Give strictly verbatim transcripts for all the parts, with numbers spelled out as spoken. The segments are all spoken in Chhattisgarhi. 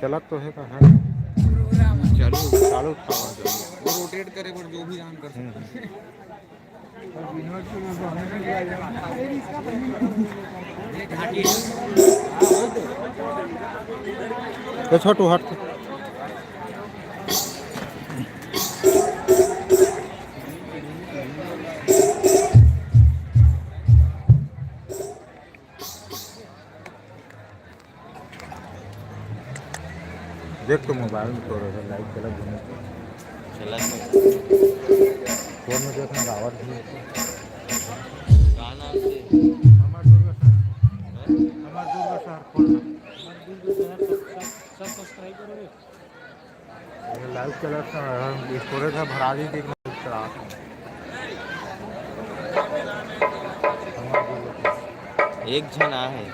चलत तो हे का है। चालू, चालू था। वो रोटेट करे बर जो भी रान कर सकते हैं। तो छोटू हट। देख तो मोबाइल में तो रहे, लाइव चला घूमे। चला तो। फोन में देखना, गावत भी। का नाम से? हमार दुर्गा शहर। हैं? हमार दुर्गा शहर खोलना। हमार दुर्गा शहर सब, सब, सब सब्सक्राइब करो रे। ये लाइव चला था, स्टोरेज है, भरा दी थी। एक झन आहे।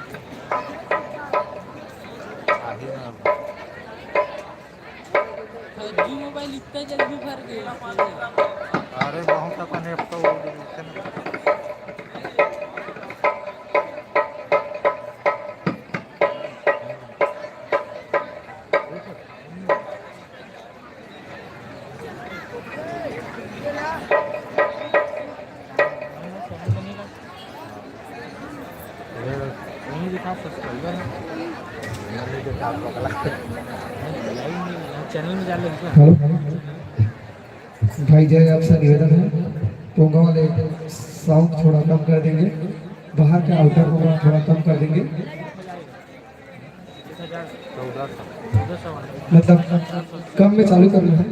फौजी मोबाइल इतना जल्दी भर गए। अरे बहुत अपन ऐप तो वो जो मिलते ना। चैनल में जा ले। हेलो, भाई जय, आपसे निवेदन है, पोंगा वाले साउंड थोड़ा कम कर देंगे, बाहर का आउटर पोंगा थोड़ा कम कर देंगे। मतलब कम में चालू करना है।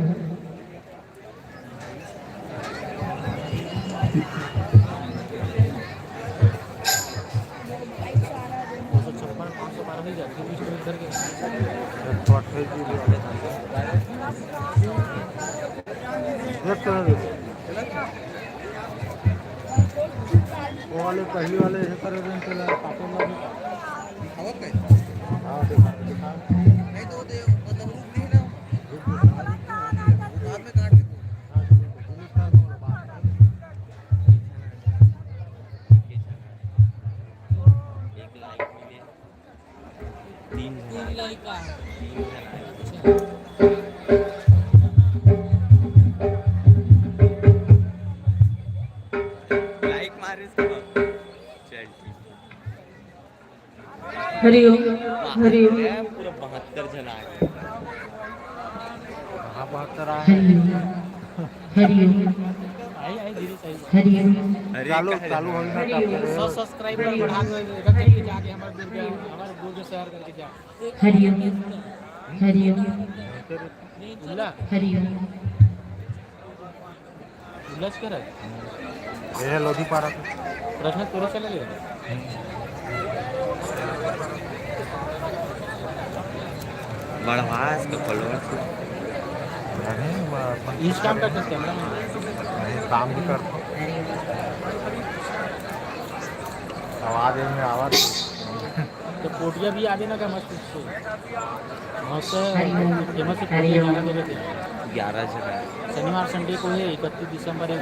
वो वाले पहली वाले ऐसे करे रहे थे, पापड़ वाले। हाँ, देखा, देखा। नहीं तो वो दे, मतलब, रुक नहीं ना। रुक नहीं। बाद में काट लेते हैं। हाँ, रुक नहीं। तीन लाइक का। तीन लाइक मारे इसको। चल ठीक है। हरिओम। हरिओम। पूरा बहत्तर जन आ गए। कहाँ बहत्तर आए? हरिओम। हरिओम। हरिओम। अरे चालू, चालू हो गया। हरिओम। सौ सब्सक्राइबर बढ़ा दो, इधर करके जाके हमारे दुर्ग, हमारे दुर्ग शहर करके जा। हरिओम। हरिओम। हरिओम। उल्ला। उल्ला। ये है लोधी पारा के। प्रश्न तोरे चले ले। बढ़वा इसका फॉलोअर्स। नहीं, वो अपन इंस्टा में कैमरा में। नहीं, काम भी करता हूँ। आवाज में आवाज। तो पोटिया भी आ देना का मस्त। मस्त है, फेमस है, ग्यारह जगह है। शनिवार संडे को है, इकतीस दिसंबर है।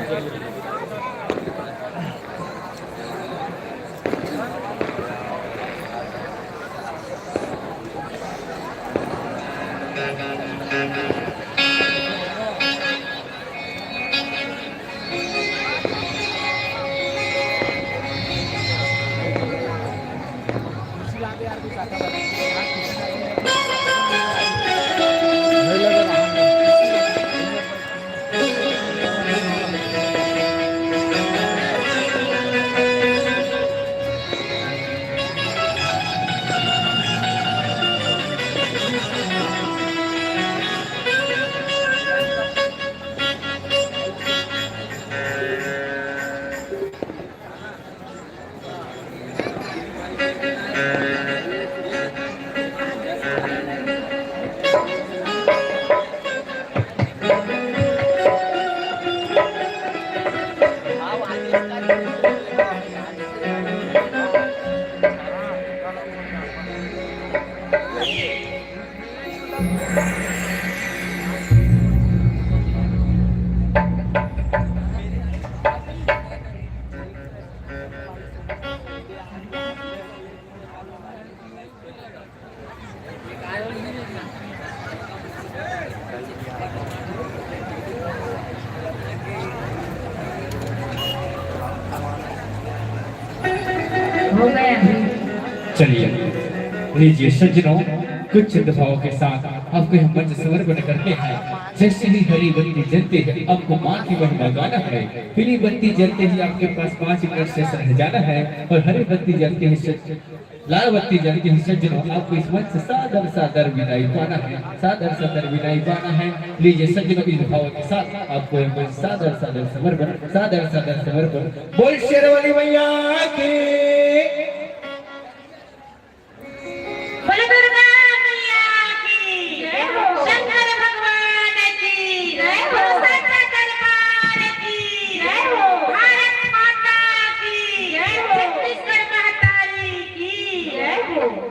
चलिए, लीजिए सज्जनों, कुछ छंद भाव के साथ आपको यह मंच समर्पण करते हैं। जैसे ही हरी बत्ती जलती है, आपको माँ की महिमा गाना है। पीली बत्ती जलते ही आपके पास पाँच मिनट से रह जाना है और हरी बत्ती जलते ही सज-, लाल बत्ती जलते ही सज्जनों, आपको इस मंच से सादर सादर विदाई पाना है, सादर सादर विदाई पाना है। लीजिए सज्जनों, इस भाव के साथ आपको यह मंच सादर सादर समर्पण, सादर सादर समर्पण। बोल शेर वाली मैया की। बोलो दुर्गा मैया की जय हो। शंकर भगवान की जय हो। साचा दरबार की जय हो। भारत माता की जय हो। छत्तीसगढ़ महतारी की जय हो।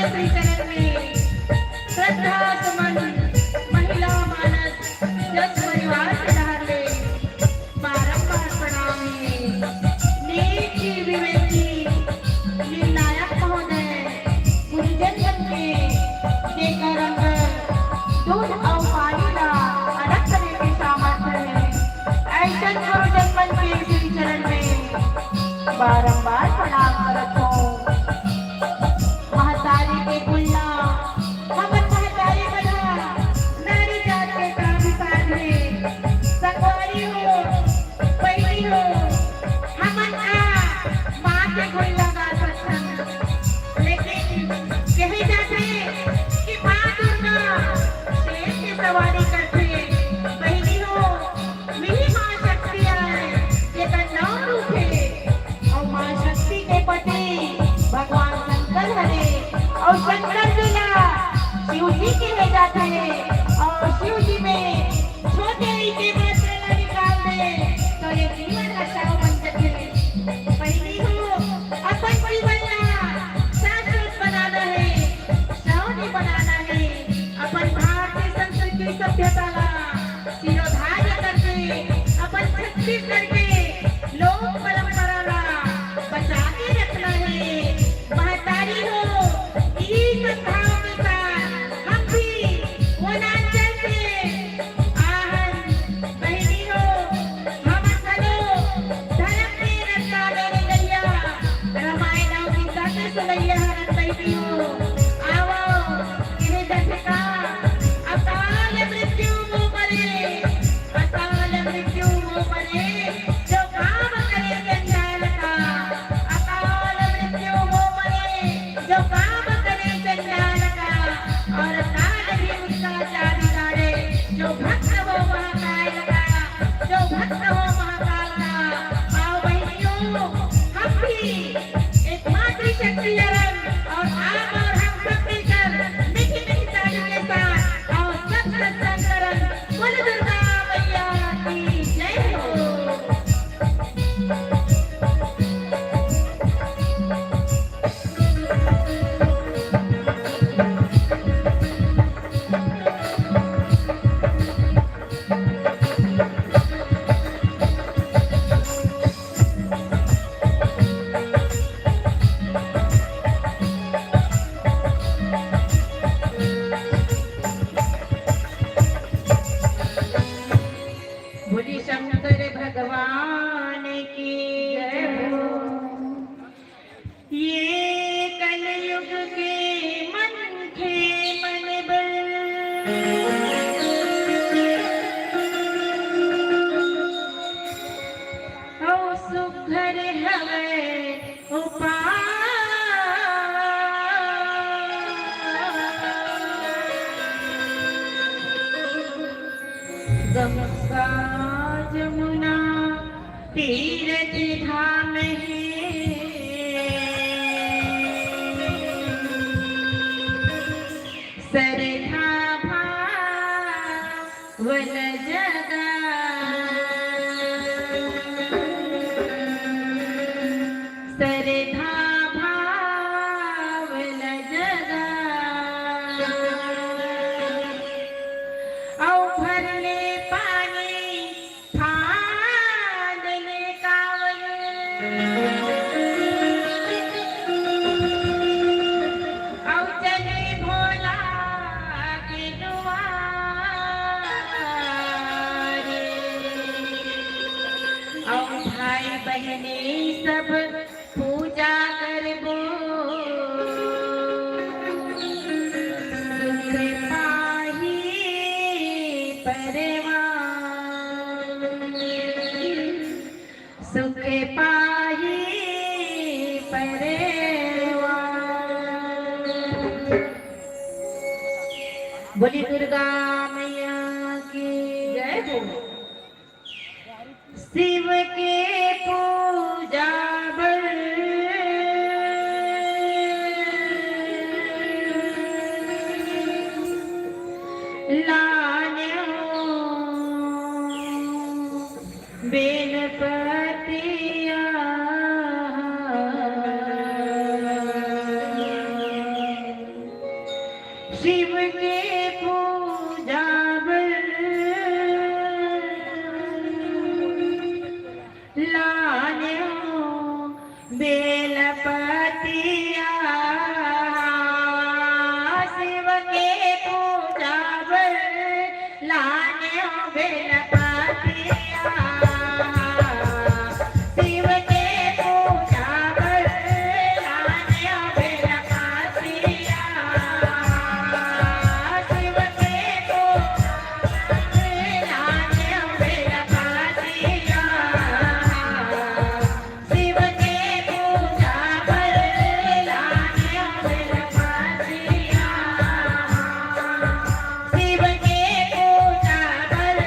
श्री चरण में श्रद्धा सुमन, महिला मानस, जस परिवार के डहर ले बारंबार प्रणाम हे। नीति विवेकी निर्णायक महोदय, गुरुजन मन के जेकर अंग दूध अउ पानी ला अलग करे के सामर्थ्य हे, अइसन गुरुजन मन के श्री चरण में बारंबार प्रणाम करत हौं। महतारी के कुल्ला, हमर महतारी मन ह नारी जात के प्राण साध हे। संगवारी हो, बहिनी हो, हमन का माँ के गुन ला गा सकथन, लेकिन कहे जाथे कि माँ दुर्गा शेर के सवारी करथे। बहिनी हो, मिही माँ शक्ति आय, जेकर नौ रूप हे, अउ माँ शक्ति के पति भगवान शंकर हरे, अउ शंकर जी ला शिव जी कहे जाथे, अउ शिव जी में छोटे ही के मात्रा ला निकाल दे, तो ये जीवन रक्षाओ बन जाथे। बहिनी हो, अपन जीवन ला शाश्वत बनाना हे, शव नहीं बनाना हे। अपन भारतीय संस्कृति सभ्यता ला शिरोधार्य करके अपन छत्तीसगढ़ के लोक परंपरा ला बचा के रखना हे। महतारी हो, इही सद्भाव के साथ हम भी वनांचल के आहन। बहिनी हो, हमन घलो धरम के रस्ता में रेंगइया, रामायण अउ गीता के सुनइया हरन। बहिनी हो, आवव, कहे जाथे का, अकाल मृत्यु वो मरे, अकाल मृत्यु वो मरे, जो काम करे चंडाल का। अकाल मृत्यु वो मरे, जो काम करे चंडाल का, और काल भी उसका जा बिगाड़े, जो भक्त हो महाकाल का, जो भक्त हो महाकाल का। आओ बहिनियों, हम भी एक मातृशक्ति हरन और आप और हम सब मिलकर मीठी मीठी ताली के साथ और सब सत्संग करन। बोल दुर्गा मैया की जय हो। बोली शंकर भगवान की जय हो। ये कलयुग के मनखे मन बर अउ सुघर हवय उपाय। गंगा जमुना तीरथ धाम हे, सरधा भावन जगा। सरधा भावन जगा, अउ भर ले पानी फांद ले कावल, अउ चले भोला के दुआरे। अउ भाई बहिनी सब पूजा करबो, सुख पाही परवान। सुख पाही परवान। बोली दुर्गा मैया की जय हो। शिव के पूजा बर लान्यो बेल पतिया। शिव के पूजा बर लानेव बेलपतिया। शिव के पूजा बर लानेव बेलपतिया। शिव के पूजा बर लानेव बेलपतिया। शिव के पूजा बर लानेव बेलपतिया। शिव के पूजा बर लानेव बेलपतिया। शिव के पूजा बर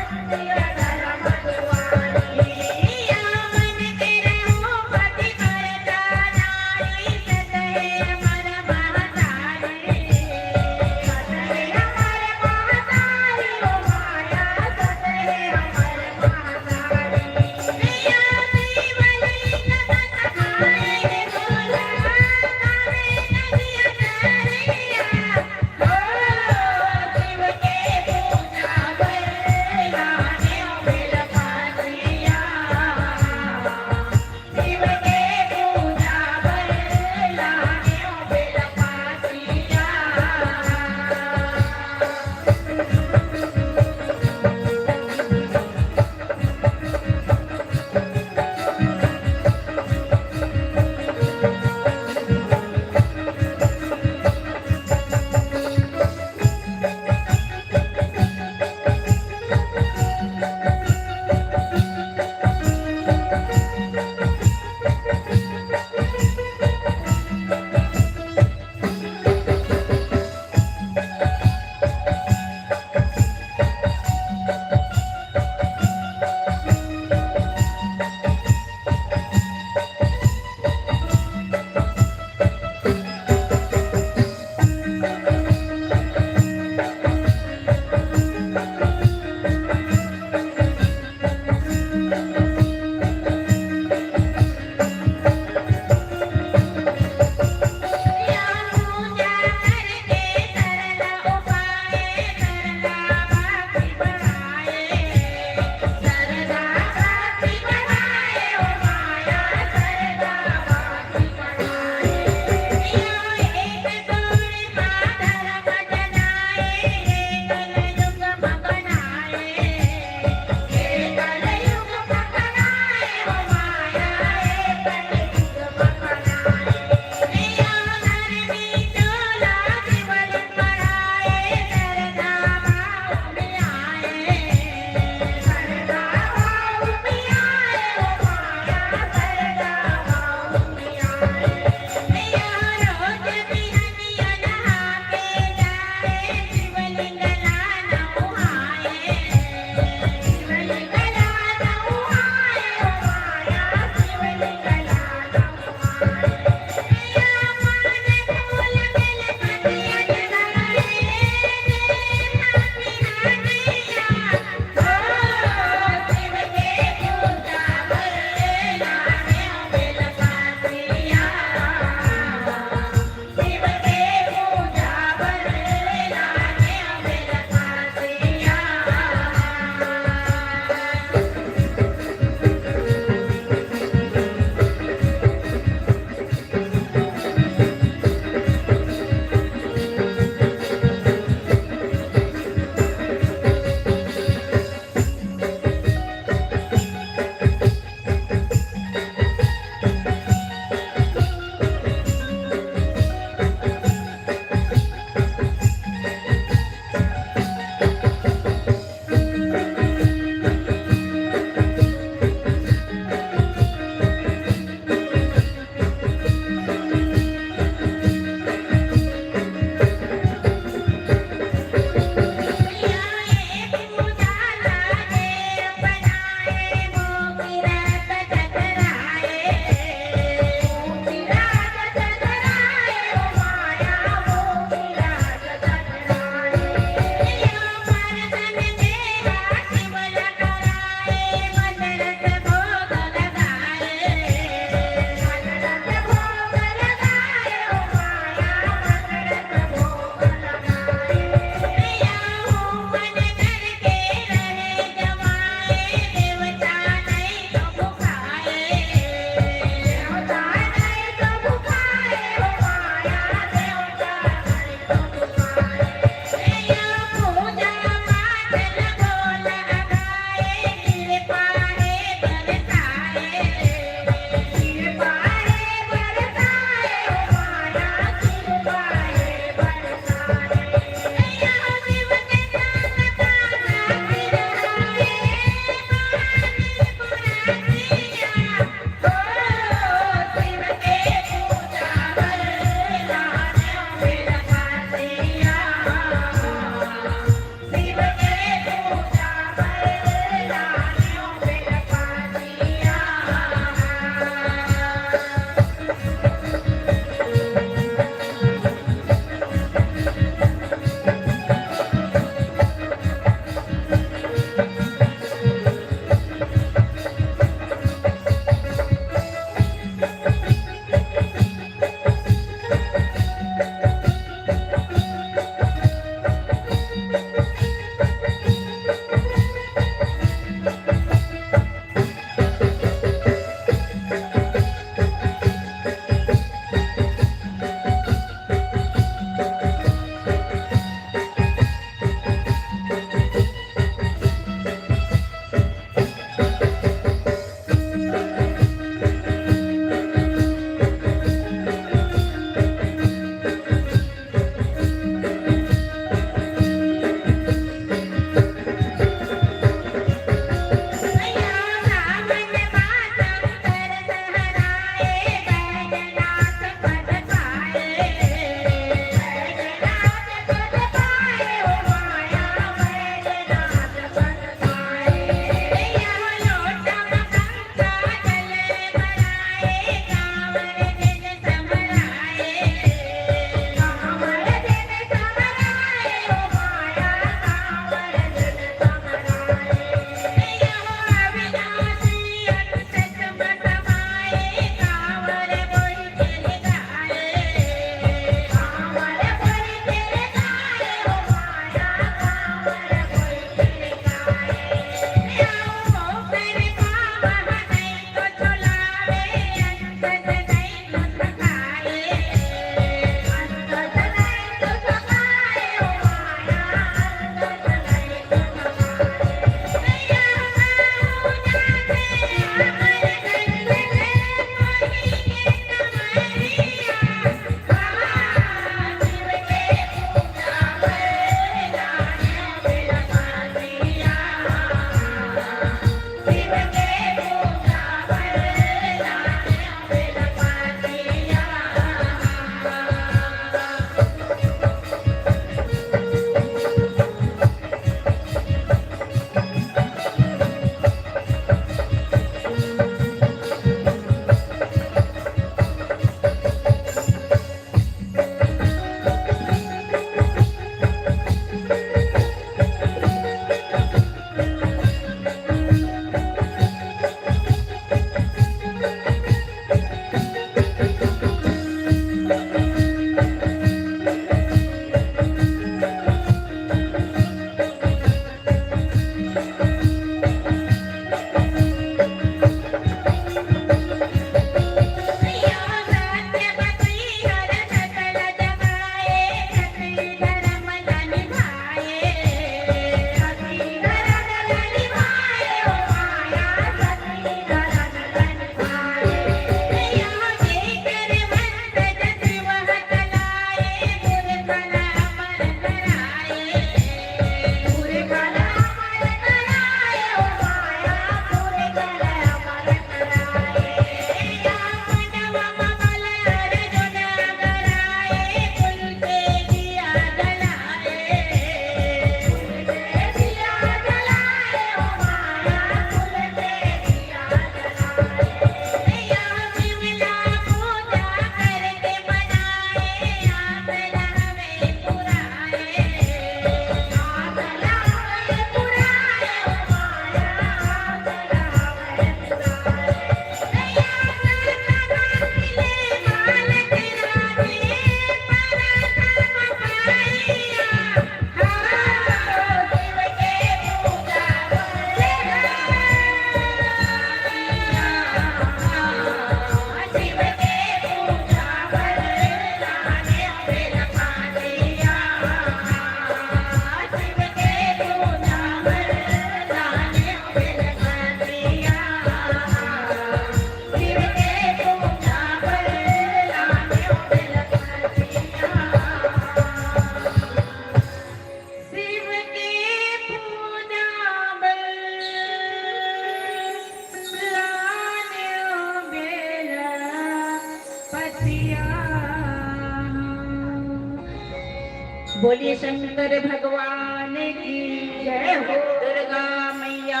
बोलिए शंकर भगवान की जय हो, दुर्गा मैया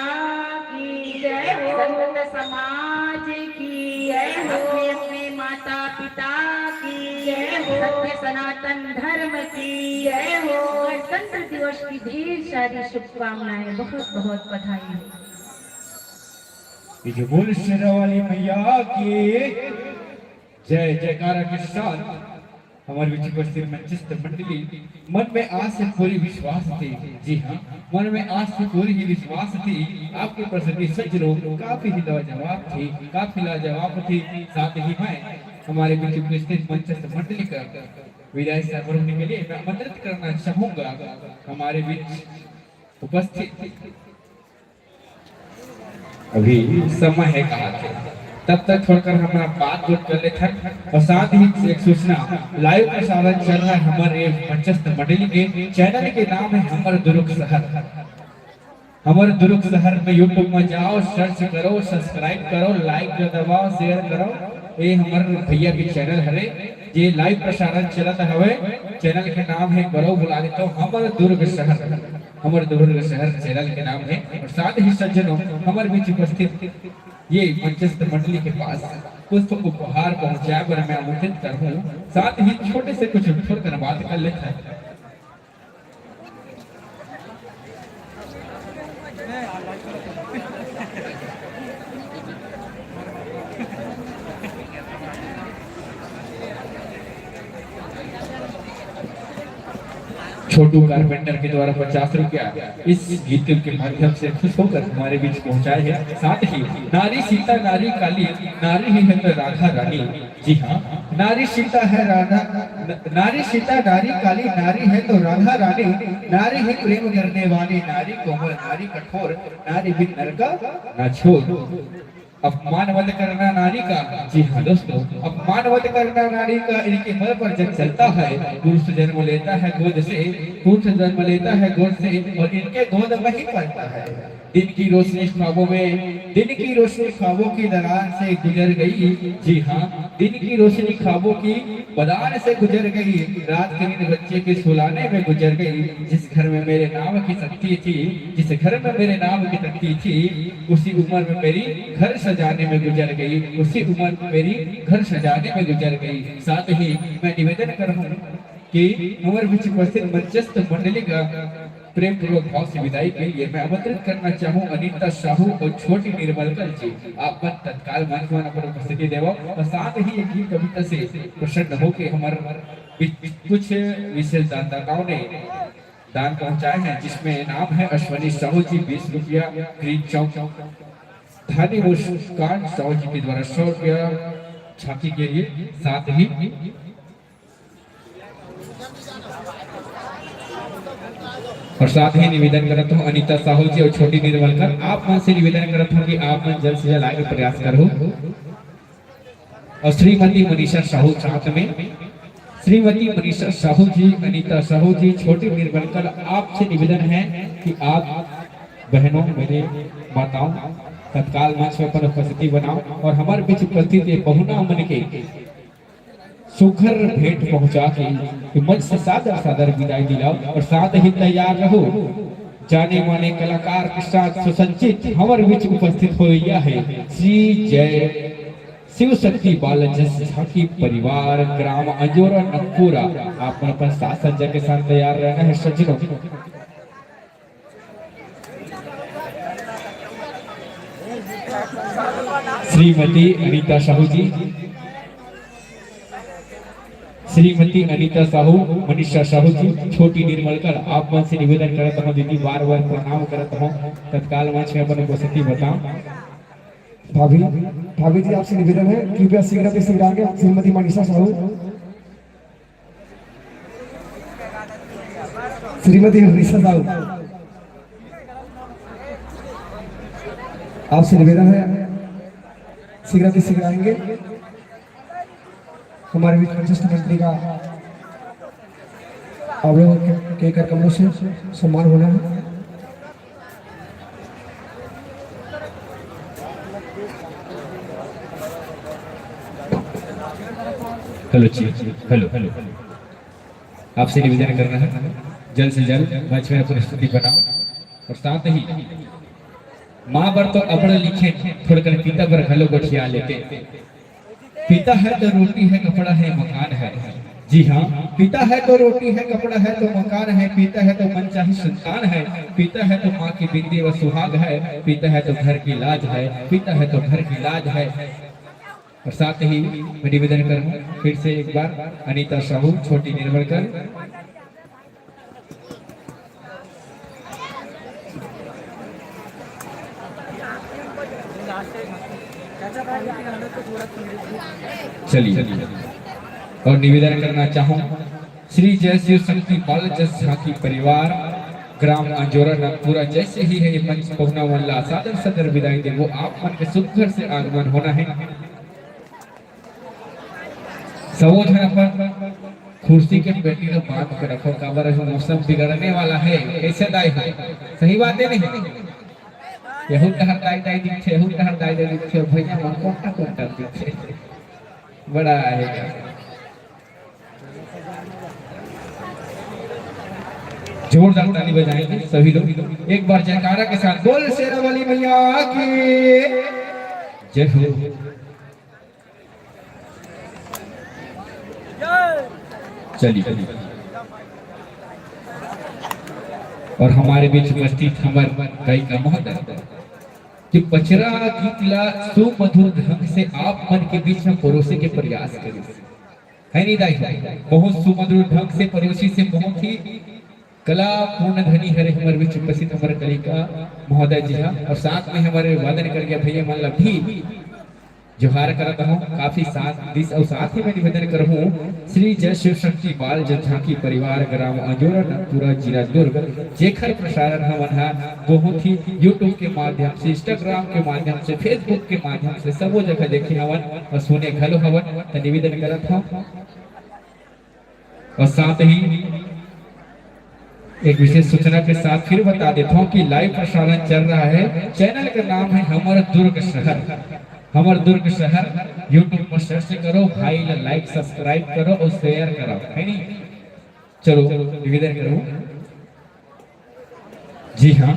की जय हो, संत समाज की जय हो, अपने अपने माता पिता की जय हो, सत्य सनातन धर्म की जय हो। गणतंत्र दिवस की ढेर सारी शुभकामनाएं, बहुत बहुत बधाई हो। ये जो बोल शेरा वाली मैया की जय जयकारा के साथ हमारे बीच उपस्थित मंचस्थ मंडली, मन में आस से पूरी विश्वास थी। जी हाँ, मन में आस से पूरी ही विश्वास थी। आपके प्रसंगी सज्जनों काफी ही लाजवाब थी, काफी लाजवाब थी। साथ ही मैं हमारे बीच उपस्थित मंचस्थ मंडली का विदाई समारोह के लिए मैं आमंत्रित करना चाहूंगा हमारे बीच उपस्थित अभी समय है कहा थे, तब तक थोड़ा कर हमारा बात बोल कर लेते हैं। और साथ ही एक सूचना, लाइव प्रसारण चल रहा है हमारे मंचस्थ मंडली के। चैनल के नाम है हमर दुर्ग शहर। हमर दुर्ग शहर में YouTube में जाओ, सर्च करो, सब्सक्राइब करो, लाइक दबाओ, शेयर करो। ये हमर भैया के चैनल हरे, जे लाइव प्रसारण चलत हवे। चैनल के नाम है, करो बुला ले तो हमर दुर्ग शहर। हमर दुर्ग शहर चैनल के नाम है। और साथ ही सज्जनों, हमर बीच उपस्थित ये मंचस्थ मंडली के पास पुष्प उपहार पहुंचाए बर मैं आमंत्रित करहूं। साथ ही छोटे से कुछ थोड़ कर बात कर लेते हैं। छोटू कारपेंटर के द्वारा पचास रुपया इस गीत के माध्यम से खुश होकर हमारे बीच पहुंचाए हैं। साथ ही नारी सीता नारी काली, नारी ही है तो राधा रानी। जी हाँ, नारी सीता है राधा, न-, नारी सीता नारी काली, नारी है तो राधा रानी, नारी ही प्रेम करने वाली, नारी कोमल, नारी कठोर, नारी बिन नर का ना छोड़। अपमान मत करना नारी का। जी हाँ दोस्तों, अपमान मत करना नारी का। इनके मल पर जब चलता है, पुरुष जन्म लेता है गोद से, पुरुष जन्म लेता है गोद से और इनके गोद में ही पलता है। दिन की रोशनी ख्वाबों में, दिन की रोशनी ख्वाबों की दरार से गुजर गई। जी हाँ, दिन की रोशनी ख्वाबों की मदान से गुजर गई। रात की नींद बच्चे के सुलाने में गुजर गई। जिस घर में मेरे नाम की तख्ती थी, जिस घर में मेरे नाम की तख्ती थी, उसी उम्र में मेरी घर सजाने में गुजर गई, उसी उम्र में मेरी घर सजाने में गुजर गई। साथ ही मैं निवेदन करहूं कि हमर बीच उपस्थित मंचस्थ मंडली का प्रेम पूर्वक भाव से विदाई के लिए मैं आमंत्रित करना चाहूं अनिता साहू और छोटी निर्मलकर जी, आप मन तत्काल मंच में अपन उपस्थिति देवो और साथ ही एक गीत कविता से प्रसन्न होके हमर बीच कुछ विशेष दानदाताओं ने दान पहुंचाए हैं, जिसमें नाम है अश्वनी साहू जी, बीस रुपया, ग्रीन चौक, धानी मुस्कान साहू जी के द्वारा सौ रुपया झांकी के लिए। साथ ही और साथ ही निवेदन करत हूँ अनिता साहू जी और छोटी निर्मलकर, आप मन से निवेदन करत हूँ कि आप मन जल्द से जल्द आए के प्रयास करो। और श्रीमती मनीषा साहू साथ में, श्रीमती मनीषा साहू जी, अनिता साहू जी, छोटी निर्मलकर, आपसे निवेदन है कि आप बहनों, मेरे माताओं, तत्काल मंच में अपन उपस्थिति बनाओ और हमारे बीच उपस्थित ये बहुना मन के सुघर भेंट पहुंचा के मंच से सादर सादर विदाई दिलाओ और साथ ही तैयार रहो जाने माने कलाकार के साथ सुसज्जित हमारे बीच उपस्थित हो गया है श्री जय शिव शक्ति बालाजी झांकी परिवार, ग्राम अंजोरा नकपुरा। आप मन अपन साज सज्जा के साथ तैयार रहना है सज्जनों। श्रीमती अनिता साहू जी, श्रीमती अनिता साहू, मनीषा साहू जी, छोटी निर्मलकर, आप मन से निवेदन करत हूँ दीदी, बार बार प्रणाम करत हूँ, तत्काल मंच में अपन उपस्थिति बताओ। भाभी, भाभी जी, आपसे निवेदन है, कृपया शीघ्र से शीघ्र आगे, श्रीमती मनीषा साहू। श्रीमती मनीषा साहू, आपसे निवेदन है, शीघ्र से शीघ्र आएंगे। हमारे बीच वरिष्ठ मंत्री का आप लोगों के, के कर कमलों से सम्मान होना है। Hello ji, hello, hello. आपसे निवेदन करना है, जल्द से जल्द मंच में अपनी स्थिति बनाओ। और साथ ही माँ बर तो अब्बड़ लिखे, थोड़कन पिता बर घलो गोठिया लेते। पिता है तो रोटी है, कपड़ा है, मकान है। जी हाँ, पिता है तो रोटी है, कपड़ा है तो मकान है, पिता है तो मनचाही संतान है, पिता है तो माँ की बिंदी व सुहाग है, पिता है तो घर की लाज है, पिता है तो घर की लाज है। और साथ ही मैं निवेदन करूँ फिर से एक बार, अनीता साहू, छोटी निर्मलकर, चलिए, और निवेदन करना चाहूँ, श्री जय शिव शक्ति बाल जस झांकी परिवार, ग्राम अंजोरा नागपुरा, जैसे ही है ये मंच पहुना मन ला सादर सादर विदाई देबो, आप मन के सुघर से आगमन होना है। सबो झन अपन कुर्सी के पेटी ला बांध के रखो, काबर अभी मौसम बिगड़ने वाला है। कैसे दाई हो? सही बात है नहीं? यहू डहर दाई दाई दिखथे, यहू डहर दाई दाई दिखथे, भैया मन कोटा कोटा दिखथे। बड़ा आएगा। जोरदार ताली बजाएंगे सभी लोग एक बार जयकारा के साथ। बोल शेरा वाली मैया की जय हो। चलिए, और हमारे बीच उपस्थित हमर गायिका महोदय, कि पचरा गीत ला सुमधुर ढंग से आप मन के बीच में परोसे के प्रयास करिस, है नहीं दाई? बहुत सुमधुर ढंग से परोसी से बहुत ही कलापूर्ण धनी हरे हमर बीच उपस्थित हमर कलिका महोदय जी हा, और साथ में हमर वादन करइया भैया मन ला भी जोहार करत हूँ, काफी साथ दिस। और साथ ही मैं निवेदन करहूँ, श्री जय शिव शक्ति बाल जस झांकी परिवार, ग्राम अंजोरा, नगपुरा, जिला दुर्ग, जेखर प्रसारण हमन हा बहुत ही YouTube के माध्यम से, Instagram के माध्यम से, Facebook के माध्यम से सबो जगह देखे हवन और सुने घलो हवन। त निवेदन करत हूँ, और साथ ही एक विशेष सूचना के साथ फिर बता देता हूँ कि लाइव प्रसारण चल रहा है। चैनल का नाम है हमर दुर्ग शहर। हमर दुर्ग शहर YouTube पर सर्च करो, भाई ला लाइक सब्सक्राइब करो और शेयर करो, है नहीं? चलो, निवेदन करूँ। जी हाँ,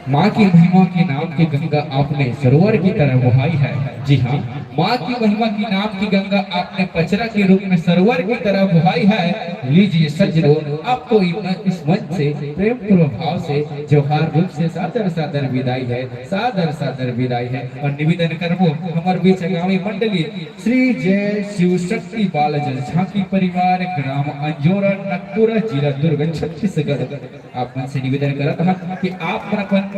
माँ की महिमा के नाम की गंगा आपने सरोवर की तरह बहाई है। जी हाँ, माँ की महिमा की नाम की गंगा आपने पचरा के रूप में सरोवर की तरह बहाई है। लीजिए सज्जनों, आपको इस मंच से प्रेम पूर्वक भाव से जोहार रूप से सादर सादर विदाई है, सादर सादर विदाई है। और निवेदन करबो हमर बीच आगामी मंडली श्री जय शिव शक्ति बाल जस झांकी परिवार, ग्राम अंजोरा, नगपुरा, जिला दुर्ग, छत्तीसगढ़। आप मन से निवेदन करत हन कि आप मन अपन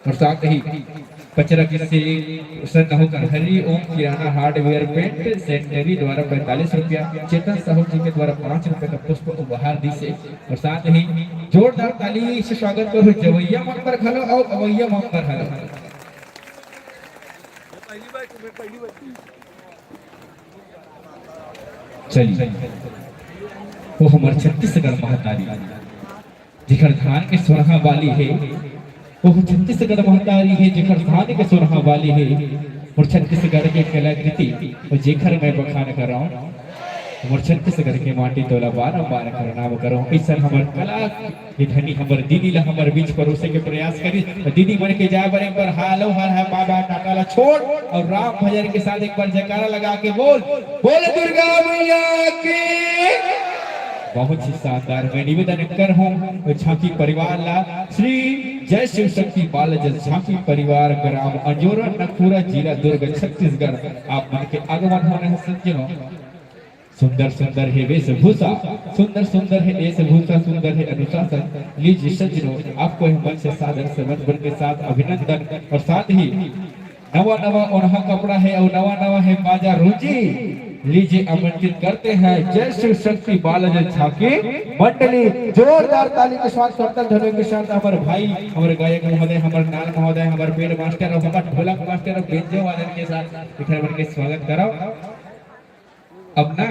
और साथ ही पचरा किसे प्रसन्न होकर हरि ओम किराना हार्डवेयर पेंट सेंटरी द्वारा पैंतालीस रुपया, चेतन साहू जी के द्वारा पाँच रुपया का पुष्प उपहार दी से। और साथ ही जोरदार ताली से स्वागत करो जवैया मन पर घलो और अवैया मन पर घलो। चलिए, वो हमर छत्तीसगढ़ महतारी, जेकर धान के सोनहा बाली हे, वो छत्तीसगढ़ महतारी हे, जेकर धान के सोनहा बाली हे, और छत्तीसगढ़ के कलाकृति, और जेकर मैं बखान कर रहा हूँ, हमर छत्तीसगढ़ के माटी तोला बारंबार प्रणाम करो। अइसन हमर कला के धनी हमर दीदी ला हमर बीच परोसे के प्रयास करी। तो दीदी मन के जाए बर एक बार हालो हर है बाबा टाटा ला छोड़ और राम भजन के साथ एक बार जयकारा लगा के बोल, बोल दुर्गा मैया की। बहुत ही शानदार। मैं निवेदन कर हूँ झांकी परिवार ला, श्री जय शिव शक्ति बाल जस झांकी परिवार, ग्राम अंजोरा, नगपुरा, जिला दुर्ग, छत्तीसगढ़। आप मन के आगमन होने हैं सज्जनों। सुंदर सुंदर है वेशभूषा, सुंदर सुंदर है वेशभूषा, सुंदर है अनुशासन। लीजिए सज्जनों, आपको यह मंच से सादर समर्पण के साथ अभिनंदन और साथ ही नवा नवा ओनहा कपड़ा है और नवा नवा है बाजा रूंजी। लीजिए आमंत्रित करते हैं जय शिव शक्ति बालाजी झांकी मंडली। जोरदार ताली के साथ करताल ध्वनि के साथ हमारे भाई, हमारे गायक महोदय, हमारे नाल महोदय, हमारे बैंड मास्टर और हमारे ढोलक मास्टर और बेंजो वादन के साथ इधर बन के स्वागत करो। अब ना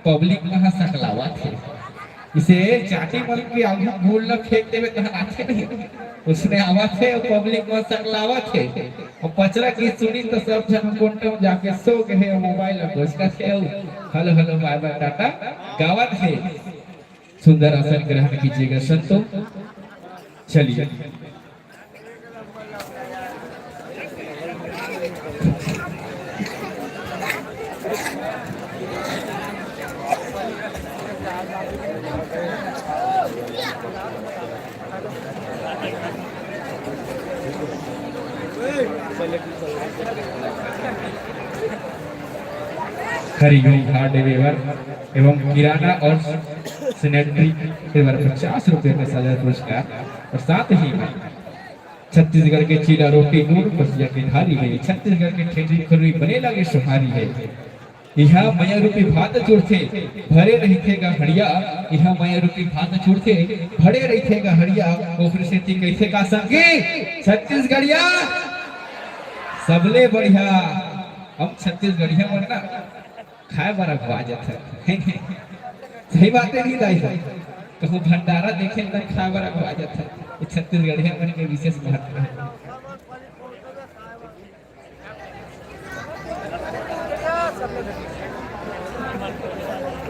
पब्लिक कहाँ सकलावत हे, इसे चाटी मन के आगू गोल ला फेंक देवे तहन आथे नहीं। उसने आवत हे, वो पब्लिक मन सकलावत हे। वो पचरा गीत सुनी तो सब झन कोंटा में जाके सो गए हे, मोबाइल ला कोचकत हे, वो हेलो हेलो बाय बाय टाटा गावत हे। सुंदर आसन ग्रहण कीजिएगा संतों। चलिए। हरिओम हार्डवेयर एवं किराना और सैनिटरी वेयर पचास रुपये का साझा पुरस्कार और साथ ही में छत्तीसगढ़ के चीला रोटी नून बसिया के थाली में, छत्तीसगढ़ के ठेठरी खुरवी बने लगे सुहारी है। इहाँ मया रूपी भात चुरथे, भरे रहिथे गा हड़िया। इहाँ मया रूपी भात चुरथे, भरे रहिथे गा हड़िया। ओखरे सेती कहिथे का संगी, छत्तीसगढ़िया सबले बढ़िया। हम छत्तीसगढ़िया मन ना खाए बर अगवा जाथन। सही बात हे नहीं दाई? कहूँ भंडारा देखे तब खाए बर अगवा जाथन। ये छत्तीसगढ़िया मन के विशेष महत्व है।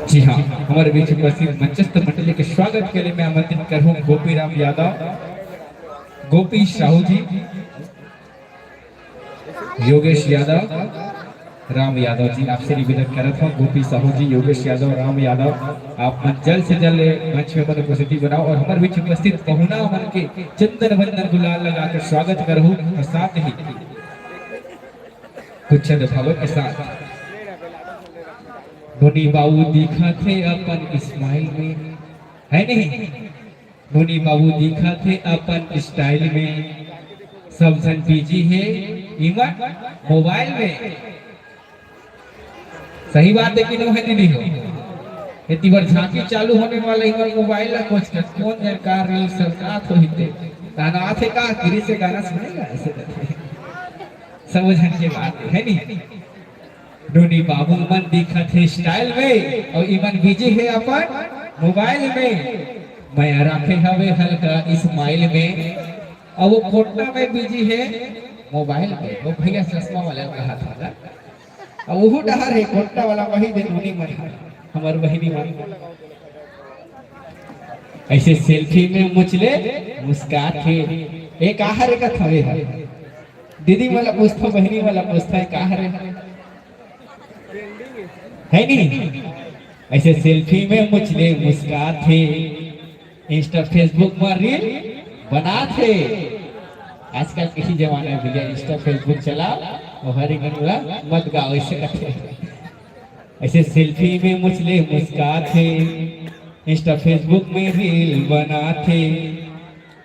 जी हाँ, हमारे बीच उपस्थित मंचस्थ मंडली के स्वागत के लिए मैं आमंत्रित करूँ गोपी राम यादव, गोपी साहू जी, योगेश यादव, राम यादव जी, आपसे निवेदन करत हूँ, गोपी साहू जी, योगेश यादव, राम यादव, आप मन जल्द से जल्द मंच में अपन उपस्थिति बनाओ और हमारे बीच उपस्थित पहुना मन के चंदन वंदन गुलाल लगा के स्वागत करो और साथ ही कुछ छंद भावों के साथ। नोनी बाबू दिखत हे अपन स्माइल में, है नहीं? नोनी बाबू दिखत हे अपन स्टाइल में, सब झन बिजी हे इमन मोबाइल में। सही बात हे कि नो हे दीदी हो? एती बर झांकी चालू होने वाला इमन मोबाइल ला कोचकत, कौन जानकार रील सरकात होही ते। गाना आथे का, गिरी से गाना सुनेगा ऐसे करके। सब झन के बात हे नी। नोनी बाबू मन दिखत हे स्टाइल में और इमन बिजी हे अपन मोबाइल में। मया राखे हवे हल्का स्माइल में और वो कोटना में बिजी हे मोबाइल में। वो भैया चश्मा वाला कहा था ना, अब वो डहर हे कोटना वाला वही दे नोनी मन, हमार बहिनी मन। ऐसे सेल्फी में मुचले मुस्कात हे। ए का हरे का थवे हे? दीदी मन ला पूछथों, बहिनी मन ला पूछथों, ए का हरे? है नहीं? ऐसे सेल्फी में मुचले मुस्कात हे, इंस्टा फेसबुक में रील बनात हे। आजकल के ही जमाना हे भैया, इंस्टा फेसबुक चला और हर एक गाना मत गाओ, ऐसे करके। ऐसे सेल्फी में मुचले मुस्कात हे, इंस्टा फेसबुक में रील बनात हे।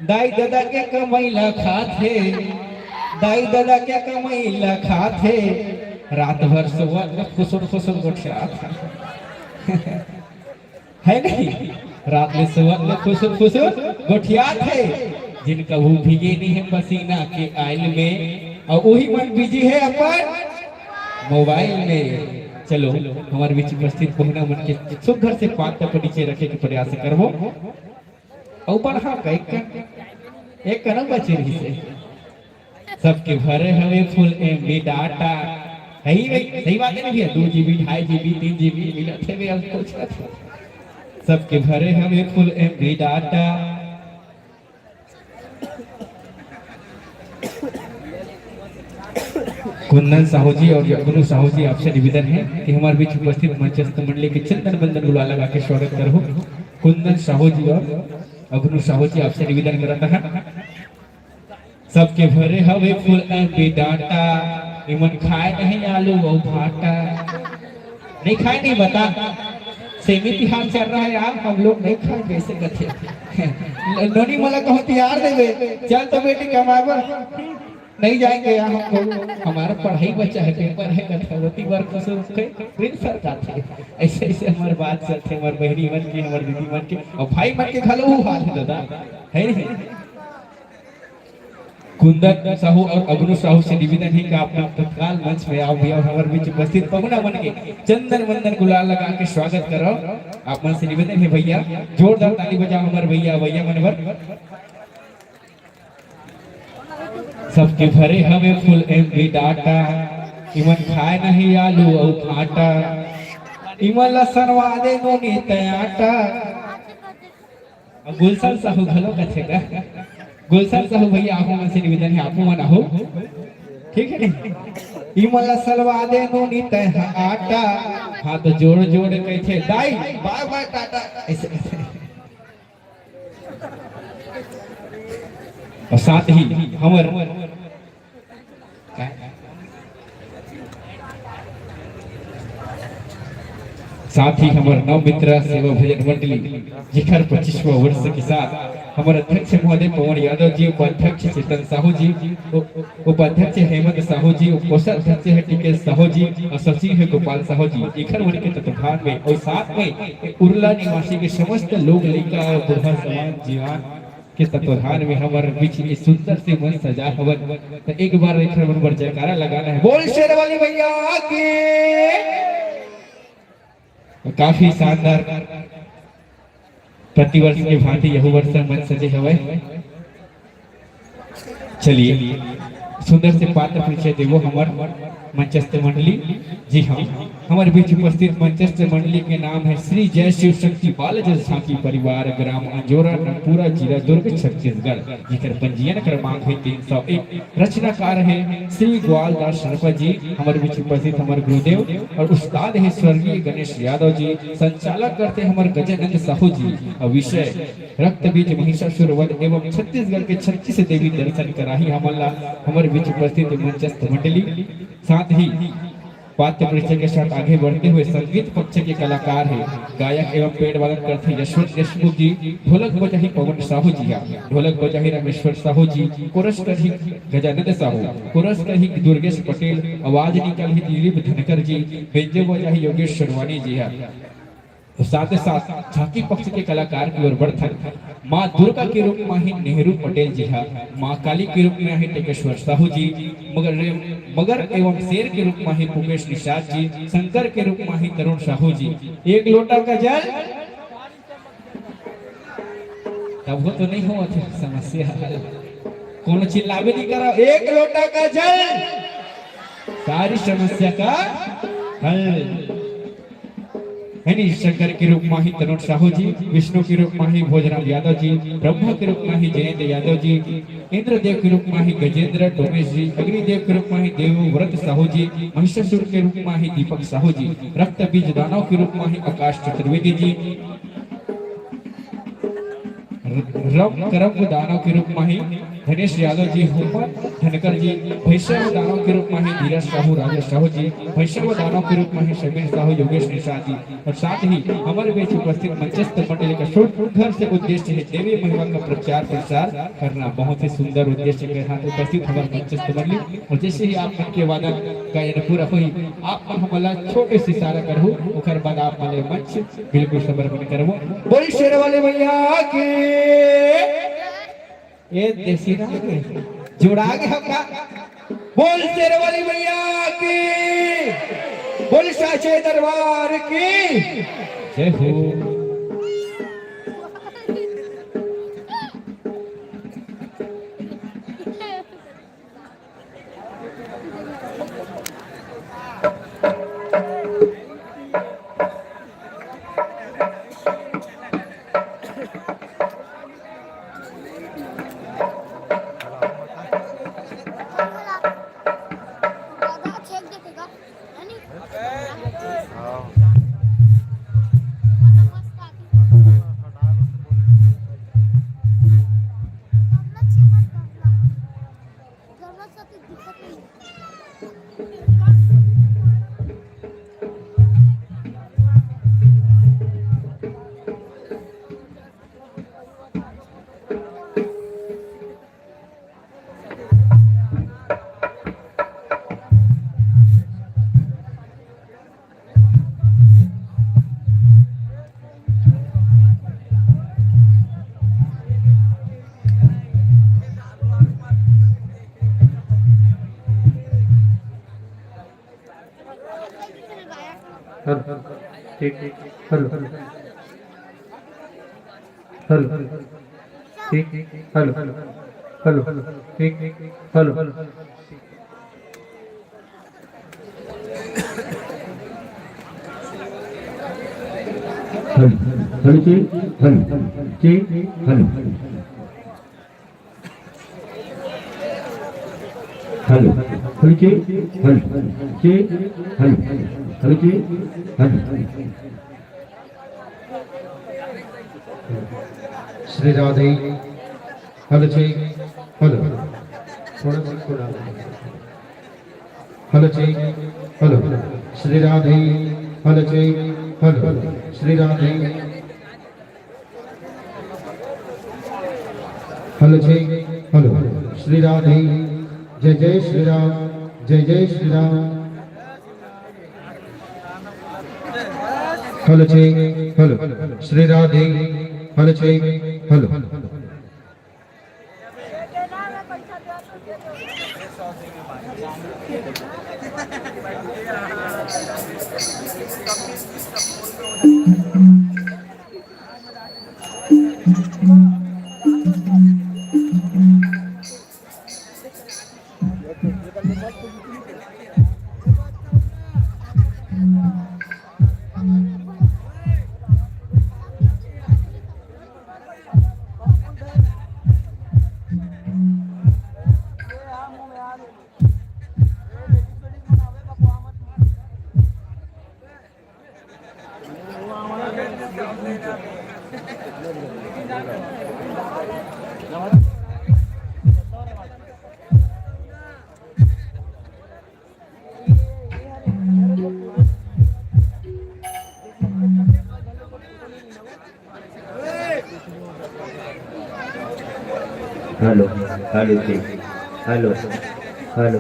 दाई ददा के कमाई ला खात हे, दाई ददा के कमाई ला खात हे। रात भर सोवत में फुसुर फुसुर गोठियात हे। है नहीं? रात में सोवत में फुसुर फुसुर गोठियात हे। जिन कभू भीगे नहीं हे पसीना के आइल में, और वही मन बिजी हे अपन मोबाइल में। चलो, हमारे बीच उपस्थित पहुना मन के सुघर से पात का परिचय रखे के प्रयास करबो। अउ बढ़ा का एक, एक कना बचे रहिस हे। सबके भरे हवे फुल एमबी डाटा। है ही भाई, सही बात हे ना भैया? दो जीबी, ढाई जीबी, तीन जीबी मिलत हे भैया, कुछ। सबके भरे हवे फुल एमबी डाटा। कुंदन साहू जी और अगनू साहू जी, आपसे निवेदन है कि हमारे बीच उपस्थित मंचस्थ मंडली के चंदन बंदन गुलाल लगा के स्वागत करो। कुंदन साहू जी और अगनू साहू जी, आपसे निवेदन करता है। सबके भरे हवे फुल एमबी डाटा, इमन खाए नहीं आलू अउ भाटा। नहीं खाए नहीं बता, सेमी तिहार चल रहा है यार, हम लोग नहीं खाएंगे, ऐसे करके। नोनी मोला कहूँ तिहार देवे, चल तो बेटी कमाए बर। नहीं जाएंगे यार हम लोग, हमारा पढ़ाई बचा है, पेपर है, कथा होती बार कुछ रुक गए, ऋण सरकार थे। ऐसे ऐसे हमारे बात चलते, हमारे बहनी मन के, हमारे दीदी मन के और भाई मन के घलो वो हाल है दादा, है नहीं? कुंदन साहू और अगनू साहू से निवेदन है कि आप लोग तत्काल मंच में आओ भैया, हमारे बीच उपस्थित पहुना मन के चंदन वंदन गुलाल लगा के स्वागत करो। आप मन से निवेदन है भैया, जोरदार ताली बजाओ हमारे भैया, भैया मन बर। सबके भरे हवे full M B data, इमन खाए नहीं आलू अउ भाटा, इमन ला सनवा दे नोनी तय आटा। अब गुलशन साहू घलो कथे का? गुलशन साहू भैया, आप मन से निवेदन है, आप मन आहो, ठीक है नहीं? इमन ला सनवा दे नोनी तय आटा, हाथ जोड़ जोड़ कथे दाई bye bye टाटा, ऐसे कथे। अउ साथ ही हमर, साथ ही हमर नवमित्र सेवा भजन मंडली, जेकर पच्चीसवाँ वर्ष के साथ हमर अध्यक्ष महोदय पवन यादव जी, उपाध्यक्ष चेतन साहू जी, उ-, उपाध्यक्ष हेमंत साहू जी, कोषाध्यक्ष है टी के साहू जी अउ सचिव है गोपाल साहू जी, एकर मन के तत्वाधान में अउ साथ में उरला निवासी के समस्त लोग, लइका अउ बूढ़ा, समान जीवन के तत्वाधान में हमर बीच में सुंदर से मंच सजा हवन। तो एक बार एकर मन बर जयकारा लगाना है, बोल शेर वाली मैया की। काफी शानदार, प्रतिवर्ष के भांति यहू वर्ष मंच सजे हवय। चलिए, सुंदर से पात्र परिचय देवो हमर मंचस्थ मंडली। जी हाँ, हमर बीच उपस्थित मंचस्थ मंडली के नाम है श्री जय शिव शक्ति बाल जस झांकी परिवार, ग्राम अंजोरा, नमपुरा, जिला दुर्ग, छत्तीसगढ़, जेकर पंजीयन क्रमांक है तीन सौ एक। रचनाकार है श्री ग्वाल दास शर्मा जी, हमर बीच उपस्थित हमर गुरुदेव अउ उस्ताद है स्वर्गीय गणेश यादव जी, संचालक करथे हमर गजानंद साहू जी, अउ विषय रक्त बीज महिषासुर वध एवं छत्तीसगढ़ के छत्तीस देवी दर्शन कराही हमन ला हमर बीच उपस्थित मंचस्थ मंडली। साथ ही पात्र परिचय के साथ आगे बढ़ते हुए संगीत पक्ष के कलाकार है, गायक एवं pad वादन करथे यशवंत देशमुख जी, ढोलक बजाही पवन साहू जी हा, ढोलक बजाही रामेश्वर साहू जी, कोरस करही गजानंद साहू, कोरस करही दुर्गेश पटेल, आवाज निकालही दिलीप धनकर जी, बेंजो बजाही योगेश सोनवानी जी हा। तो साथ ही साथ झांकी पक्ष के कलाकार की ओर बढ़थन। माँ दुर्गा के रूप में ही नेहरू पटेल जी हा, माँ काली के रूप में ही टेकेश्वर साहू जी, मगर, मगर एवं शेर के रूप में ही भूपेश निषाद जी, शंकर के रूप में ही तरुण साहू जी। एक लोटा का जल, तब वो तो नहीं हो समस्या हल। कोनो चिल्लावे नहीं करा, एक लोटा का जल, सारी समस्या का हल। है नी, शंकर के रूप माही तरुण साहू जी, विष्णु के रूप माही भोजराम यादव जी, ब्रह्मा के रूप माही जयंत यादव जी, इंद्रदेव के रूप माही गजेंद्र डोमेश जी, अग्निदेव के रूप माही देवव्रत साहू जी, महिषासुर के रूप माही दीपक साहू जी, रक्त बीज दानव के रूप माही आकाश चतुर्वेदी जी, रम करम दानव के रूप माही धनेश यादव जी, हुमन धनकर जी, भैषव दानव के रूप माही धीरज साहू, राजेश साहू जी, भैषव दानव के रूप माही समीर साहू, योगेश निषाद जी, अउ साथ ही हमर बीच उपस्थित मंचस्थ मंडली का सुंदर से उद्देश्य है देवी महिमा का प्रचार प्रसार करना। बहुत ही सुंदर उद्देश्य के साथ उपस्थित हमर मंचस्थ मंडली। अउ जैसे ही आप मन के वादन का ये पूरा होही, आप मन हमला छोटे से इशारा करहु, ओकर बाद आप मन मंच बिल्कुल समर्पण करबो। बोल शेर वाले भैया की। ए देसी राग में जुड़ा गए हम का। बोल शेर वाली मैया की, बोल साचे दरबार की जय हो। हेलो, ठीक, ठीक, हेलो, हेलो, ठीक, हेलो। हेलो, ठीक, hello. Hello, hello, check, hello, check, hello. Hello, hello, check, hello, check, hello, hello, check, hello. Shri Radhe. Hello, check, hello. थोड़ा सा, थोड़ा। Hello, check, hello. Shri Radhe. Hello, check, hello. Shri Radhe. Hello, check, hello. Shri Radhe. जय जय श्री राम। जय जय Shri Ram. Hello, check, hello. Shri Radhe. Hello, check, hello. Hello, hello, check. Hello, hello.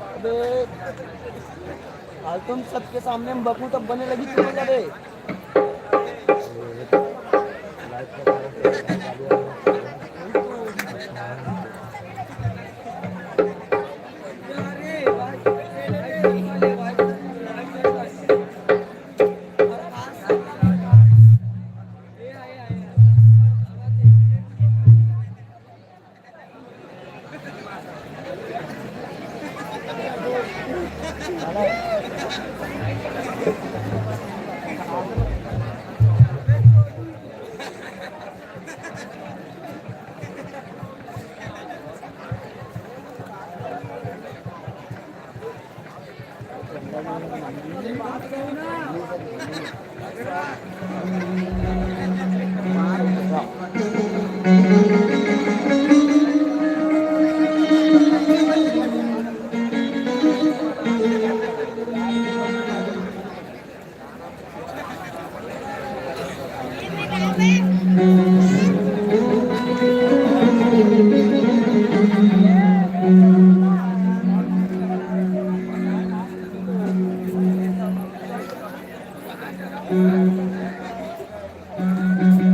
अबे, आज तुम सबके सामने हम बकू तब बने लगी, चुप हो जा बे।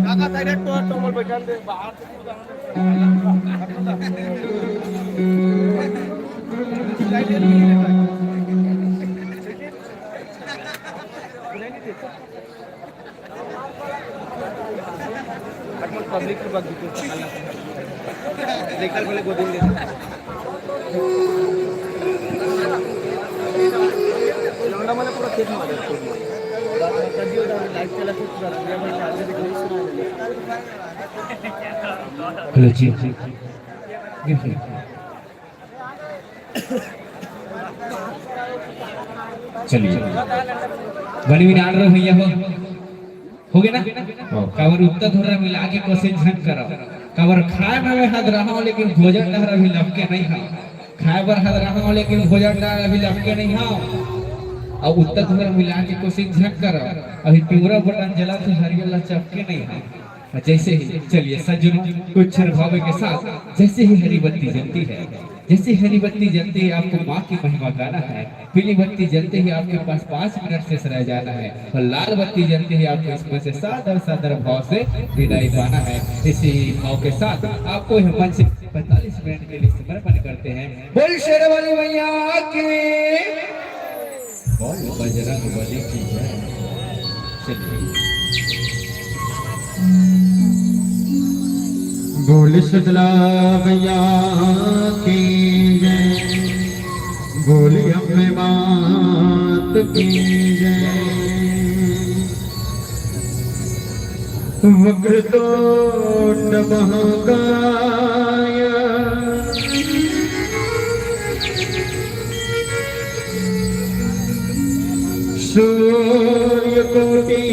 काका, direct तो टोमल बैठा दे, बाहर से पूरा। पब्लिक के बाद लेकर बोले गोदी में। लौंडा वाला पूरा खेत में आ जाता है। लाइव चला के पूरा दुनिया भर के आदमी देखने सुना। हेलो जी। चलिए, बनी विधान रहो भैया हो, हो गया ना? हाँ। काबर उत्तर धुर्रा मिला के कोशिश झन करो। काबर खाए में हद रहो, लेकिन भोजन डहर अभी लपके नहीं हो। खाए बर हद रहो, लेकिन भोजन डहर अभी लपके नहीं हो। और उत्तर धुर्रा मिला के कोशिश झन करो। अभी पिंगरा बटन जला थे, हरियर ला चपके नहीं हो। जैसे ही, चलिए सज्जनों, उच्छल भाव के साथ जैसे ही हरी बत्ती जलती है, जैसे हरी बत्ती जलती है, आपको माँ की महिमा गाना है। पीली बत्ती जलते ही आपके पास पाँच मिनट शेष रह जाना है और लाल बत्ती जलते ही आपको इसमें से सादर सादर भाव से विदाई पाना है। इसी भाव के साथ आपको यह मंच पैंतालीस मिनट के लिए समर्पण करते हैं। बोल शेर वाली मैया की। बोल बजरंग बली की जय। चलिए। बोल शीतला मैया की जय, बोल अम्बे मात की जय। वक्रतुंड महाकाय, सूर्यकोटि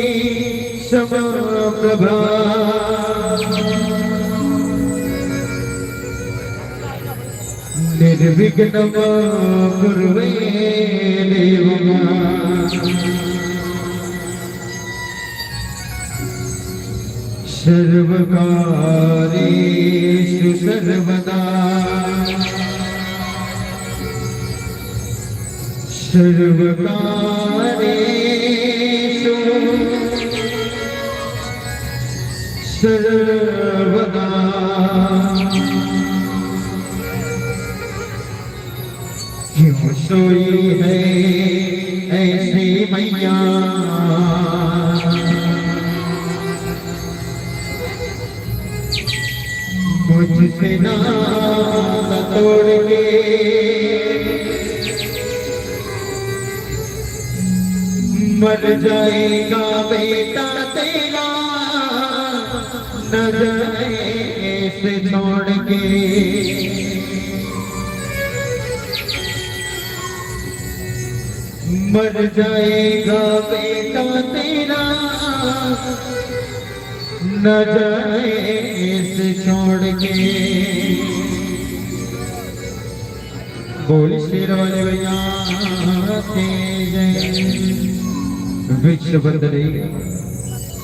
समप्रभा। निर्विघ्नं कुरु मे देव। सर्वकार्येषु सर्वदा। सर्वकार्येषु सर्वदा। क्यों सोई है ऐसी मैया, मुझसे नाता तोड़ के। मर जाएगा बेटा तेरा, न जाए इसे छोड़ के। मर जाएगा बेटा तेरा, न जाए इसे छोड़ के। बोल शेर वाले मैया की जय। वृक्ष बंदनी,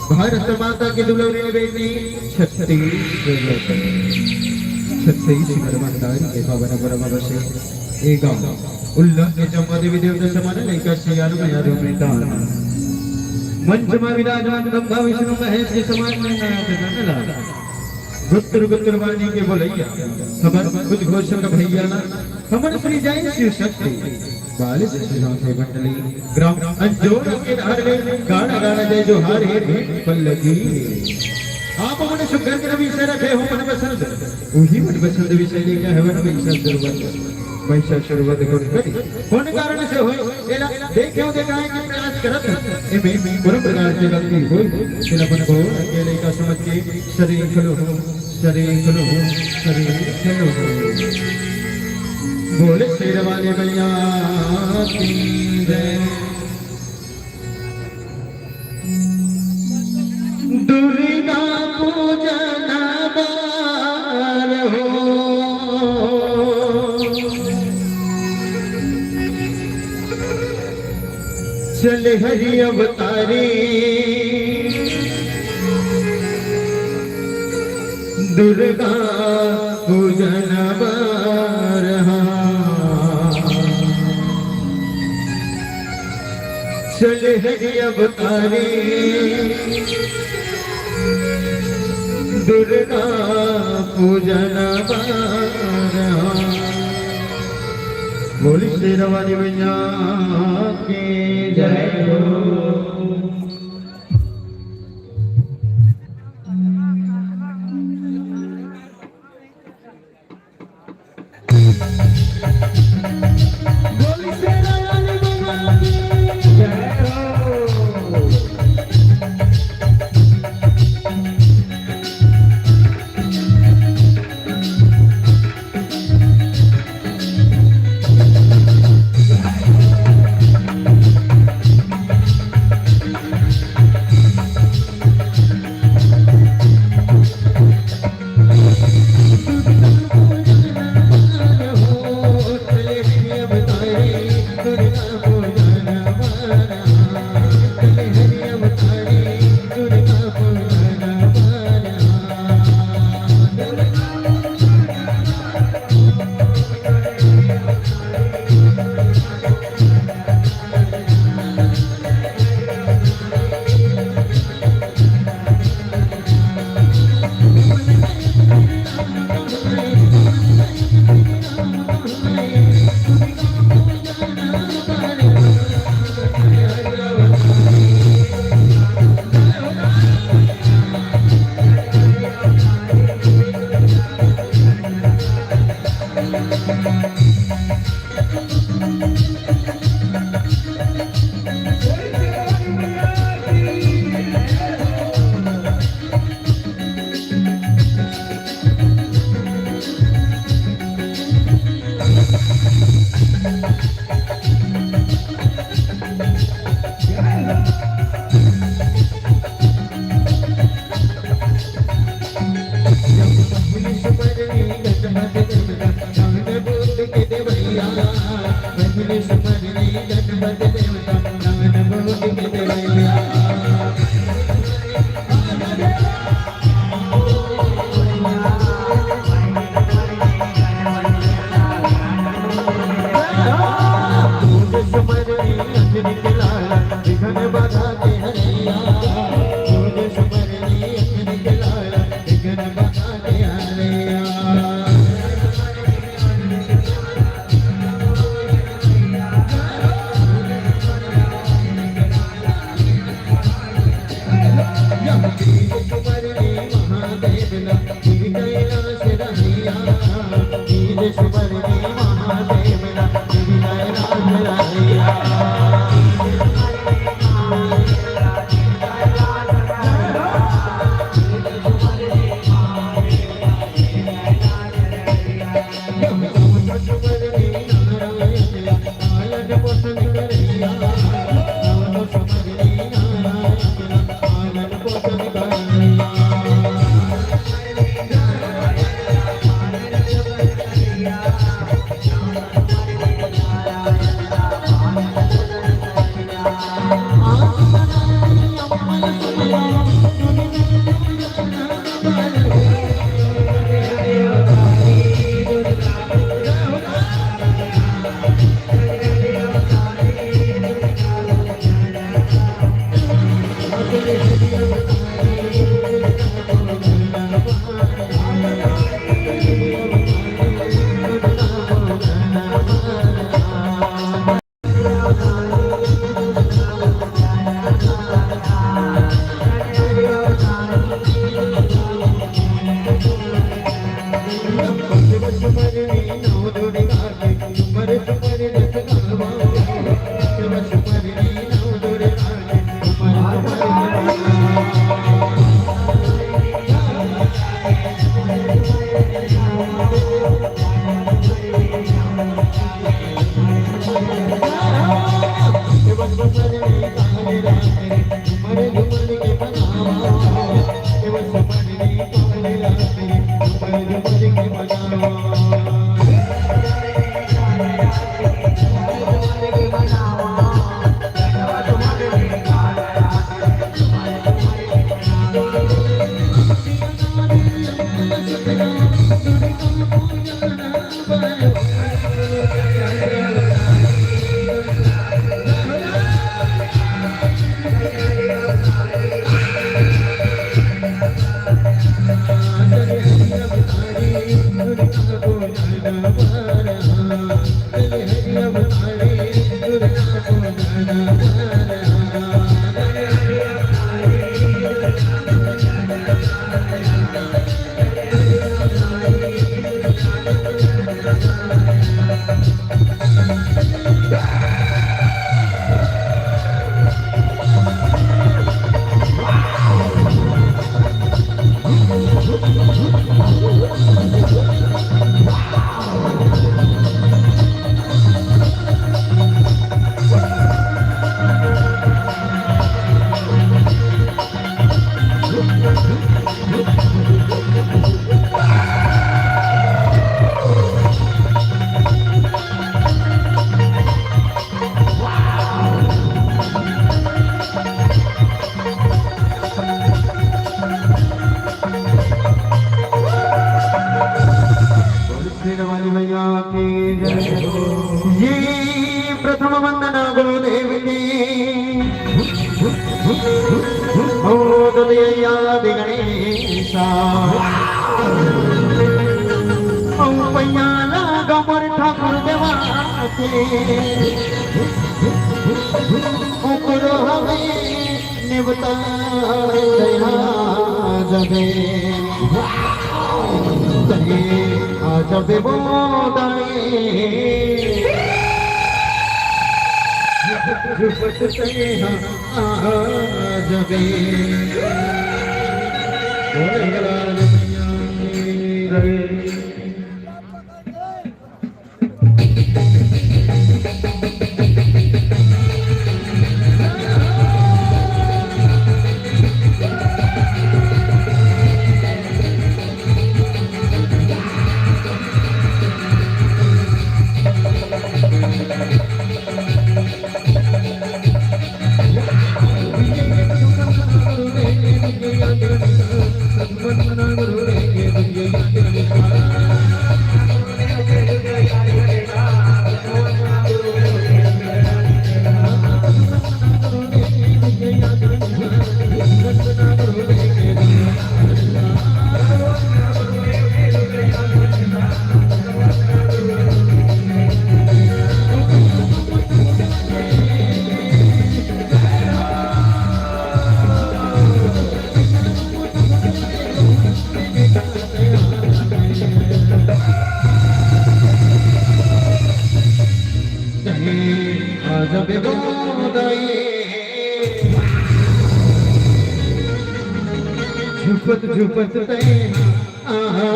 भारत माता की दुलारी बेटी, छत्तीस छत्तीस गढ़ भंडारी के पावन पुरवा बसे ए गांव। उल्ला के जम्मा देवी देवता समान, लइका सियान मैया रूप में दान। मंच में विराजमान ब्रह्मा विष्णु महेश के समान में नाथ गण लाल। गुत्तुर गुत्तुर वाणी के बोलैया, हमर उद्घोषक भैया ना, हमर श्री जय शिव शक्ति बाल से सुजाते मंडली, ग्राम अंजोर के धार में गाना गाना जय जोहार हे भेंट पल्लगी। आप मन सुग्घर के रवि से रखे हो मन पसंद, उही मन पसंद विषय लेके हे वन महिषासुर वध, महिषासुर वध कोन करी, कोन कारण से होय, एला देखे हो देखाए के प्रयास करत हे। एमे कोनो प्रकार के गलती होय, तेला अपन को अकेले का समझ के शरीर खलो हो, शरीर खलो हो, शरीर खलो हो। बोल शेर वाले मैया की जय। दुर्गा पूजन बार हो, चल हरि अवतारी, दुर्गा पूजन बार हा। चल हरि अवतारी, दुर्गा पूजन बार हा। बोल शेर वाली मैया की जय हो। शेर वाली मैया की जय। ये प्रथम वंदना गुरुदेव की। ओम ददयादि गणेशा। ओम पैयाला गमर ठाकुर देवा के। ओकरो हमें निवता दया जबे। तहे आ जबे वो दाई। झुपट से आ जबे। बोले लाल मैया की जय। झुपत झुपत तैं आहा,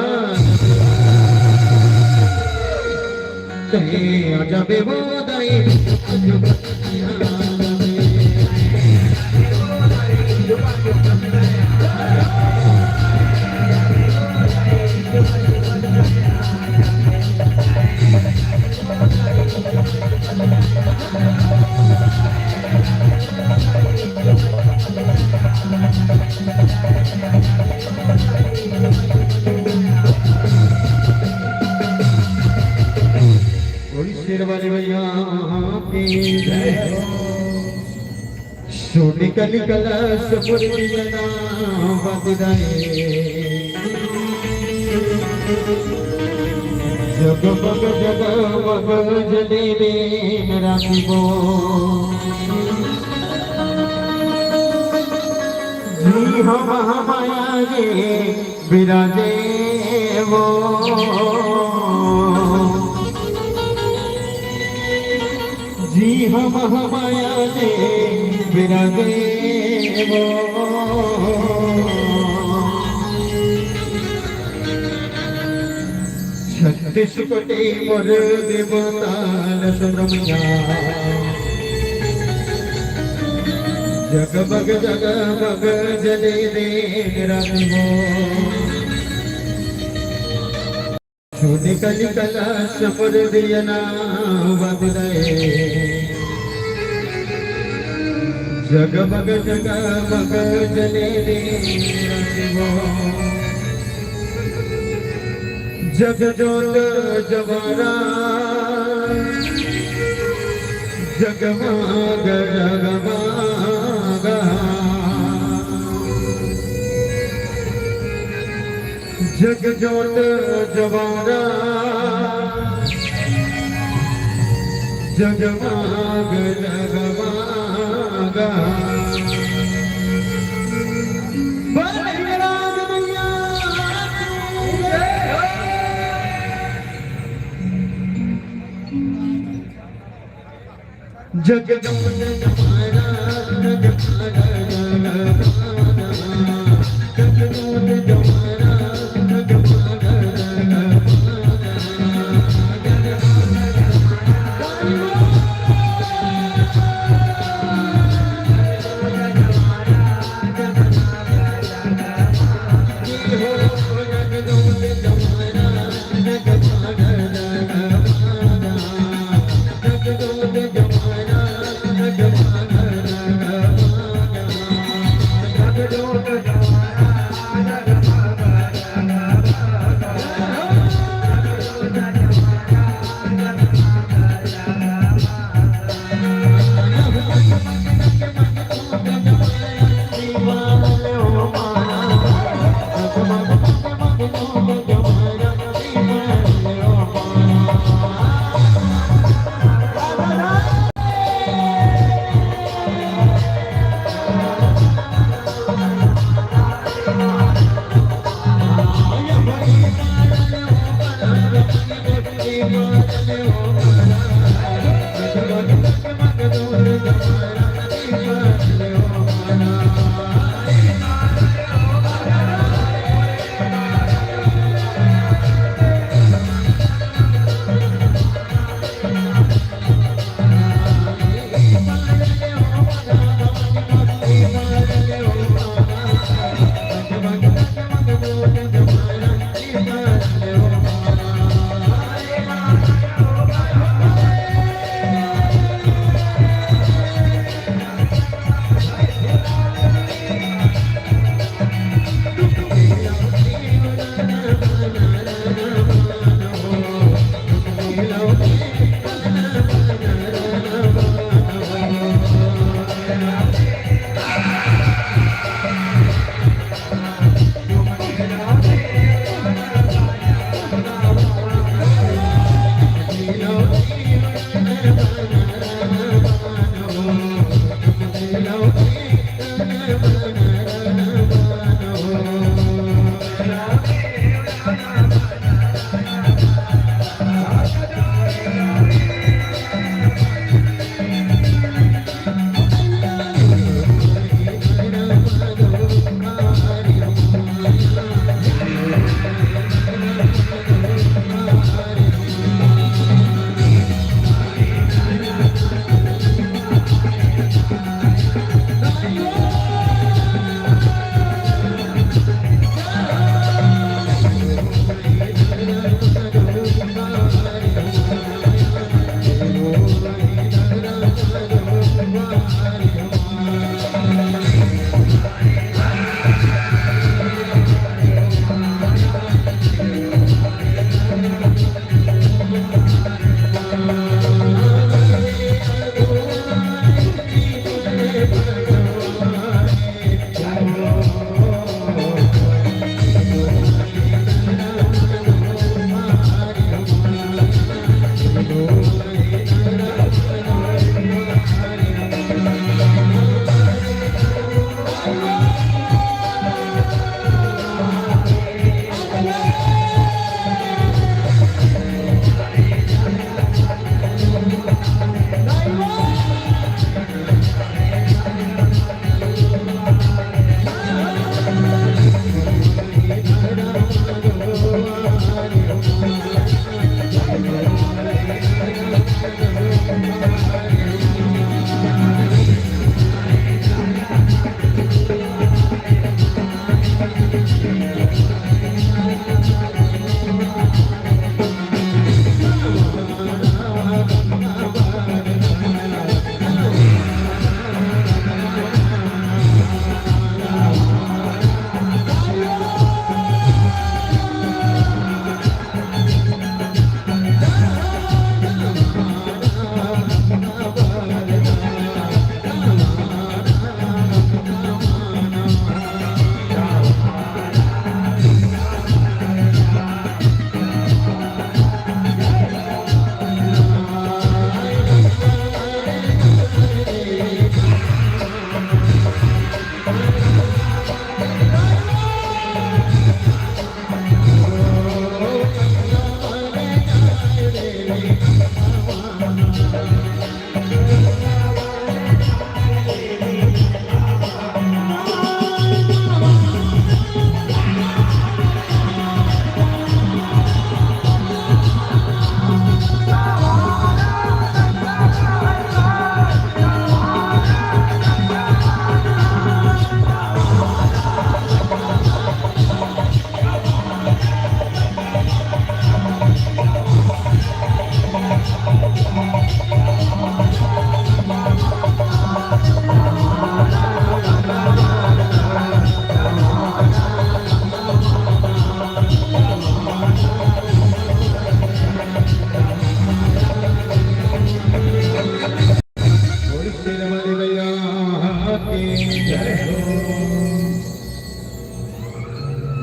तैं आ जाबे वो दाई, झुपत झुपत तैं आहा। बोली शेर वाले भैया की जय। सोने कली कलश मुरली जना बदनाए। जगमग जगमग जले दिन राति वो। जी हम हमाया गे विराजे वो। जी हम हमाया गे विराजे वो। छत्तीस कोटि मोर देवता ल सुन रमैया। जगमग जगमग जले दिन राति वो। सोने कली कलश मुरली जना बदनाए। जगमग जगमग जले दिन राति वो। जग जोत जवारा जगमग जगमग। जग जोत जवारा जगमग जगमग। बोल मेहराज मैया की जय हो। जग जोत जवारा जगमग जगमग।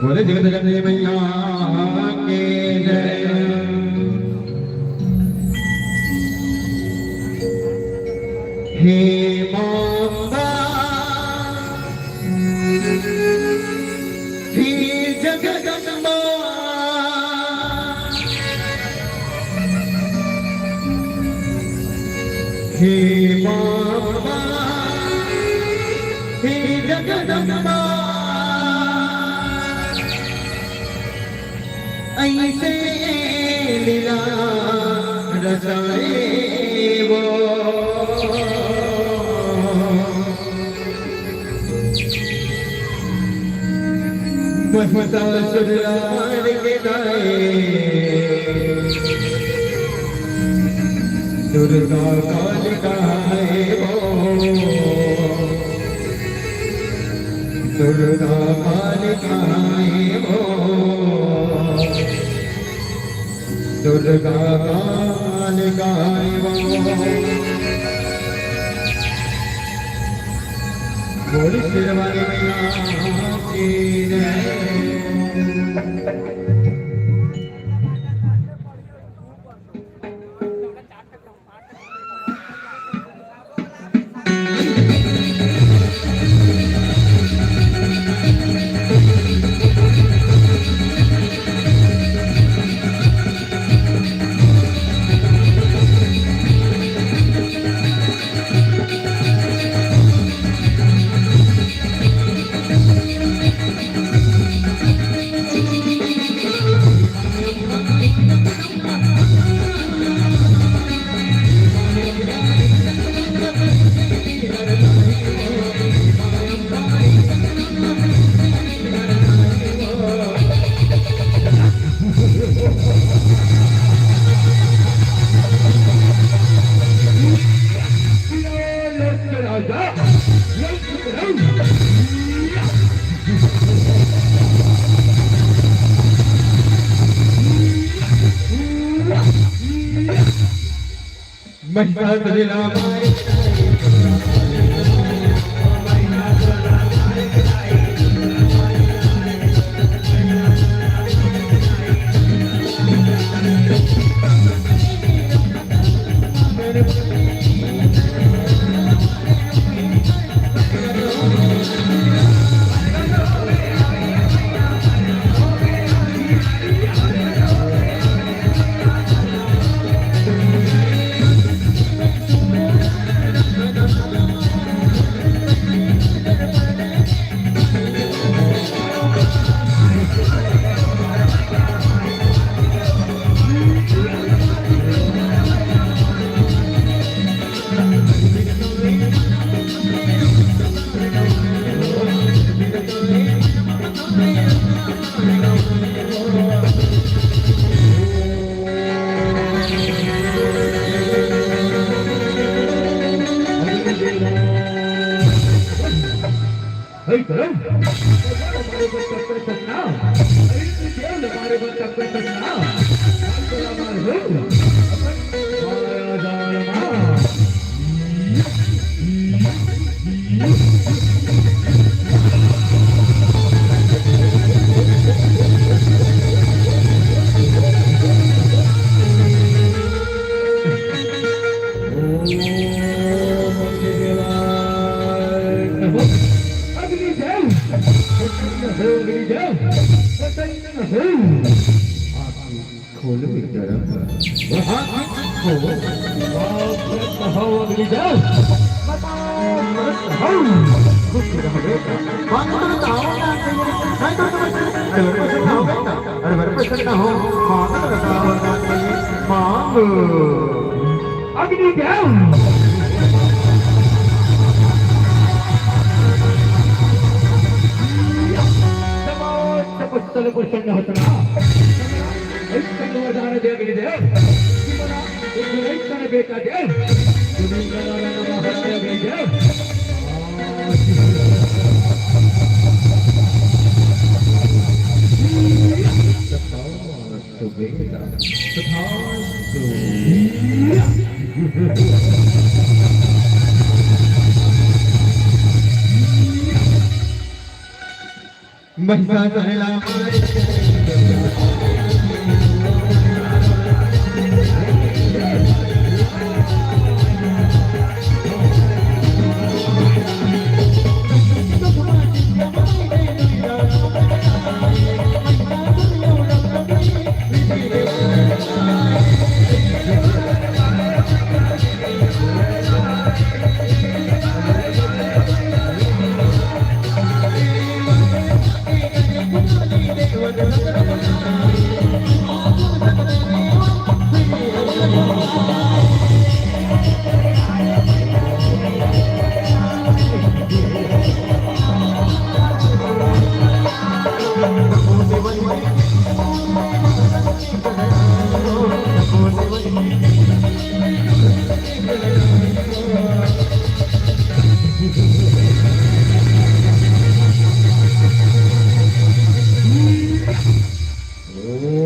बोले जगत जननी मैया की जय। हे मांबा, हे जगदम्बा, हे मांबा, हे जगदम्बा, अइसे लीला रचाए वो। ममता सुरलाल के गाए, दुर्गा कालिका है वो, दुर्गा कालिका है वो। दुर्गा कालिका वो। बोली शेरवाली मैया की जय। महिषासुर राम। हे करम, हमारे बच्चा पे सन्ना, अरे तेरे हमारे बच्चा पे सन्ना, अग्निदेव, प्रसन्न हो अग्निदेव, प्रसन्न हो। खोलो एक तरफ। हो। प्रसन्न हो अग्निदेव। बताओ, प्रसन्न हो। खुश रहो बेटा। बात तो बताओ ना, नहीं तो तुम्हें, अरे, प्रसन्न हो बेटा। अरे, प्रसन्न हो। मांग बताओ ना, मांग। अग्निदेव। समस्त प्रसन्न होतना। ऐसा वरदान दे अग्निदेव। कि बना, एक ऐसा बेटा दे। दुनिया का नाम है अग्निदेव। तथास्तु बेटा, तथास्तु। महिषासुर ला मारे। ओम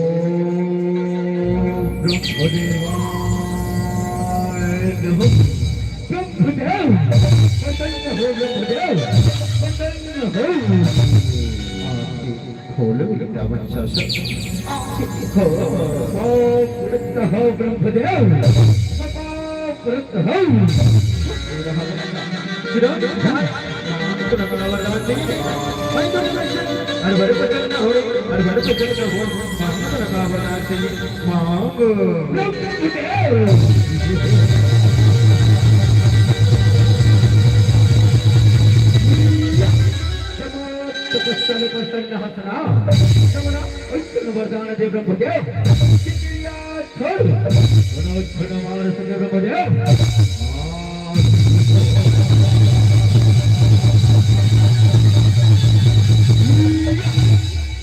ब्रह्मदेवाय नमः। ब्रह्मदेव, प्रसन्न हो ब्रह्मदेव, प्रसन्न हो। आंखें खोलो बेटा, बच्चा सब। आंखें खोलो। पाँव पड़ता हो ब्रह्मदेव, पाँव पड़ता हो। सुनो, सुनो। हर बार प्रसन्न हो, हर बार प्रसन्न हो, मांग तो रखा वरदान चाहिए, मांग। समस्त प्रसन्न हंसना, समना, ऐसे वरदान दे ब्रह्मदेव। छोड़। मनोज भगवान सुंदर बजाओ।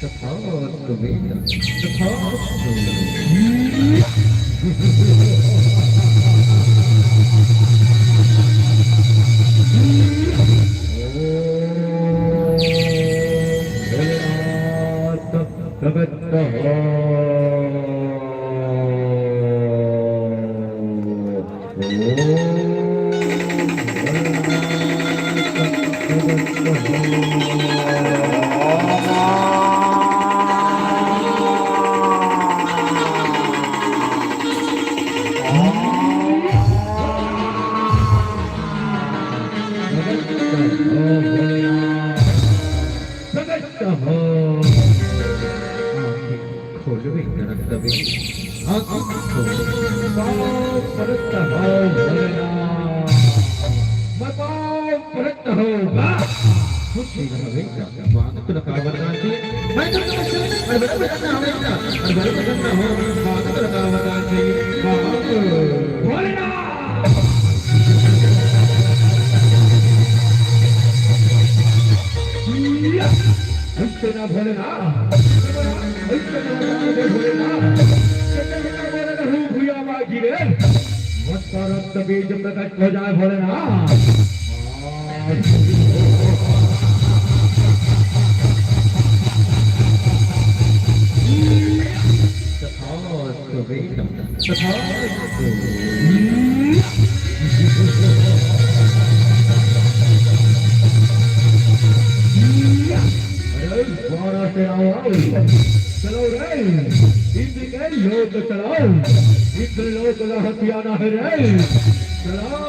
तथास्तु बेटा, तथास्तु। ओम भोलेनाथ प्रगट हो। प्रगट हो। आंखें खोलो बेटा, रक्त बेटा। आंखें खोलो। पाँव पड़त हो भोलेनाथ। मैं पाँव पड़त हो। खुश रहो बेटा, भगवान तुला का वरदान दिए। मैं तो तुझे अरे बड़ा प्रसन्न हो बेटा, अरे बड़ा प्रसन्न हो। भगवान तुला का वरदान दिए। भोलेनाथ। ऐसे ना भोलेनाथ, ऐसे ना भोलेनाथ, भूया माँ गिरे, मत करत तभी जब तक हो जाए भोलेनाथ। तथास्तु बेटा, तथास्तु। अरे, द्वारा से आओ, आओ। चलो रे, इंद्र के लोक चलाओ। इंद्र लोक ला हथियाना है रे। चलाओ,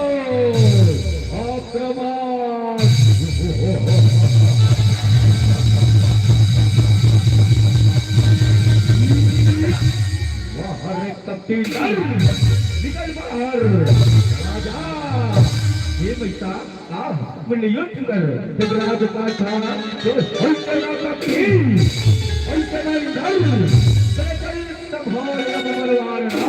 आक्रमण। वाह रे कपटी, निकल बाहर। राजा, ये पैसा आप मूल्य युद्ध कर, जब राज का था, तो हल्का ना कपटी, हल्का ना इधर, चल चल संभाल अब बलवान ना।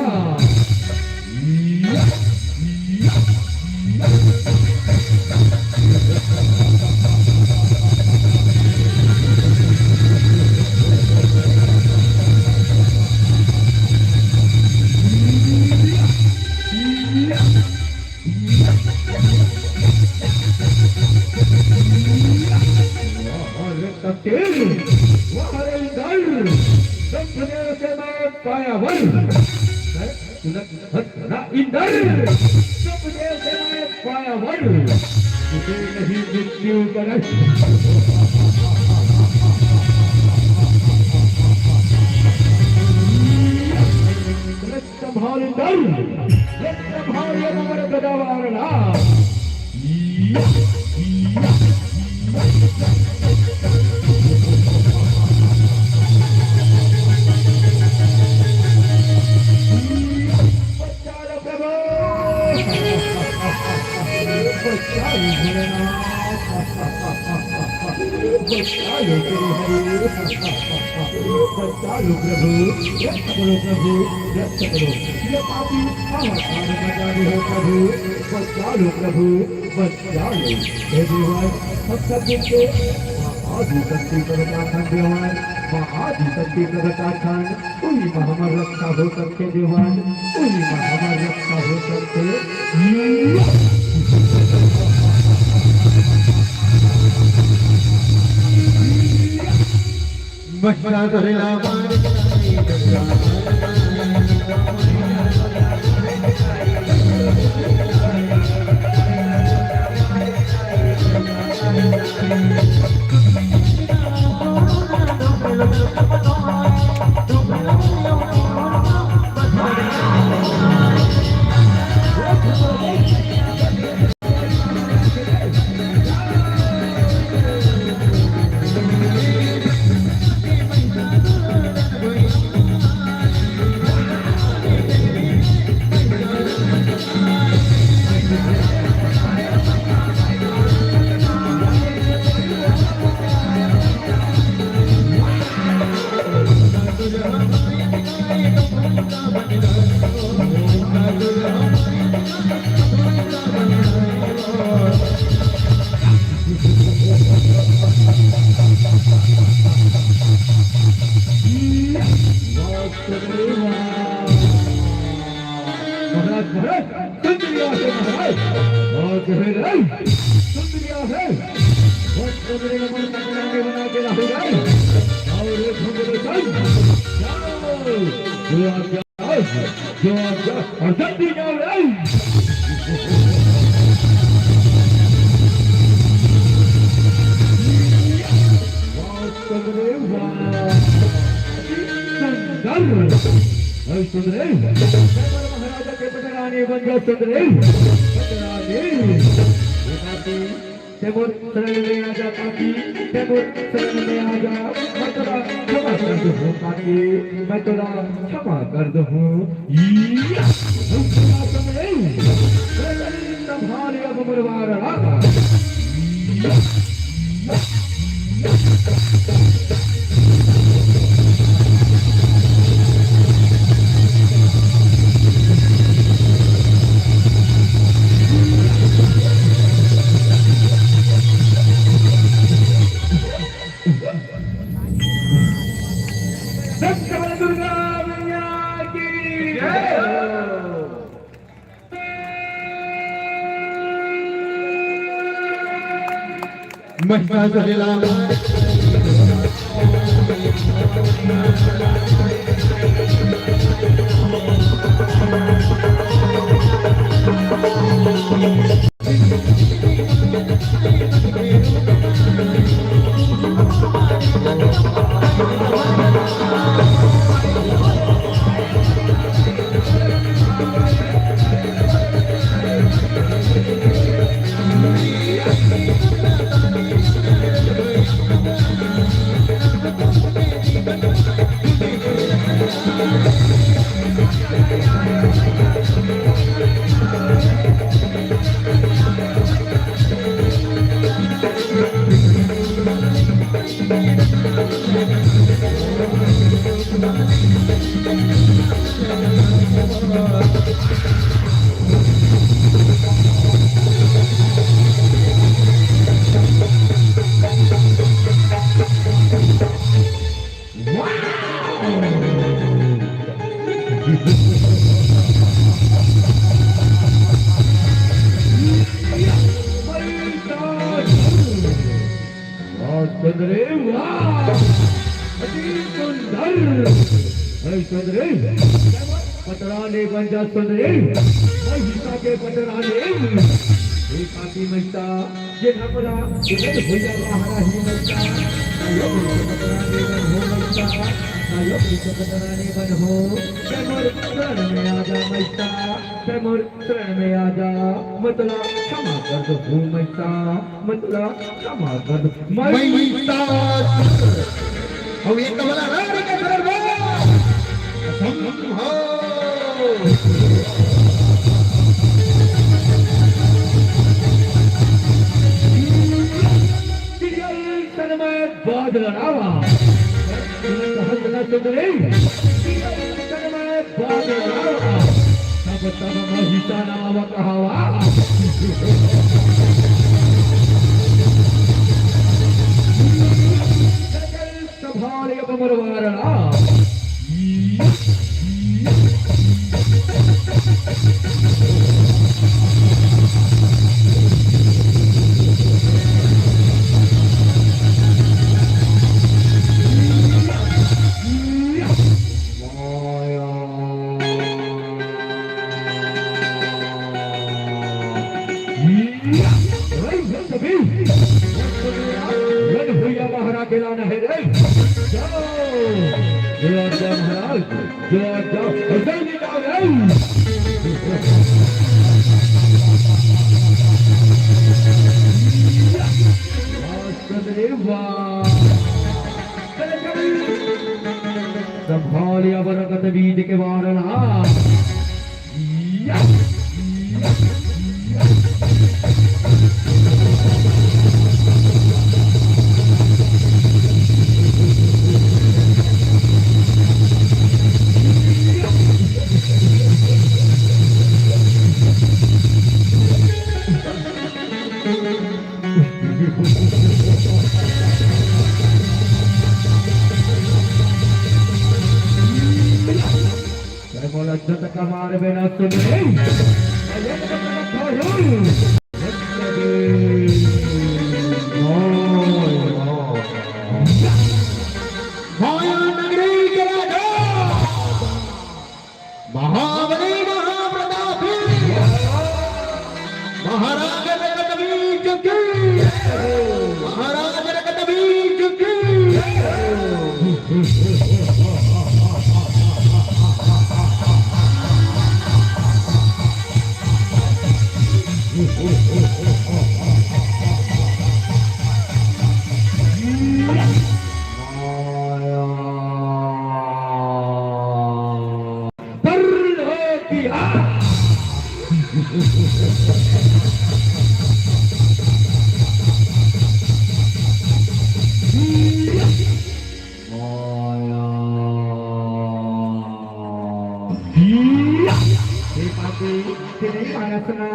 वाह रे कटेल, वाह रे इंदर, ब्रह्मदेव से मैं पाया वर। हट ना इंदर, ब्रह्मदेव से मैं पाया वर। तुझे नहीं मृत्यु करे। संभाल इंदर, संभाल ये नंबर गदावार ना। बच्चा लो प्रभु, बच्चा लो भोलेनाथ। बचा लो प्रभु, बचा लो प्रभु, रक्षा करो प्रभु, रक्षा करो। ये पापी हाहाकार मचा रहे हो प्रभु, बचा लो प्रभु, बचा लो। हे देवर, हम सब मिलके महाआदि शक्ति प्रगटाखंड देवर, महाआदि शक्ति प्रगटाखंड। उही म हमर रक्षा हो सकथे देवर, उही म हमर रक्षा हो सकथे। महिषासुर ला मार महाराज, महाराज, सुंदरिया से महाराज, और जो है रे, सुंदरिया से, वो सुंदरी का मन पकड़ाने बना के लाओ रे, और ये घुंघरू चल, जाओ, जो आज्ञा, जो आज्ञा, और जल्दी जाओ रे। वाह, सुंदरी, वाह। सुंदर। ऐ सुंदरी, तैं मोर महाराजा के पटरानी बन जा सुंदरी। पटरानी। हे काकी, तैं मोर शरण में आ जा काकी, तैं मोर शरण में आ जा। मैं तोला क्षमा कर दूँ काकी, मैं तोला क्षमा कर दूँ। या! सुंदरी, संभाल अब मोर वार। दुर्गा मैया की जय। महिषासुर ला मार। वाह सुंदरी, वाह। अति सुंदर। ऐ सुंदरी, पटरानी बन जा सुंदरी। महिषा के पटरानी। हे काकी मैसा, जेन हमला, जेन भैया बाहरा ही मैसा, आयो भैया पकड़ाने बन हो मैसा, आयो भैया पकड़ाने बन हो। तैमूर शरण में आजा मैसा, तैमूर शरण में आजा, मतलब क्षमा कर दो हो मैसा, मतलब क्षमा कर दो। महिषासुर। अउ ये कमला रानी का शरण में। असंभव। चिड़ियल तन में बादल आवा। कहत न सुन रे। चिड़ियल तन में बादल आवा। तब तब महिषा नाम कहावा। संभाल अब मरवारना। वन भैया बाहरा के लाना है रे। जाओ। जय राजा महाराज, जय राजा, जय राजा। वाह, वाह। संभालिया बरकत बीज के वारना। जय बोला जत कमार बिना सुन रे। माया नगरी के राजा महाबली महाप्रतापी महाराज रघुवीर की, महाराज रघुवीर की। हे पापी, ते नहीं मानस ना,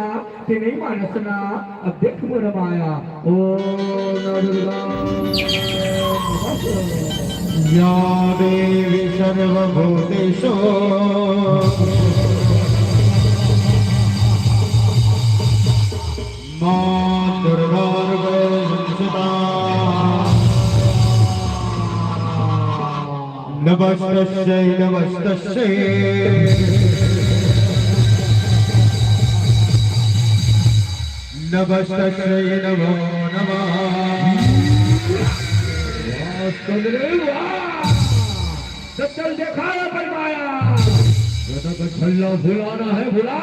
ते नहीं मानस ना, अब देख मोर माया। ओम नमः दुर्गा। या देवी सर्वभूतेषु मां दुर्गारूपेण संस्थिता। नमस्तस्यै, नमस्तस्यै। नमस्तस्यै नमो नमः। वाह, सुन रे वाह। तो चल देखा है भाई माया। दादा का छल्ला भुलाना है, भुला।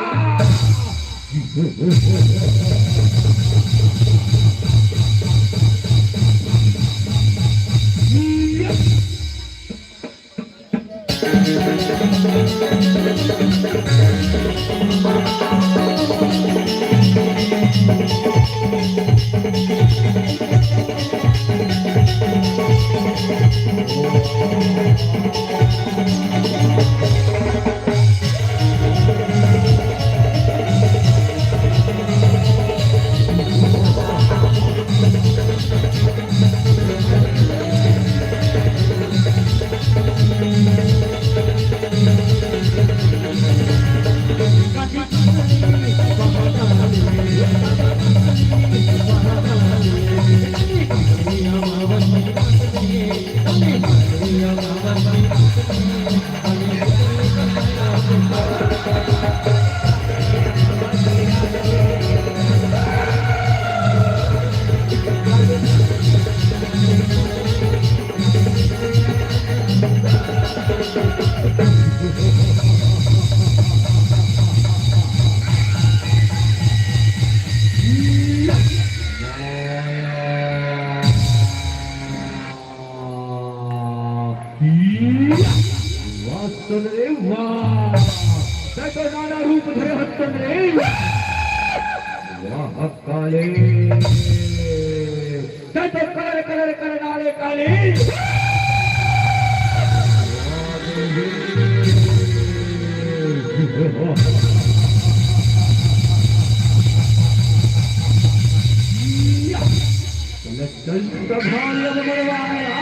सुंदरी वाह, तैं तो नाना रूप धरे हस सुंदरी। वाह काली, तैं तो कर कर कर नाले काली। चल, चल, चल, भाई, अब मरवा रहा।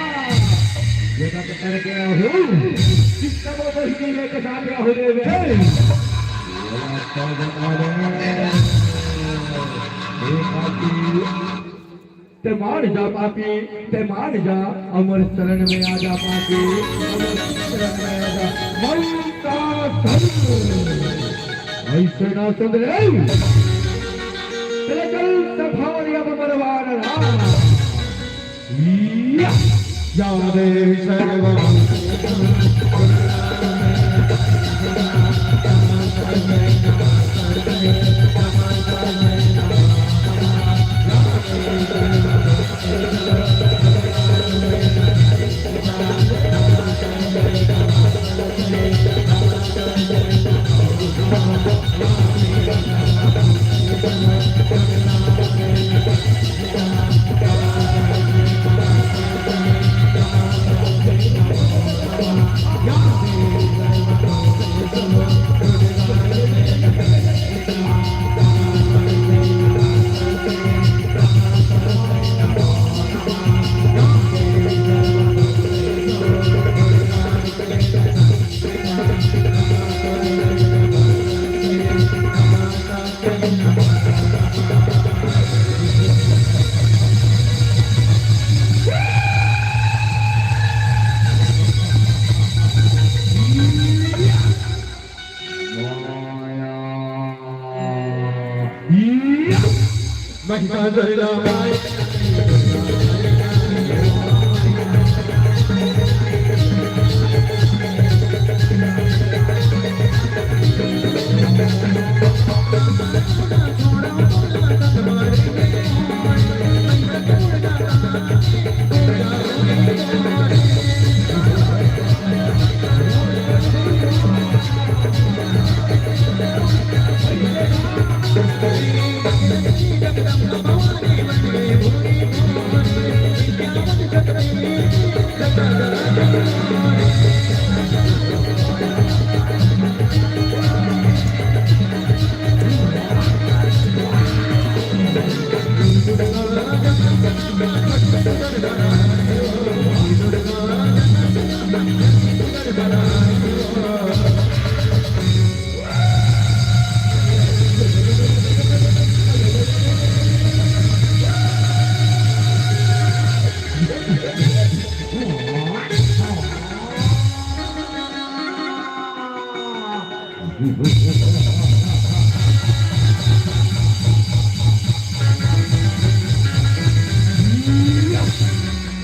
ये बात करके हूँ। किसका वो बहिनी लेके साथ रहो रे बे? ये बात कर बता दे। हे पापी, ते मान जा पापी, ते मान जा, अमर शरण में आ जा पापी, अमर शरण में आ जा। मौत का धन। ऐसे ना सुंदरी। चले चल सफारी अब मरवाना। या, या देवी सर्वभूत। महिमा जय रामाय।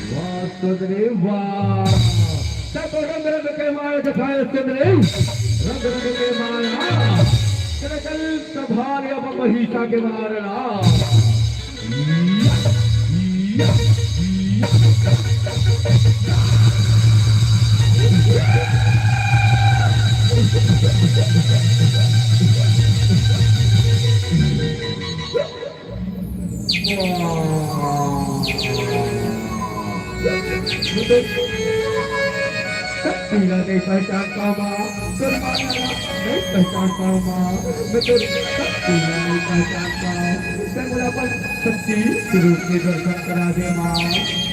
वाह सुंदरी वाह। सब रंग रंग के माल दिखाए सुंदरी, रंग रंग के माल। हाँ। चल चल सभार अब महिषा के मारना। शक्ति ला नहीं पहचान पावा, दुर्गा ला नहीं पहचान पावा, मैं तो शक्ति ला नहीं पहचान पावा। ते मोला अपन शक्ति स्वरूप के दर्शन करा दे माँ,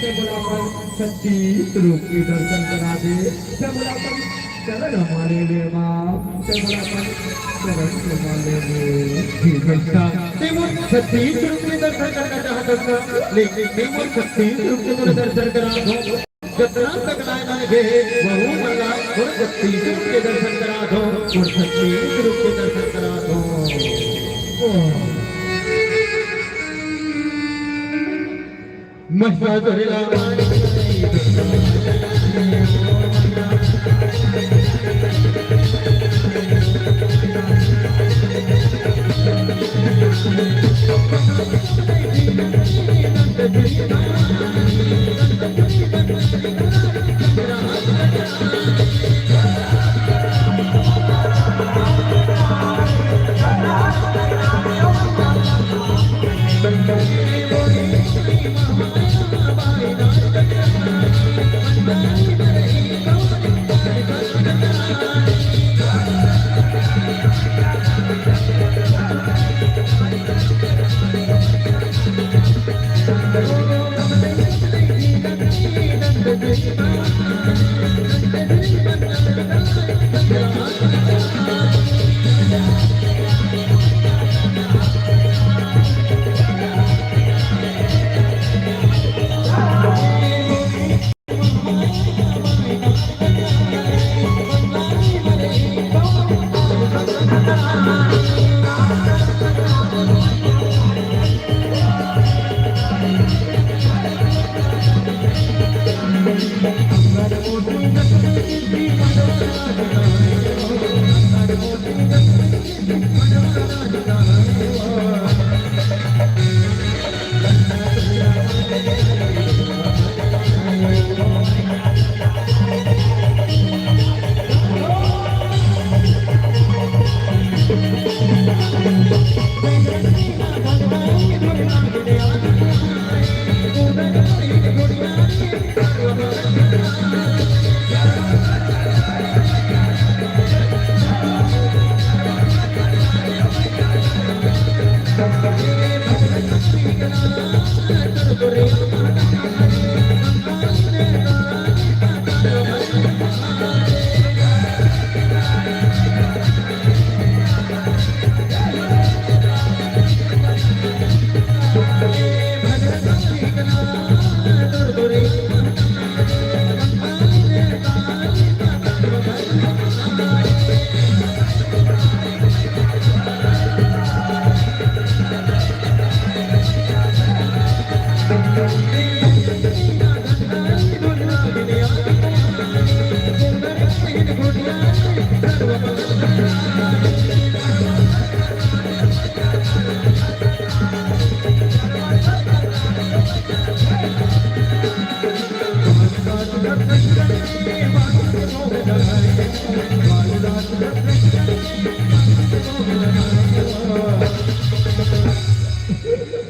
ते मोला अपन शक्ति स्वरूप के दर्शन करा दे, ते मोला अपन चरण माले ले माँ, ते मोला अपन चरण माले ले। जी भैया, ते मोर शक्ति स्वरूप के दर्शन करना चाहत हस ना, लेकिन ते मोर शक्ति स्वरूप के मोर दर्शन करा दो। जतना तक लाए मन गे, वहू मन ला मोर शक्ति स्वरूप के दर्शन करा दो, मोर शक्ति स्वरूप के दर्शन करा दो। ओह। महिषासुर ला मार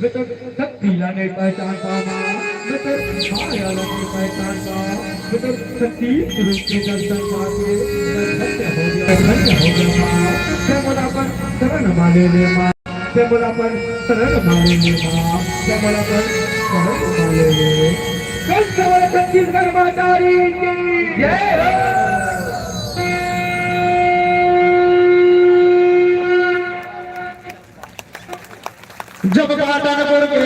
मैं तो शक्ति ला नइ पहचान पावं, मैं तो माया ला नइ पहचान पावं, मैं तो सतीश रूप के दर्शन पाके मैं धन्य हो गया, धन्य हो गया माँ। ते मोला अपन शरण मा ले ले माँ, ते मोला अपन शरण मा ले ले माँ, ते मोला अपन शरण मा ले ले। कल सवाल छत्तीसगढ़ माता री की जय हो। जब पाटनपुर के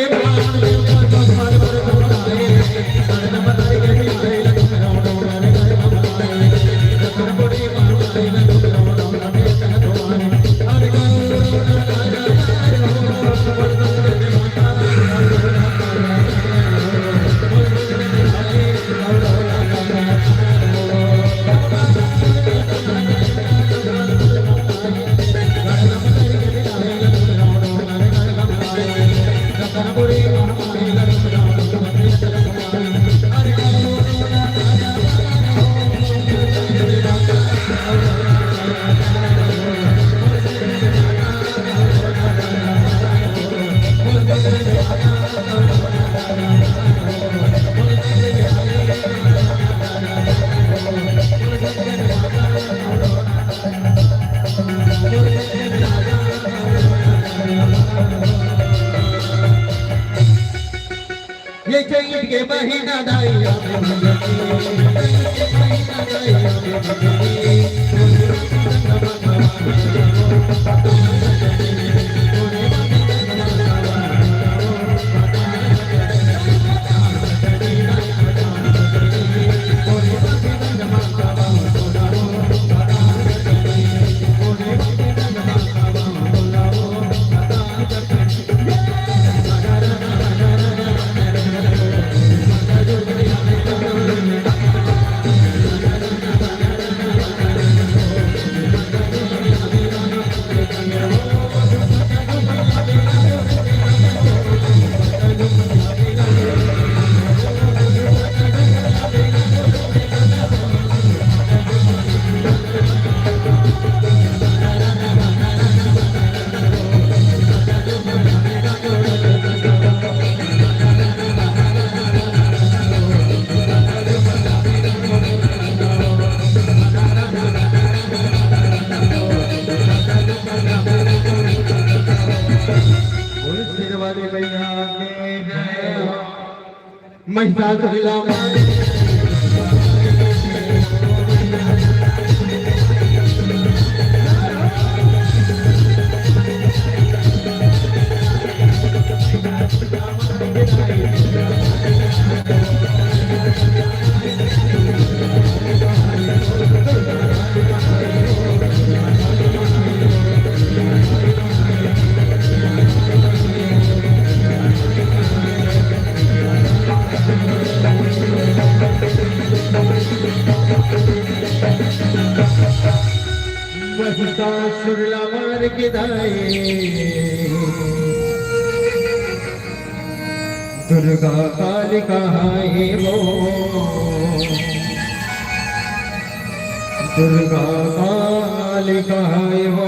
ये चैत के महीना दाई महिषासुर ला मार। महिषासुर ला मार के दाई दुर्गा कालिका हे वो, दुर्गा कालिका हे वो।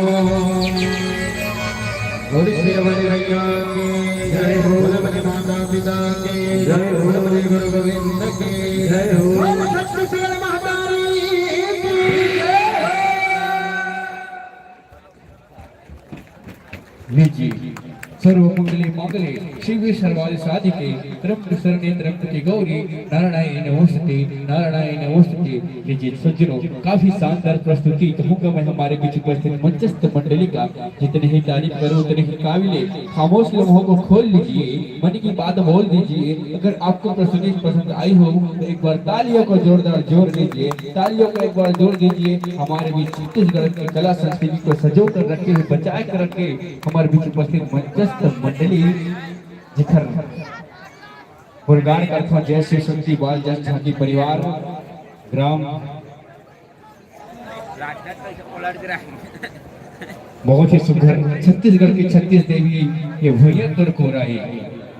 बोल शेरवाली मैया की जय हो। बोल अपने माता पिता की जय हो। बोल अपने गुरु गोविंद की जय हो। बोल छत्तीसगढ़ महतारी की जय हो। लीजिए, सर्व मंगले मांगले शिव सर्वार्थ साधिके, त्र्यंबक शरणे त्र्यंबके गौरी, नारायणी नमोस्तुते, नारायणी नमोस्तुते। लीजिए सज्जनों, काफी शानदार प्रस्तुति कहूंगा मैं हमारे बीच उपस्थित मंचस्थ मंडली का। जितने ही तारीफ करो उतने ही काबिले। खामोश लम्हों को खोल लीजिए, मन की बात बोल दीजिए। अगर आपको प्रस्तुति पसंद आई हो तो एक बार तालियों को जोरदार जोर दीजिए, तालियों को एक बार जोर दीजिए। हमारे बीच छत्तीसगढ़ की कला संस्कृति को सजो कर रखे हुए, बचाए कर रखे हमारे बीच उपस्थित मंचस्थ मंडली, जिखर गुणगान करथों जय शिव शक्ति बाल जस झांकी परिवार, ग्राम बहुत ही सुघर। छत्तीसगढ़ की छत्तीस देवी ये भुइयां तोर कोरा हे।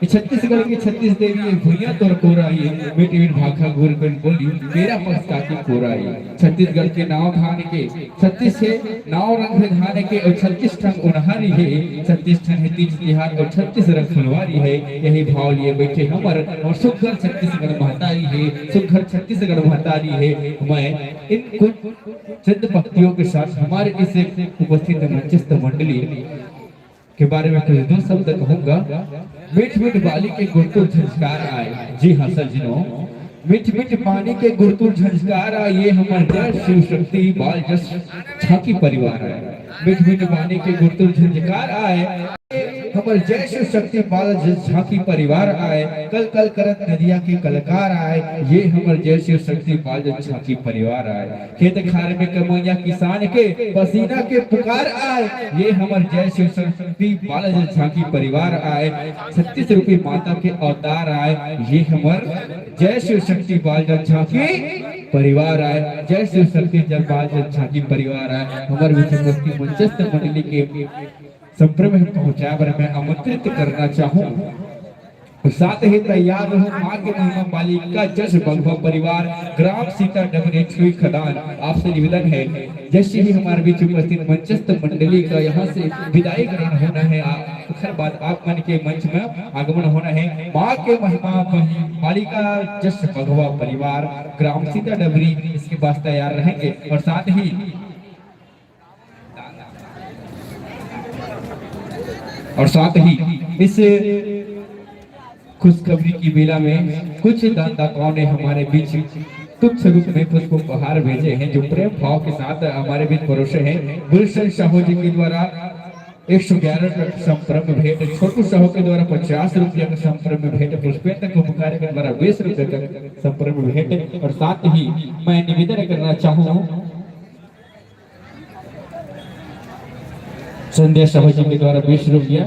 ये छत्तीसगढ़ की छत्तीस देवी ये भुइयां तोर कोरा हे। मीठ मीठ भाखा गुर गुर बोली, मेरा पक्ष काकी कोरा हे। छत्तीसगढ़ के नाव धान के, छत्तीस हे नाव रंग धान के, अउ छत्तीस ठन ओनहारी हे, छत्तीस ठन हे तीज तिहार अउ छत्तीस रंग फुलवारी हे। यही भाव लिए बैठे हमर अउ सुघर छत्तीसगढ़ महतारी हे, सुघर छत्तीसगढ़ महतारी हे। मैं इन कुछ चंद पंक्तियों के साथ हमारे इस उपस्थित मंचस्थ मंडली के बारे में कुछ दो शब्द कहूंगा। मीठ मीठ बाली के गुरतुर झंझकार आय, जी हाँ सज्जनों, मीठ मीठ बाली के गुरतुर झंझकार आय, ये हमर जय शिव शक्ति बाल जस झांकी परिवार आय। मीठ मीठ बाली के गुरतुर झंझकार आय, हमर जय शिव शक्ति बाल जस झांकी परिवार आय। कल कल करत नदिया के कलकार आय, ये हमर जय शिव शक्ति बाल जस झांकी परिवार आय। खेत खार में कमइया किसान के पसीना के पुकार आय, ये हमर जय शिव शक्ति बाल जस झांकी परिवार आय। छत्तीस रूपी माता के अवतार आय, ये हमर जय शिव शक्ति बाल जस झांकी परिवार आय। जय शिव शक्ति जल बाल जस झांकी परिवार आय। हमर विश्व शक्ति मंचस्थ मंडली के संभ्रम में पहुंचाए बर मैं आमंत्रित करना चाहूं। साथ ही तैयार रहो माँ के महिमा बालिका जस बघवा परिवार, ग्राम सीता डबरी छुई खदान। आपसे निवेदन है, जैसे ही हमारे बीच उपस्थित मंचस्थ मंडली का यहाँ से विदाई ग्रहण होना है, आ-, ओकर बाद आप मन के मंच में आगमन होना है। माँ के महिमा बही-, बालिका जस बघवा परिवार, ग्राम सीता डबरी, इसके पास तैयार रहेंगे। और साथ ही और साथ ही इस खुशखबरी की बेला में कुछ दानदाताओं ने हमारे बीच तुच्छ रूप में पुष्प उपहार भेजे हैं, जो प्रेम भाव के साथ हमारे बीच परोसे हैं। गुलशन साहू जी के द्वारा एक सौ ग्यारह का संभ्रम भेंट, छोटू साहू के द्वारा पचास रुपया का संभ्रम भेंट, पुष्पेंद्र कुंभकार के द्वारा बीस रुपये का संभ्रम भेंट। और साथ ही मैं निवेदन करना चाहूँ, संध्या साहू जी के द्वारा बीस रुपया,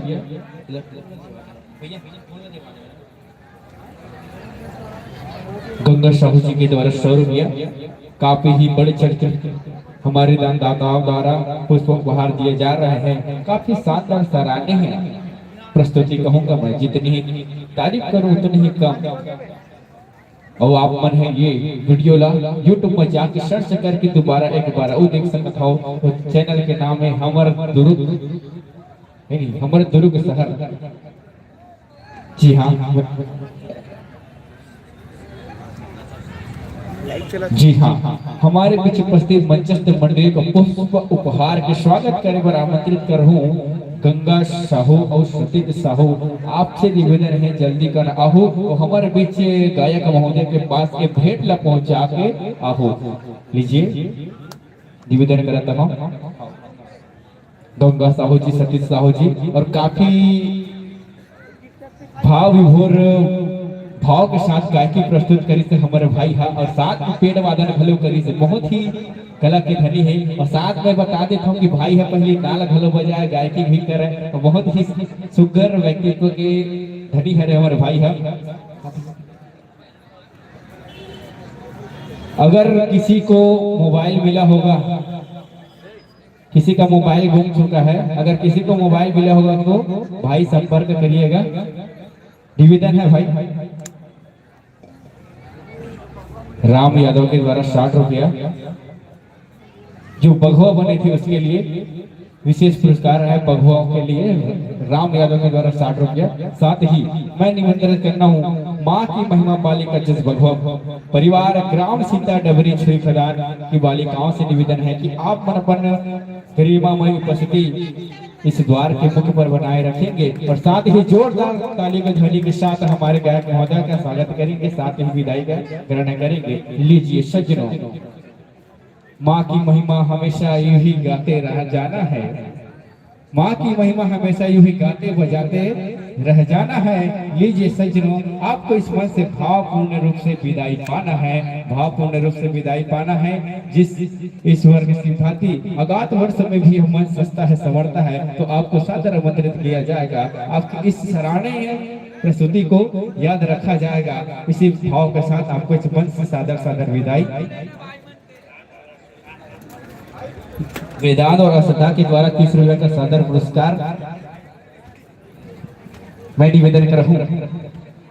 गंगा साहू जी के द्वारा सौ रुपया, काफी ही बढ़ चढ़ के हमारे दानदाताओं द्वारा पुष्प उपहार दिए जा रहे हैं। काफी शानदार सराहनीय है। प्रस्तुति कहूंगा मैं, जितनी ही तारीफ करूं उतनी ही कम। अउ आप मन ह ये video ला YouTube में जाके search करके दोबारा एक बार अउ देख सकत हव। वो channel के नाम है हमर दुर्ग, नहीं, नहीं, हमर दुर्ग शहर। जी हाँ, जी हाँ, हमारे बीच उपस्थित मंचस्थ मंडली को पुष्प उपहार के स्वागत करे बर आमंत्रित करहूँ। गंगा साहू और सतीश साहू, आपसे निवेदन है, जल्दी कर आहू और हमारे बीच गायक महोदय के पास ये भेंट ला पहुंचा के आहू। लीजिए, निवेदन करता हूँ। गंगा साहू जी, सतीश साहू जी, और काफी भाव विभोर भाव के साथ गायकी प्रस्तुत करिस हे हमर भाई हा, और साथ में पेड़ वादन घलो करिस हे। बहुत ही कला के धनी है। और साथ में बता देता हूँ कि भाई हा पहली नाल घलो बजाए, गायकी भी करे, और बहुत ही सुघर व्यक्तित्व के धनी हरे हमर भाई हा। अगर किसी को मोबाइल मिला होगा, किसी का मोबाइल गुम चुका है, अगर किसी को मोबाइल मिला होगा तो भाई संपर्क करिएगा। निवेदन है भाई। राम यादव के द्वारा साठ रुपया, जो बघवा बने थे उसके लिए विशेष पुरस्कार है बघवा के लिए, राम यादव के द्वारा साठ रुपया। साथ ही मैं निमंत्रित करना हूँ माँ की महिमा बालिका जस बघवा परिवार, ग्राम सीता डबरी छुई खदान की बालिकाओं से निवेदन है कि आप मन अपन गरिमामय उपस्थिति इस द्वार के मुख पर बनाए रखेंगे और साथ ही जोरदार ताली की ध्वनि के साथ हमारे गायक महोदय का स्वागत करेंगे, साथ ही विदाई का ग्रहण करेंगे। लीजिए सज्जनों, माँ की महिमा हमेशा यूं ही गाते रह जाना है। माँ की महिमा हमेशा यूं ही गाते बजाते रह जाना है। लीजिए सज्जनों, आपको इस मंच से भावपूर्ण रूप से विदाई पाना है, भावपूर्ण रूप से विदाई पाना है। जिस ईश्वर की सिंभाती अगाध वर्ष में भी यह मंच सजता है, संवरता है, तो आपको सादर आमंत्रित किया जाएगा। आपकी इस सराहनीय प्रस्तुति को याद रखा जाएगा। इसी भाव के साथ आपको इस मंच से सादर सादर विदाई। वेदांत और असदा के द्वारा तीस रुपए का सादर पुरस्कार। मैं निवेदन करहूँ,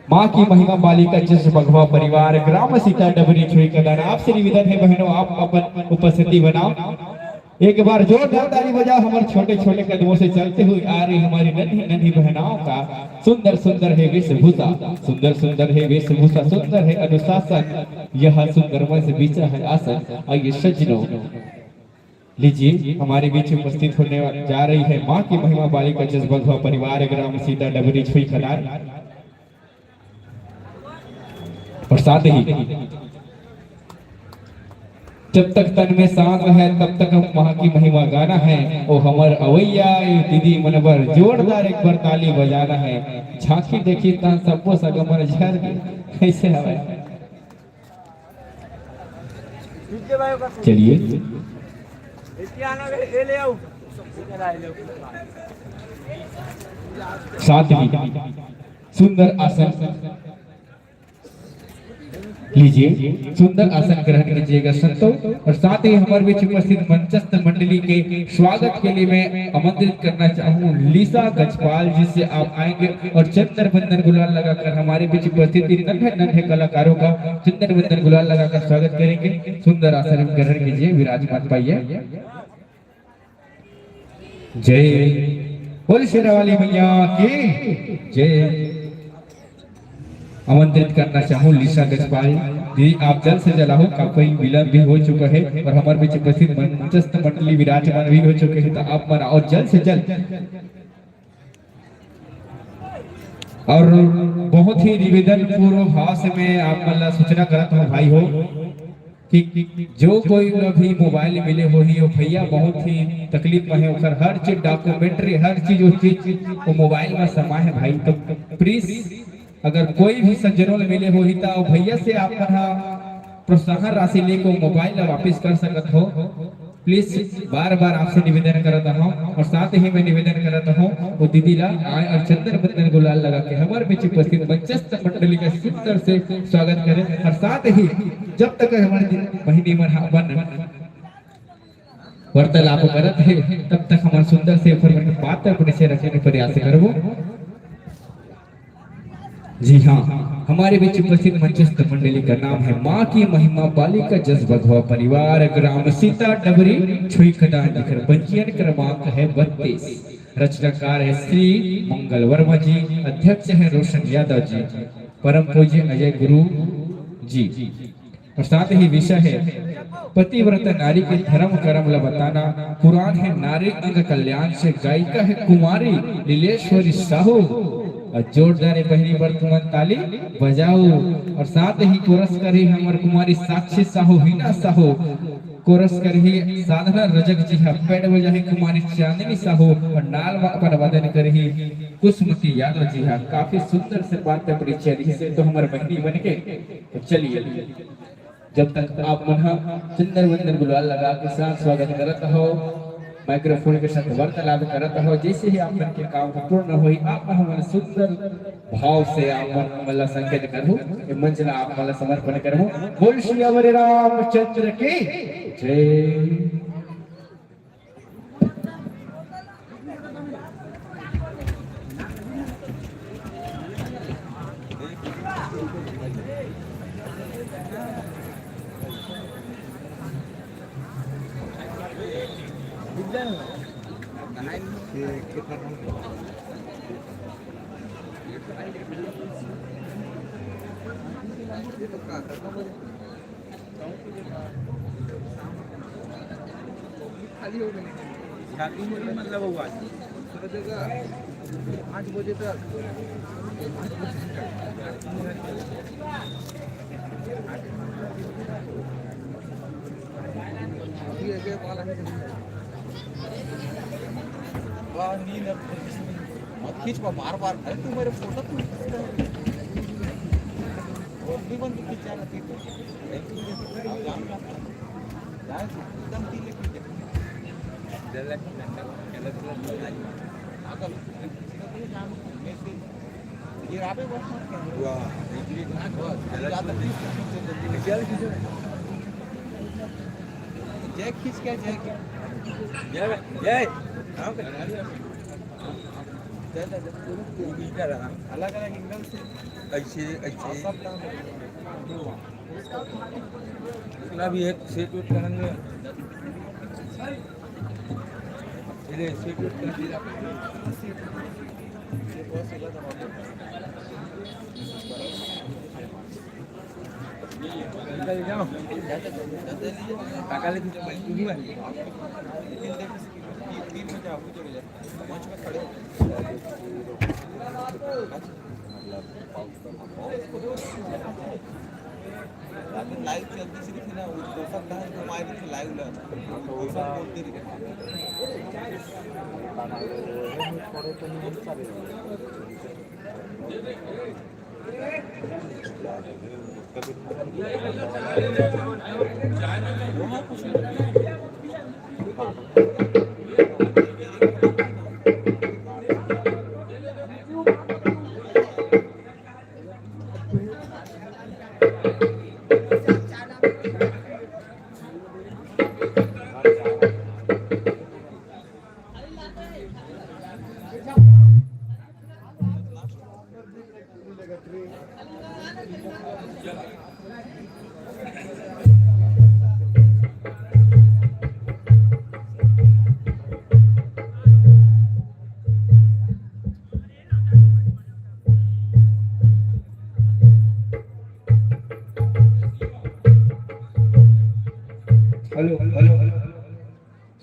माँ की महिमा बालिका जस बघवा परिवार, ग्राम सीता डबरी छुई कदान। आपसे निवेदन है बहनों, आप अपन उपस्थिति बनाओ। एक बार जोरदार ताली बजाओ हमर छोटे छोटे कदमों से चलते हुए आ रही हमारी नन्ही नन्ही बहनाओं का। सुंदर सुंदर है वेशभूषा, सुंदर सुंदर है वेशभूषा, सुंदर है अनुशासन, यह सुंदर मंच बिछा है आसन। आइए सज्जनों, लीजिए, हमारे बीच उपस्थित होने वा-, जा रही है माँ की महिमा बालिका जस बघवा परिवार, ग्राम सीता डबरी छुई खदान। और साथ ही, जब तक तन में सांस है तब तक हम माँ की महिमा गाना है। ओ हमर अवैया ए दीदी मन बर जोरदार एक बार ताली बजाना है। झांकी देखी तन सबो सगा मन झर गे। कैसे हवे? चलिए, साथ ही सुंदर आसन लीजिए, सुंदर आसन ग्रहण कीजिएगा संतों। और साथ ही हमारे बीच उपस्थित मंचस्थ मंडली के स्वागत के लिए मैं आमंत्रित करना चाहूँ लीसा गजपाल जी से। आप आएंगे और चंद्र बंदन गुलाल लगाकर हमारे बीच उपस्थित इन नन्हे नन्हे कलाकारों का चंद्र बंदन गुलाल लगाकर स्वागत करेंगे। सुंदर आसन ग्रहण कीजिए, विराजमान पाइए। जय बोल शेरा वाली मैया की जय। आमंत्रित करना चाहूँ लीसा गजपाल जी, आप जल्द से जल्द आओ, काफी विलंब भी हो चुका है और हमारे बीच उपस्थित मंचस्थ मंडली विराजमान भी हो चुके हैं, तो आप मन और जल्द से जल्द। और बहुत ही निवेदन पूर्व भाव से मैं आप मन ला सूचना करत हूँ भाई हो कि जो कोई ला भी मोबाइल मिले होही, ओ भैया बहुत ही तकलीफ में है, ओकर हर चीज डॉक्यूमेंट्री, हर चीज, वो चीज वो मोबाइल में समा है भाई। तो प्लीज अगर कोई भी सज्जनों ले मिले होही त ओ भैया से आप मन ह प्रोत्साहन राशि लेके ओ मोबाइल ला वापिस कर सकत हो। प्लीज बार बार आपसे निवेदन करत हूँ और साथ ही मैं निवेदन करत हूँ वो दीदी ला आए और चंद्र बंदन गुलाल लगा के हमारे बीच उपस्थित मंचस्थ मंडली का सुंदर से स्वागत करें। और साथ ही जब तक हमारे दि-, बहिनी मन ह अपन वार्तालाप करत हे तब तक हमारे सुंदर से ऊपर मन के बात अपने से रखने के प्रयास करबो। जी हाँ, हमारे बीच उपस्थित मंचस्थ मंडली का नाम है माँ की महिमा बालिका जस बघवा परिवार, ग्राम सीता डबरी छुई खदान, जेकर पंजीयन क्रमांक है बत्तीस। रचनाकार है श्री मंगल वर्मा जी, अध्यक्ष है रोशन यादव जी, परम पूज्य अजय गुरु जी। और साथ ही विषय है पतिव्रता नारी के धर्म कर्म ला बताना। पुराण है नारी अंग कल्याण से, गायिका है कुमारी लीलेश्वरी साहू। और जोरदार है बहिनी बर तुमन ताली बजाओ। और साथ ही कोरस करही हमर कुमारी साक्षी साहू, हिना साहू। कोरस करही साधना रजक जी हा, पैड बजाही कुमारी चांदनी साहू और नाल मा अपन वादन करही कुसुमती यादव जी हा। काफी सुंदर से बात परिचय रही से तो हमर बहिनी बन के। तो चलिए, जब तक आप मन ह चंदन वंदन गुलाल लगा के साथ स्वागत करत हो, माइक्रोफोन के साथ वार्तालाप करत हो, जैसे ही आप मन के काम ह पूर्ण होई, आप मन ह सुंदर भाव से आप मन, मन ला संकेत करहु, ये मंच ला आप मन ला समर्पण करहु। बोल सियावर रामचंद्र की जय। खाली हो गए। शादी में भी मतलब हुआ। पाँच बजे तक। अभी एक बार आने के लिए। वाह, नींद अब मत खींच, बार बार। अरे, तू मेरे फोटो क्यों खींचता है? और भी बंद खींचा ना, ठीक है। जय खींच के, जय के। जय, जय। अलग अलग एंगल से। ऐसे, ऐसे। इतना भी एक सेट वेट करेंगे। इधर सेट वेट कर दिया। निकल जाओ। काका लेके चल भाई, तू भी भाई। तीन बजे आओ, चले जाओ। मंच में खड़े हो। लाइव चलती सी दिखे ना, वो दोसर कहाँ घुमाए दिखे लाइव ला। दोसर बोलते दिखे। Hello, hello, hello.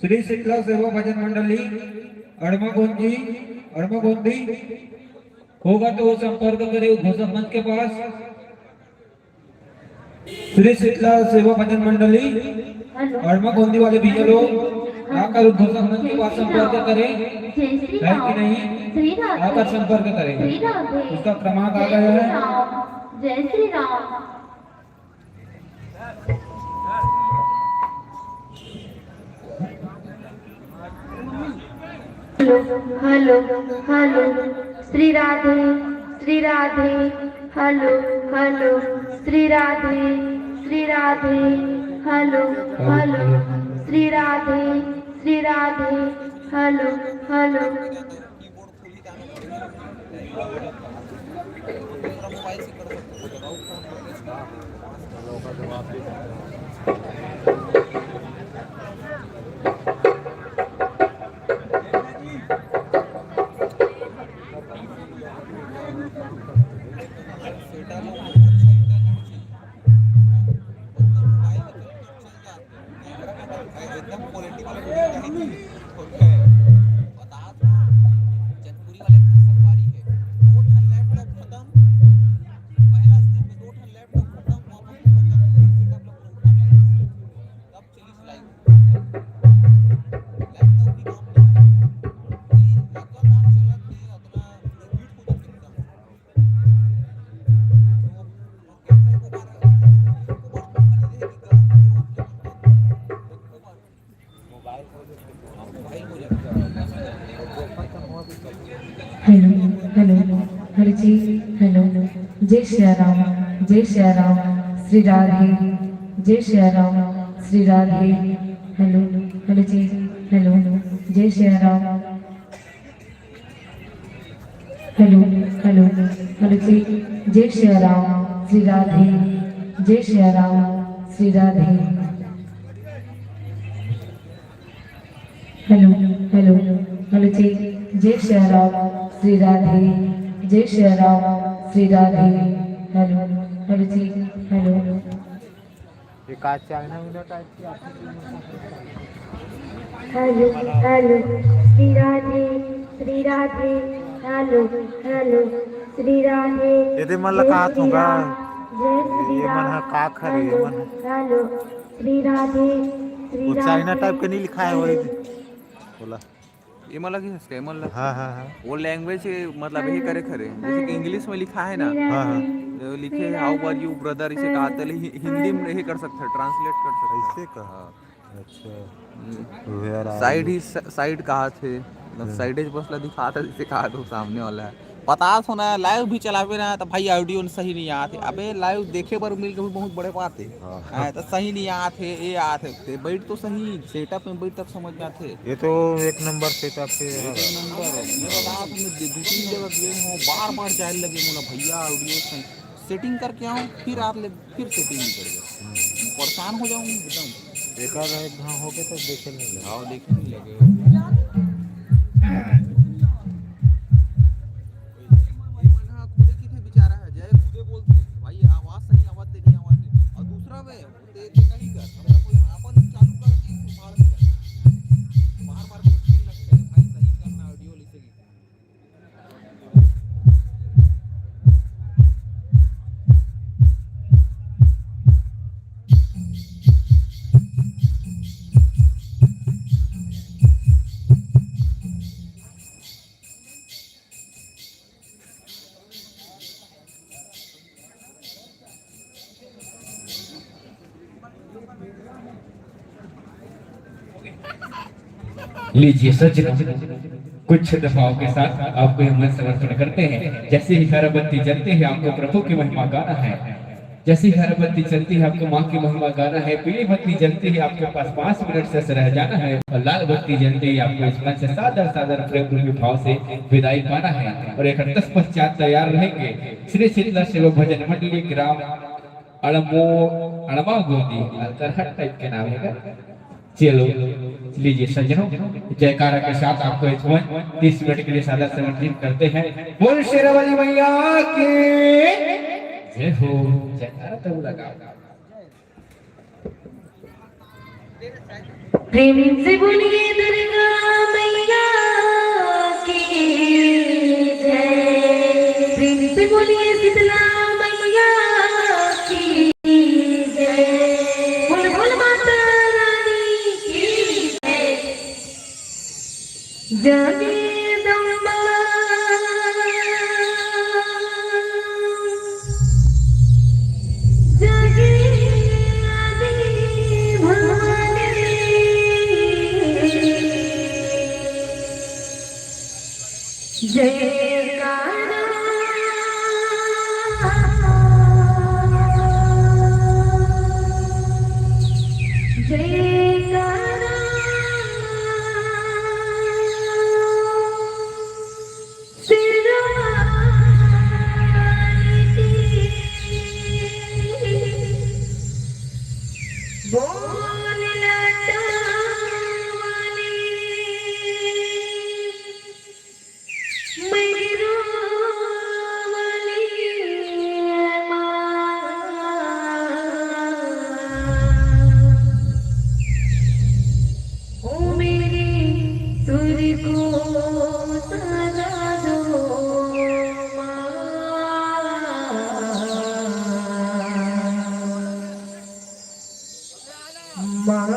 Shri Sheetla सेवा भजन मंडली, अड़मा गोंजी, अड़मा गोंदी, होगा तो वो संपर्क करे घोषक मंच के पास। श्री शीतला सेवा भजन मंडली, हेलो। अड़मा गोंदी वाले भैया लोग आकर उद्घोषक मंच के पास संपर्क करें, जय श्री है कि राम। नहीं? श्री राधे। आकर संपर्क करें। श्री राधे। उसका क्रमांक आ जय गया श्री है। राम। जय Shri Ram. Hello, hello, hello, Shri Radhe, Shri Radhe, hello, hello, Shri Radhe, Shri Radhe, hello, hello, Shri Radhe, Shri Radhe, hello, hello. जय सिया राम, जय सिया राम, श्री राधे। जय Siya Ram, Shri Radhe. Hello, hello ji, hello. जय Siya Ram. Hello, hello, hello ji. जय सिया राम, श्री राधे। जय Siya Ram, Shri Radhe. Hello, hello, hello ji. जय सिया राम, श्री राधे। जय Siya Ram, Shri Radhe. Hello, hello ji, hello. ये का चाइना विंडो टाइप की आती है? Hello, hello, Shri Radhe, Shri Radhe. Hello, hello, Shri राधे। ये दे मन ला जय का श्री होगा? राम, जय श्री ये मन राम। हा का खरी, ये हेलो, मन हा? हेलो, श्री राधे, श्री वो चाइना राधे। टाइप के नहीं लिखा है, वही हेलो। बोला। ये मन ला की हंस के, ये मन ला हाँ, हाँ, हाँ। वो लैंग्वेज, मतलब, यही करे खरे, जैसे कि इंग्लिश में लिखा है ना, हाँ, हाँ। जो लिखे है, "How are you, brother?" इसे कहा थे, हि-, हिंदी में यही कर सकते हैं, ट्रांसलेट कर सकते हैं। ऐसे कहा? हाँ। अच्छा। हम्म। वो यार, साइड ही स-, साइड कहा थे, मतलब, हम्म। साइड बस ला दिखा था, जैसे कहा था, सामने वाला है। पता तो ना, लाइव भी चलावे ना, तो भाई, ऑडियो सही नहीं आते। अबे, लाइव देखे बर मिल के भी बहुत बड़े बात है। हाँ। हाँ, तो सही नहीं आते, ये आते। ते बैठ तो सही, सेटअप में बैठ तब समझ में आते। ये तो एक नंबर सेटअप है। एक नंबर। मैं बता, मैं दो, दो तीन जगह गए हूँ, बार बार जाए लगे, बोला, "भैया, ऑडियो सही।" सेटिंग करके आऊँ, फिर आप ले, फिर सेटिंग नहीं कर गया। हम्म। परेशान हो जाऊँ एकदम। एक आध एक घाव हो गए तो देखे नहीं लगे। हाँ, देखे नहीं लगे। ये मन हा खुदे किथे बेचारा है, जय खुदे बोलते हैं, "भाई, आवाज सही, आवाज तेरी आवाज नहीं।" और दूसरा में, "ते, ते कहीं कर, हम तो कोई अपन चालू कर दी, तो बाहर में जाए।" बार बार बोलते लगते हैं, "भाई, सही करना, ऑडियो लिसेगी।" लीजिए सज्जनों, कुछ शुद्ध भाव के साथ आपको ये मंच समर्पण करते हैं। जैसे ही सारा बत्ती जलती है, आपको प्रभु की महिमा गाना है। जैसे ही सारा बत्ती जलती है, आपको माँ की महिमा गाना है। पीली बत्ती जलती है, आपके पास पाँच मिनट से रह जाना है। और लाल बत्ती जलती है, आपको इस मंच से सादर सादर प्रेम रूपी भाव से विदाई पाना है। और एक तत्पश्चात तैयार रहेंगे श्री शीतला सेवा भजन मंडली, ग्राम अड़मो, अड़मा गोदी, अलकरहट टाइप के नाम है का? चलो, लीजिए सज्जनों, जयकारा के साथ आपको इस मंच तीस मिनट के लिए सादर समर्पित करते हैं। बोल शेरा वाली मैया की जय हो। जयकारा तो लगा। प्रेम से बोलिए दुर्गा मैया की जय। प्रेम से बोलिए शीतला मैया की जय। बोल बोल माता रानी की जय। जगदम्बा जगदम्बा भवानी जयकारा, जयकारा। ओ मेरे सुर को सजा दो माँ। माँ।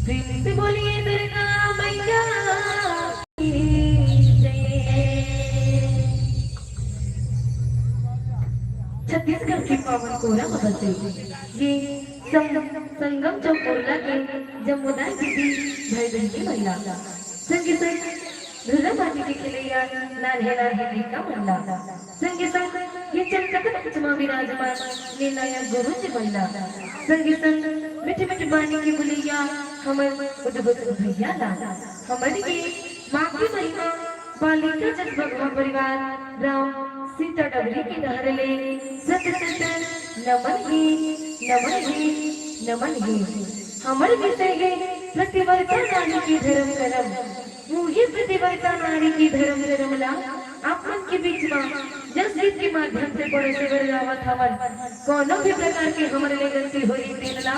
प्रेम से बोलिए दुर्गा मैया की जय। छत्तीसगढ़ के पावन कोरा महोत्सव ये संगम चौक उरला के जम्मोदार दीदी भाई बहिनी मन ला, संगे संग धुर्रा माटी के खेलइया नान्हे नान्हे लइका मन ला, संगे संग ये चलकत मंच म विराजमान निर्णायक गुरु जी मन ला, संगे संग मीठे मीठे बानी के बुलइया हमर उद्घोष भैया ला, हमर ये माँ के महिमा बालिका जस भगवा परिवार ग्राम सीता डबरी के डहर ले सत सत नमन हे, नमन हे, नमन हे। हमर विषय हे पतिव्रता नारी के धर्म करम। उही पतिव्रता नारी के धर्म करम ला आप मन के बीच म जस गीत के माध्यम से परोसे बर लावत हवन। कोनो भी प्रकार के हमर ले गलती होही तेन ला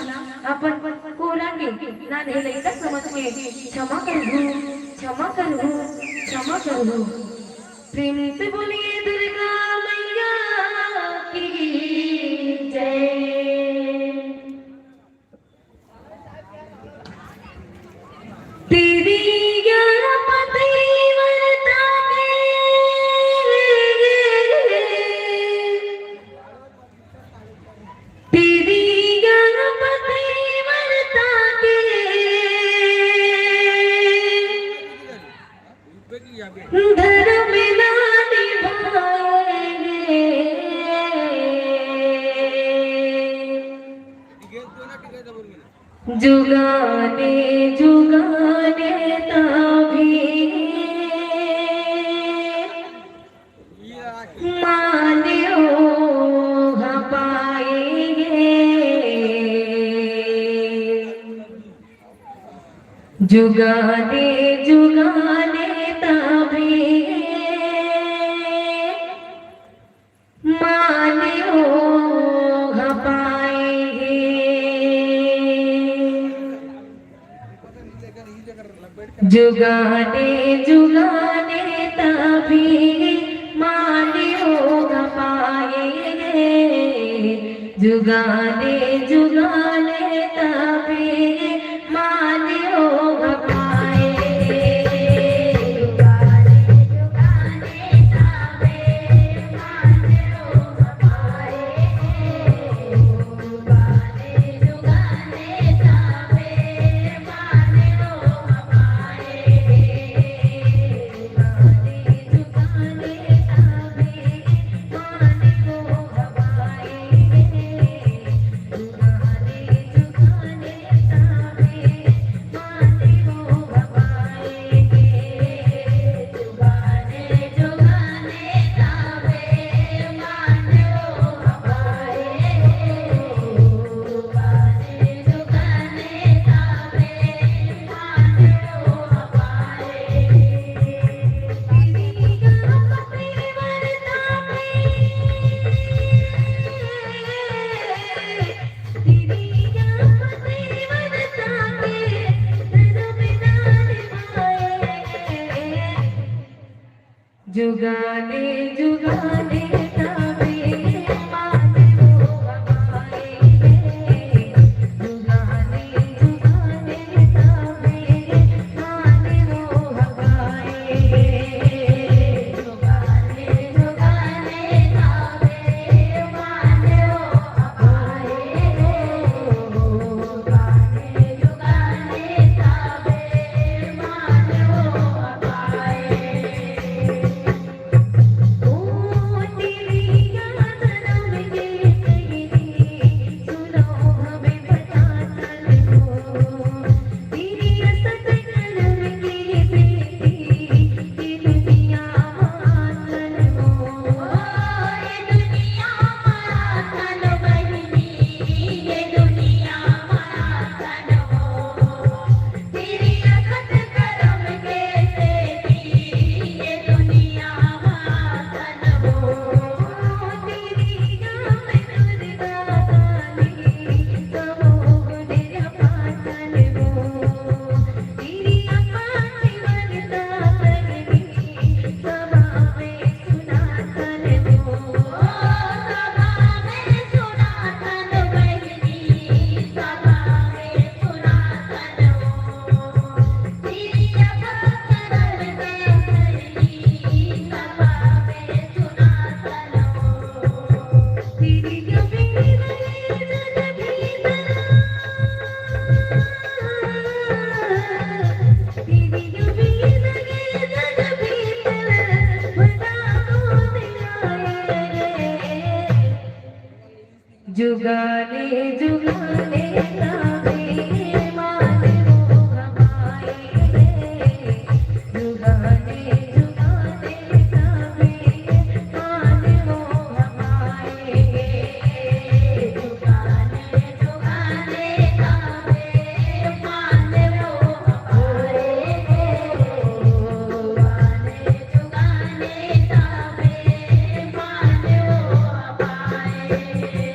अपन कोरा के नान्हे लइका समझ के क्षमा करहू, क्षमा करहू, क्षमा करहू। प्रेम से बोलिए दुर्गा मैया की जय। तेरी ज्ञान पतिव्रता के, तेरी ज्ञान पतिव्रता के धर्म ना निभाएंगे। जुगाने जुगाने तभी माने ओघ पाएंगे। जुगाने जुगाने तभी माने ओघ पाएंगे। जुगाने जुगाने तभी माने ओघ पाएंगे। जुगाने जुगाने तभी माने ओघ पाएंगे। जुगाने जुगाने तभी माने ओघ पाएंगे। जुगाने जुगाने तभी माने ओघ पाएंगे। जुगाने जुगाने तभी माने ओघ पाएंगे। जुगाने जुगाने तभी माने ओघ पाएंगे। जुगाने जुगाने तभी माने ओघ पाएंगे। जुगाने जुगाने ताबे मान मोह पाए गे। जुगाने जुगाने ताबे मान मोह पाए गे। जुगाने जुगाने ताबे मान मोह पाए गे। जुगाने जुगाने ताबे मान मोह पाए गे।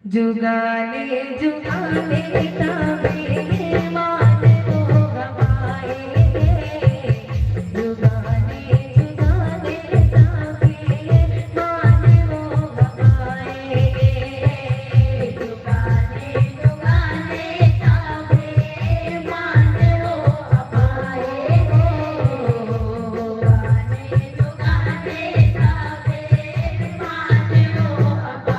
जुगाने जुगाने ताबे मान मोह पाए गे। जुगाने जुगाने ताबे मान मोह पाए गे। जुगाने जुगाने ताबे मान मोह पाए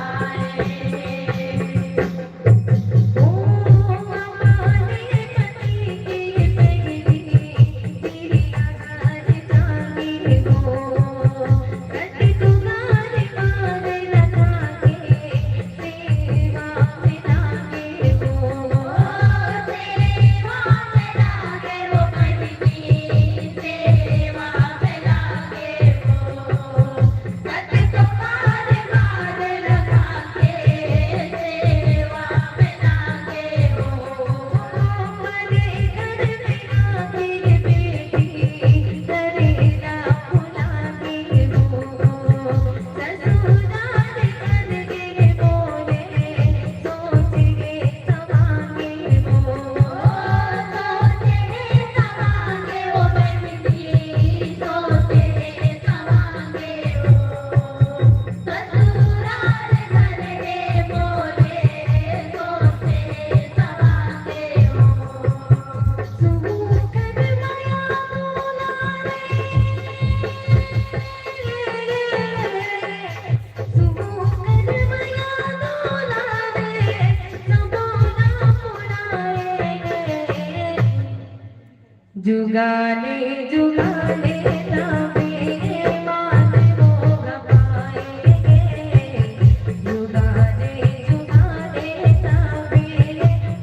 गे। जुगाने जुगाने ताबे मान मोह पाए गे। जुगाने जुगाने ताबे मान मोह पाए गे। जुगाने जुगाने ताबे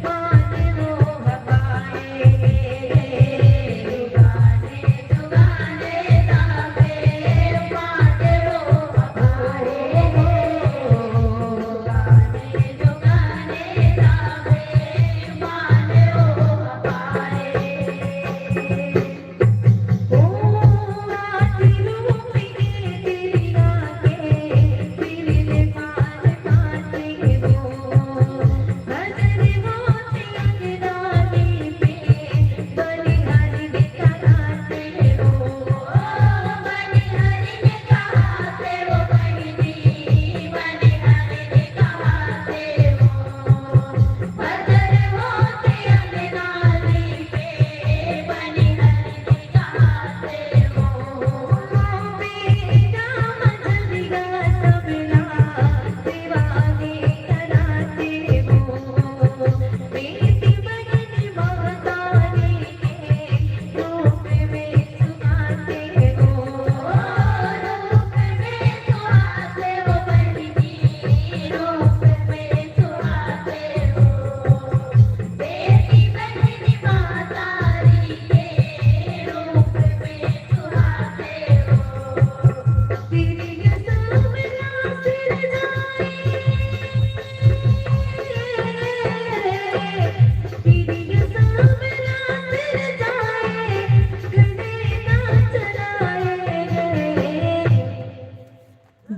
मान मोह पाए गे। जुगाने जुगाने ताबे मान मोह पाए गे। जुगाने जुगाने ताबे मान मोह पाए गे।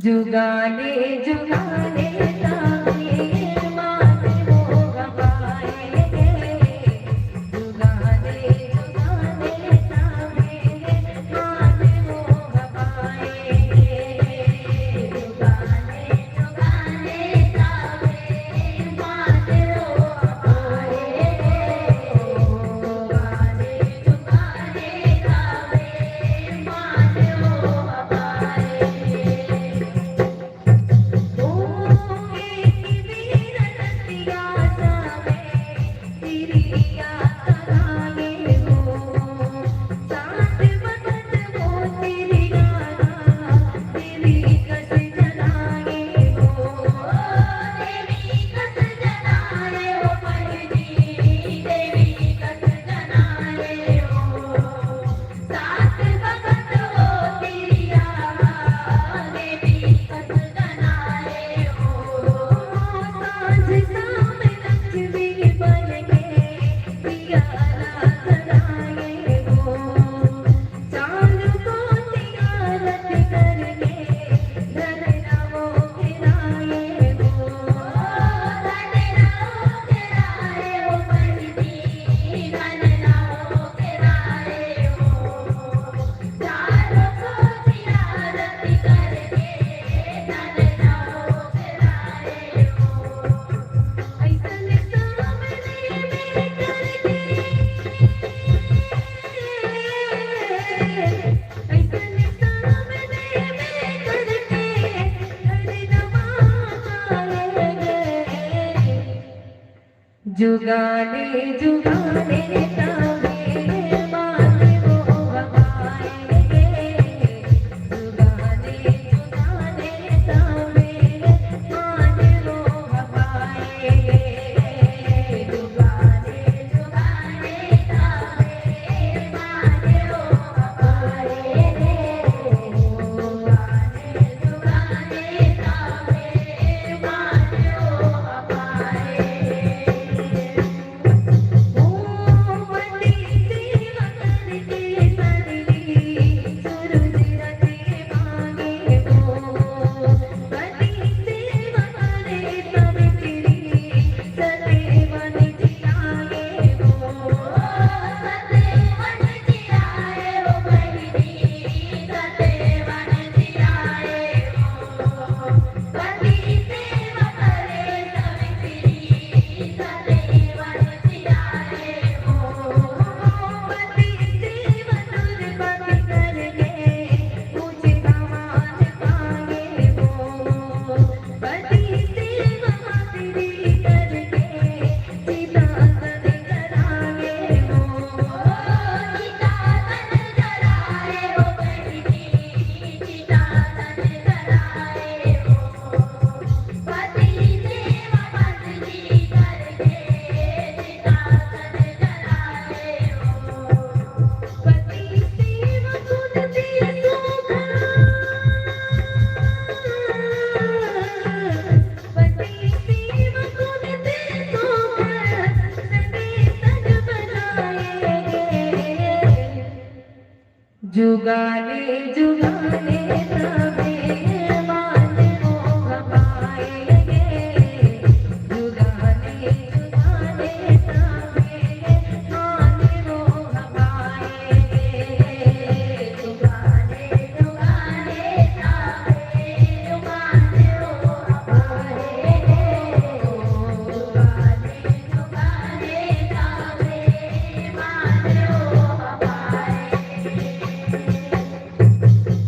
जुगाने जुगाने तावे मात मोह पाए गे। जुगाने जुगाने तावे मात मोह पाए गे। जुगाने जुगाने तावे मात मोह पाए गे। जुगाने जुगाने तावे मात मोह पाए गे। जुगाने जुगाने तावे मात मोह पाए गे। जुगाने जुगाने तावे मात मोह पाए गे। जुगाने जुगाने तावे मात मोह पाए गे। जुगाने जुगाने तावे मात मोह पाए गे। जुगाने जुगाने तावे मात मोह पाए गे। जुगाने जुगाने तावे मात मोह पाए गे। जुगाने जुगाने तावे मात मोह पाए गे।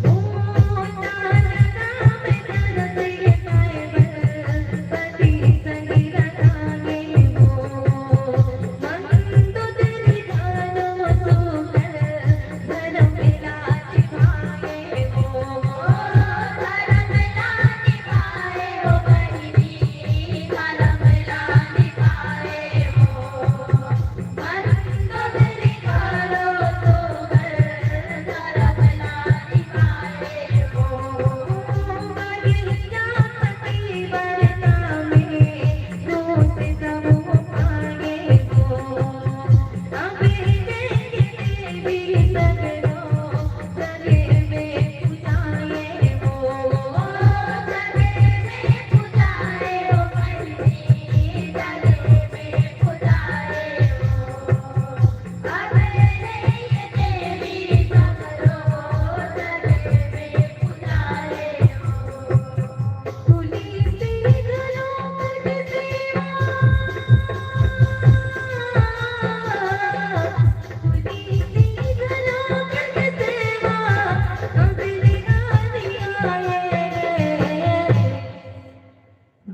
जुगाने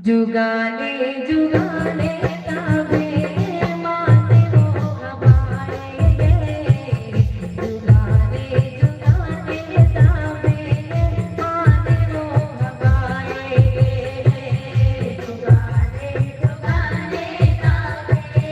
जुगाने जुगाने तबे माने मोह पाए गे। जुगाने जुगाने तबे माने मोह पाए गे। जुगाने जुगाने तबे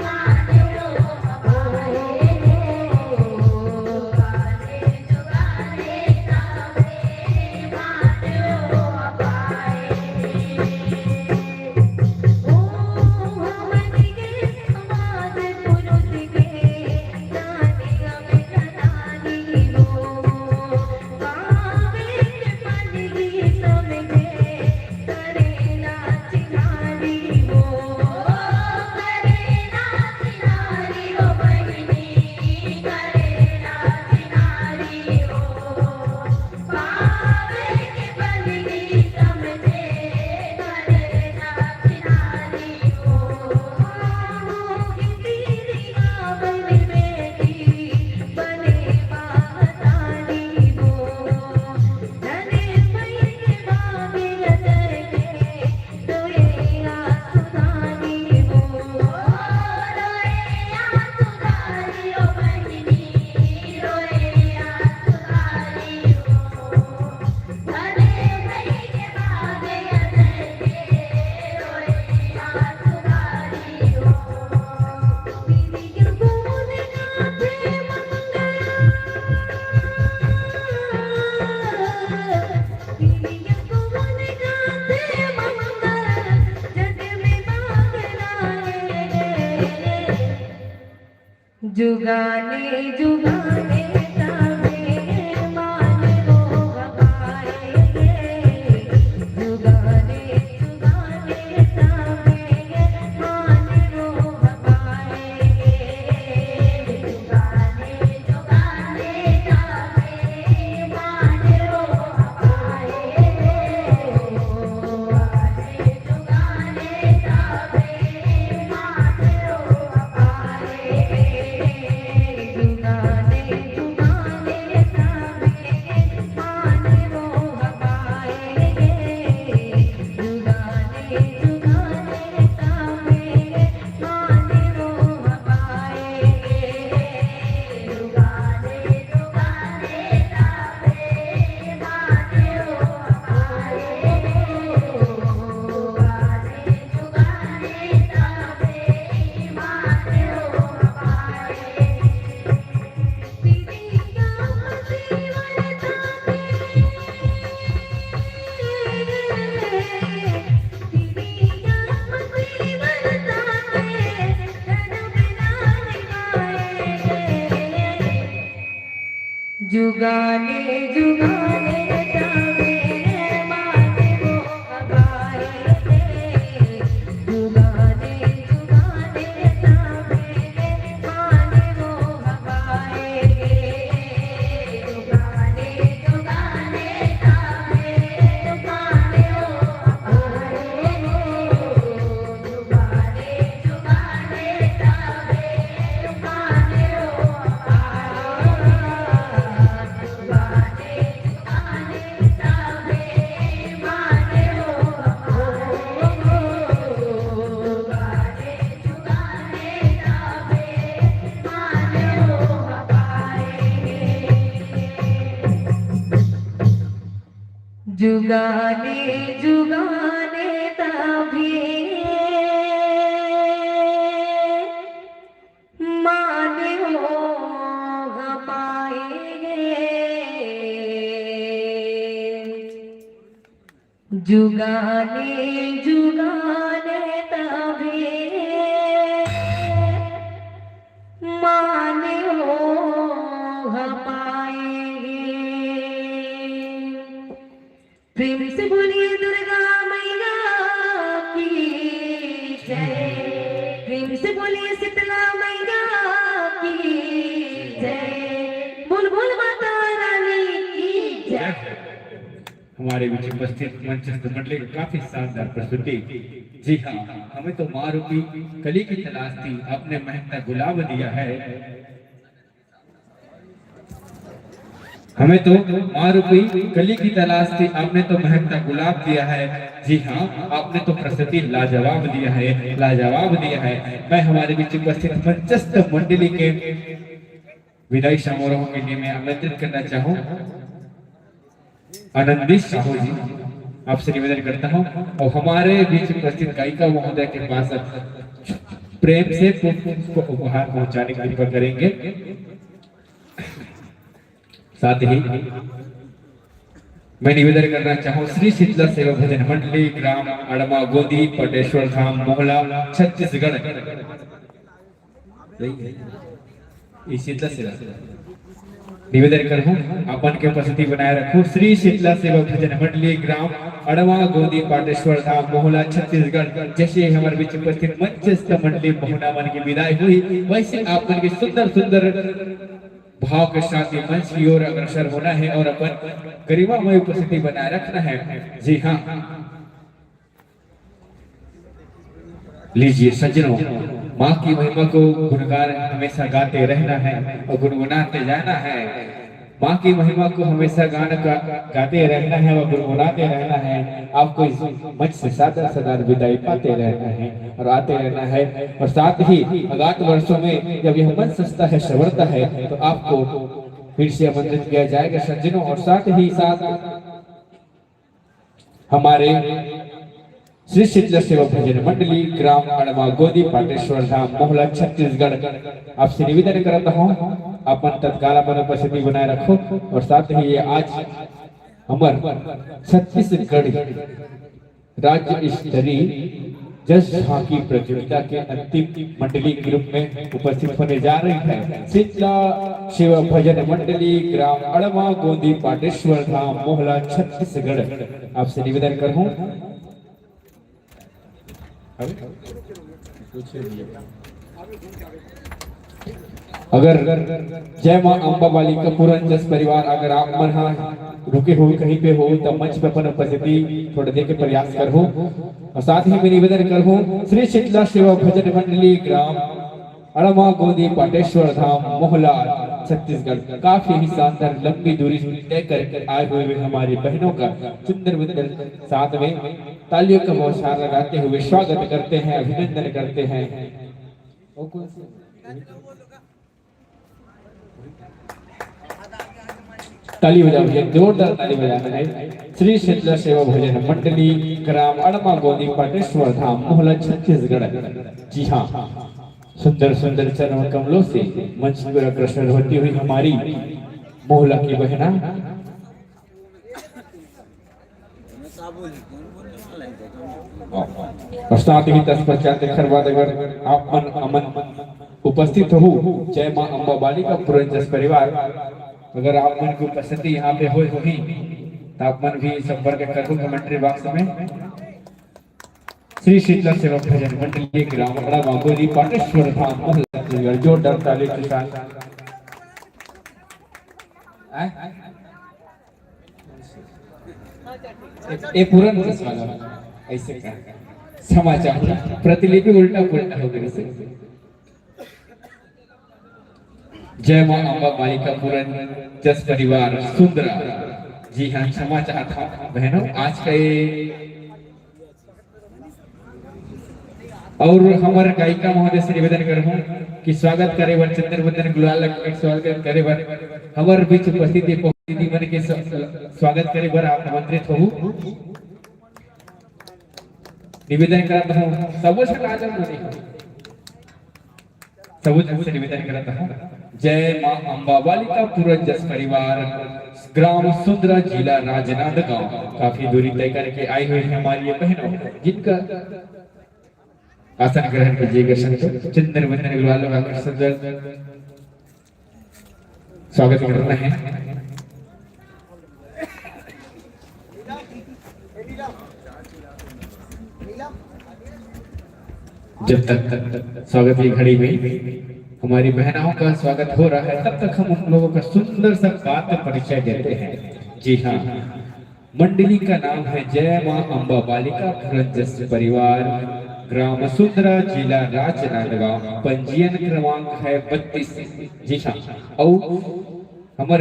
माने मोह पाए गे। जुगाने जुगाने तबे जुगाने जुगाने तबे माने मोह पाए गे। जुगाने जुगाने तबे माने मोह पाए गे। जुगाने जुगाने तबे माने मोह पाए गे। जुगाने जुगाने तबे माने मोह पाए गे। जुगाने जुगाने तबे जुगाने जुगाने तबे माने मोह पाए गे। जुगाने जुगाने तबे माने मोह पाए गे। जुगाने जुगाने तबे माने मोह पाए गे। जुगाने जुगाने तबे माने मोह पाए गे। जुगाने जुगाने तबे माने मोह पाए गे। जुगाने जुगाने तबे माने मोह पाए गे। प्रेम से बोलिए दुर्गा मैया की जय। प्रेम से बोलिए शीतला मैया की जय। बोल बोल माता रानी की जय। हमारे बीच उपस्थित मंचस्थ मंडली की काफी शानदार प्रस्तुति। जी हाँ, हमें तो माँ रूपी कली की तलाश थी, आपने महकता गुलाब दिया है। हमें तो माँ रूपी कली की तलाश थी, आपने तो महकता गुलाब दिया है। जी हाँ, आपने तो प्रस्तुति लाजवाब दिया है, लाजवाब दिया है। मैं हमारे बीच उपस्थित मंचस्थ मंडली के विदाई समारोह के लिए मैं आमंत्रित करना चाहूँ आनंदी साहू जी, आपसे निवेदन करता हूँ और हमारे बीच उपस्थित गायिका महोदय के पास प्रेम से पुष्प उपहार पहुंचाने की कृपा करेंगे। साथ ही मैं निवेदन करना चाहूँ श्री शीतला सेवा भजन मंडली, ग्राम अड़मा गोंदी, पटेश्वर धाम मोहला, छत्तीसगढ़। सही है। ये शीतला सेवा निवेदन करहूँ, अपन के उपस्थिति बनाए रखो। श्री शीतला सेवा भजन मंडली, ग्राम अड़वा गोंदी, पाटेश्वर धाम मोहला, छत्तीसगढ़। जैसे ही हमारे बीच उपस्थित मंचस्थ मंडली महुना मन की विदाई हुई, वैसे आप मन के सुंदर सुंदर भाव के साथ ये मंच की ओर अग्रसर होना है और अपन गरिमामय उपस्थिति बनाए रखना है। जी हाँ, लीजिए सज्जनों, माँ की महिमा को गुणगान हमेशा गाते रहना है और गुनगुनाते जाना है। माँ की महिमा को हमेशा गान का, गाते रहना है और गुनगुनाते रहना है। आपको इस मंच से सादर सादर विदाई पाते रहना है और आते रहना है। और साथ ही अगात वर्षों में जब यह मंच सजता है, संवरता है, तो आपको फिर से आमंत्रित किया जाएगा सज्जनों। और साथ ही साथ हमारे श्री शीतला सेवा भजन मंडली, ग्राम अड़वा गोदी, पाटेश्वर धाम, मोहला, छत्तीसगढ़, आपसे निवेदन करता हूँ, अपन तत्काल अपन उपस्थिति बनाए रखो। और साथ ही ये आज हमर छत्तीसगढ़ राज्य स्तरीय जस झांकी प्रतियोगिता के अंतिम मंडली के रूप में उपस्थित होने जा रही है शीतला सेवा भजन मंडली, ग्राम अड़वा गोंदी, पाटेश्वर धाम, मोहला, छत्तीसगढ़। आपसे निवेदन करहूँ, अगर जय माँ अम्बा बालिका पूरन जस परिवार, अगर आप मन हा रुके हो, कहीं पे हो, तो मंच पे अपन उपस्थिति थोड़ा दे के प्रयास करहूँ। और साथ ही मैं निवेदन करहूँ, श्री शीतला सेवा भजन मंडली, ग्राम अड़मा गोंदी, पाटेश्वर धाम, मोहला, छत्तीसगढ़। काफी ही शानदार लंबी दूरी तय करके आए हुए हमारी बहनों का सुंदर विंदर साथ में तालियों का बौछार लगाते हुए स्वागत करते हैं, अभिनंदन करते हैं। ताली बजाओ भैया, जोरदार ताली बजाना है। श्री शीतला सेवा भजन मंडली, ग्राम अड़मा गोंदी, पाटेश्वर धाम, मोहला, छत्तीसगढ़। जी हाँ, सुंदर सुंदर चरण कमलों से मंच पर अग्रसर होती हुई हमारी मोहला की बहना। और साथ ही तत्पश्चात एखर बाद अगर आप मन अमन उपस्थित हो, जय माँ अम्बा बालिका पूरन जस परिवार, अगर आप मन की उपस्थिति यहाँ पे होए होही, तो आप मन भी संपर्क करहू commentary box में। श्री शीतला सेवा भजन मंडली, ग्राम अड़वा गोंदी, पाटेश्वर धाम, मोहला, छत्तीसगढ़। जोरदार ताली के साथ। आय? ए, ए पूरन जस वाला, ऐसे का समाचार, प्रतिलिपि उल्टा पुल्टा हो गया से। जय माँ अम्बा बालिका पूरन जस परिवार सुंदरा। जी हाँ, क्षमा चाहता हूँ बहनों, आज का ये और हमर गायिका महोदय से निवेदन करहूँ कि स्वागत करे बर चंद्र वंदन गुलाल लगा के स्वागत करे बर हमर बीच उपस्थित ये दीदी मन के स्व-, स्वागत करे बर आप आमंत्रित होहू। निवेदन करत हूँ, सबो झन आ जाओ मने। सबो झन से निवेदन करत हूँ, जय माँ अम्बा बालिका पूरन जस परिवार, ग्राम सुंदरा, जिला राजनांदगांव। काफी दूरी तय करके आई हुई है हमारी ये बहनों, जिनका आसन ग्रहण कीजिएगा संत चंद्र वंदन गुलाल लगा के सुंदर स्वागत करना है। जब तक स्वागत की घड़ी में हमारी बहनाओं का स्वागत हो रहा है, तब तक हम उन लोगों का सुंदर सा पात्र परिचय देते हैं। जी हाँ, मंडली का नाम है जय माँ अम्बा बालिका पूरन जस परिवार, ग्राम सुंदरा, जिला राजनांदगांव, पंजीयन क्रमांक है बत्तीस। जी हाँ, और हमर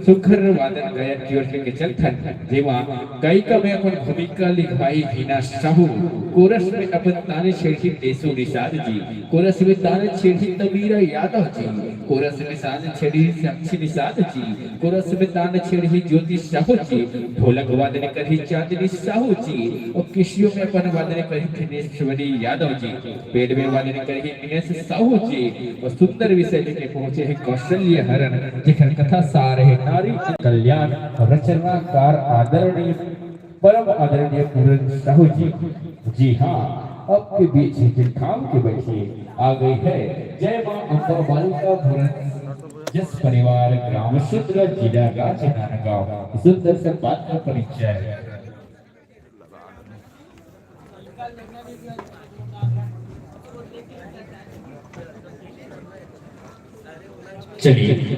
सुघर वादन गायन की ओर लेके चलथन, जेमा गायिका में अपन भूमिका निभाही हिना साहू, कोरस में अपन तान छेड़ही नेसू निषाद जी, कोरस में तान छेड़ही तमीरा यादव जी, कोरस में तान छेड़ही साक्षी निषाद जी, कोरस में तान छेड़ही ज्योति साहू जी, ढोलक वादन करही चांदनी साहू जी, अउ केसियो में अपन वादन करही दिनेश्वरी यादव जी, पेड़वे वाले ने करही विनेश साहू जी, अउ सुंदर विषय लेके पहुंचे हे कौशल्य हरण, जेकर कथा सार हे नारी के कल्याण, रचनाकार आदरणीय, परम आदरणीय पूरन साहू जी। जी हाँ, आपके बीच ही थाम के बैठिए, आ गई है जय माँ अम्बा बालिका पूरन जस परिवार, ग्राम शुद्र, जिला राजनांदगांव। सुंदर संवाद का परिचय। चलिए,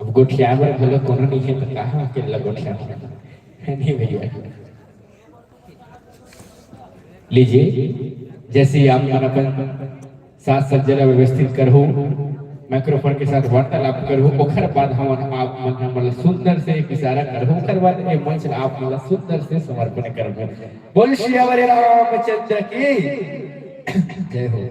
अब गोठियाबर घलो कोनो नहीं है, तो कहाँ अकेला गोठिया है? नहीं भैया, लीजिए, जैसे ही आप मन अपन साज सज्जा ला व्यवस्थित करहू, माइक्रोफोन के साथ वार्तालाप करहू, ओखर बाद हमन आप मन हमन ला सुंदर से एक इशारा करहू, ओखर बाद ए मंच ला आप मन ला सुंदर से समर्पण करबो। बोल सियावर रामचंद्र की जय हो।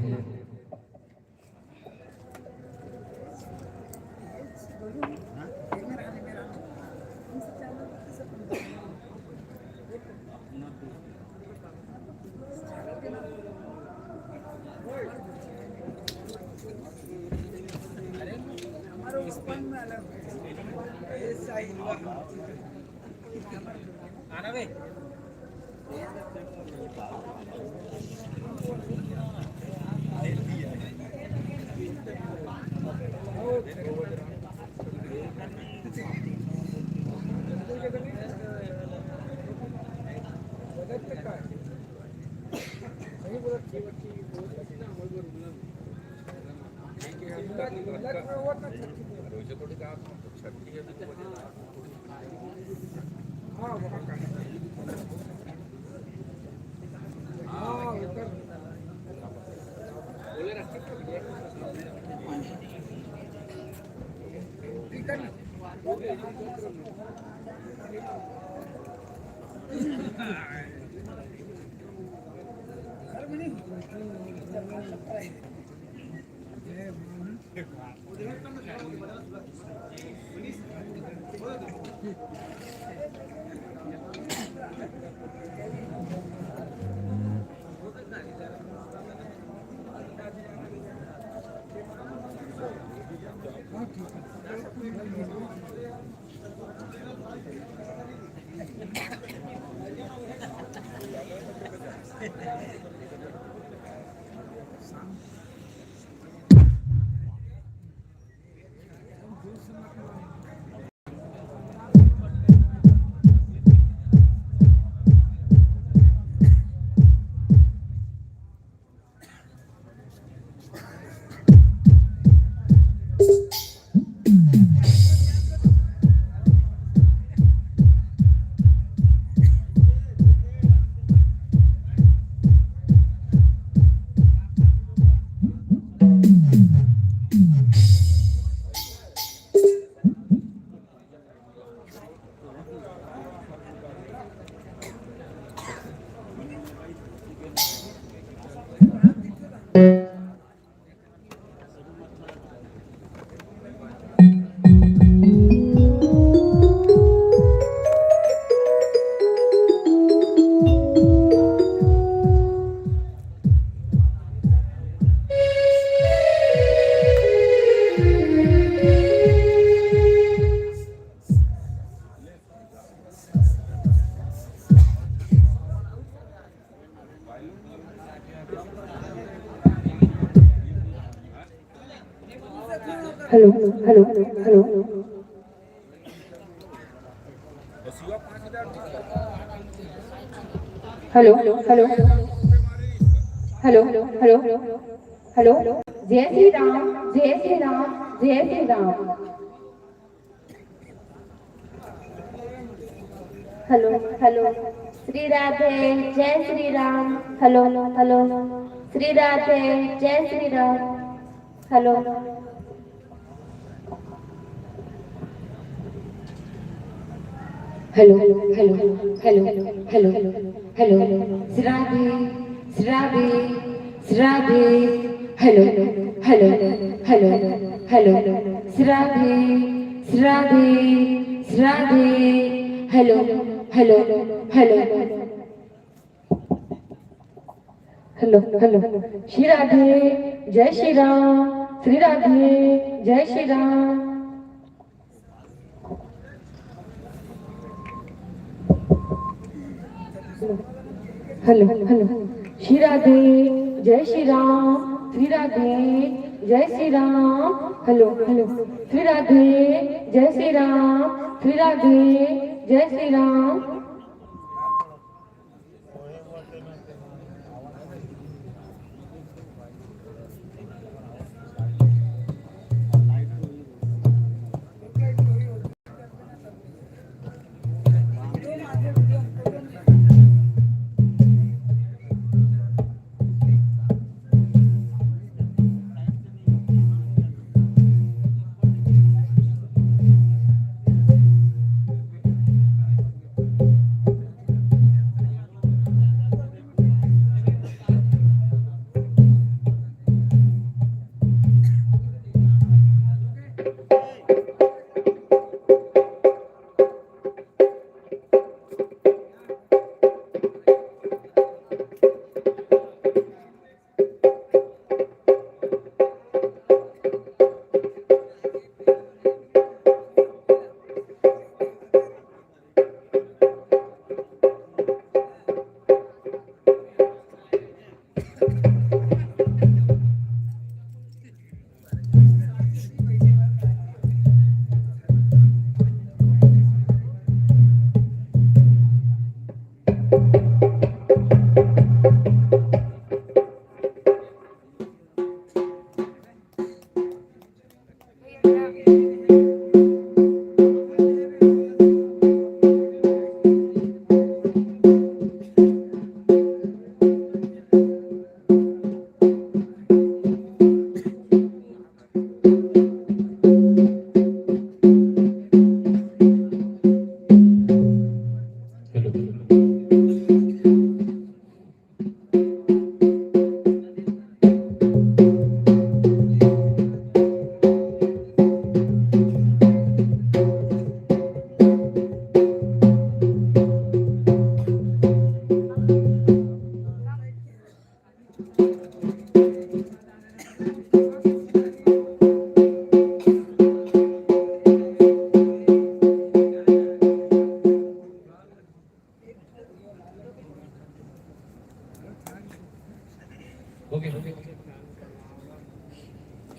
Hello, hello, hello. Hello, hello, hello, hello, hello. जय श्री राम, जय श्री राम, जय श्री राम। Hello, hello. श्री राधे, जय श्री राम। Hello, hello. श्री राधे, जय Shri Ram. Hello. Hello, hello, hello, hello, hello. श्राद्धे, श्राद्धे, श्राद्धे. Hello, hello, hello, hello. श्राद्धे, श्राद्धे, श्राद्धे. Hello, hello, hello. Hello, hello. Shri Radhe, जय श्री राम. श्री राधे, जय श्री राम. Hello, hello. श्री राधे, जय श्री राम. श्री राधे, जय श्री राम. Hello, hello. श्री राधे, जय श्री राम. श्री राधे, जय श्री राम.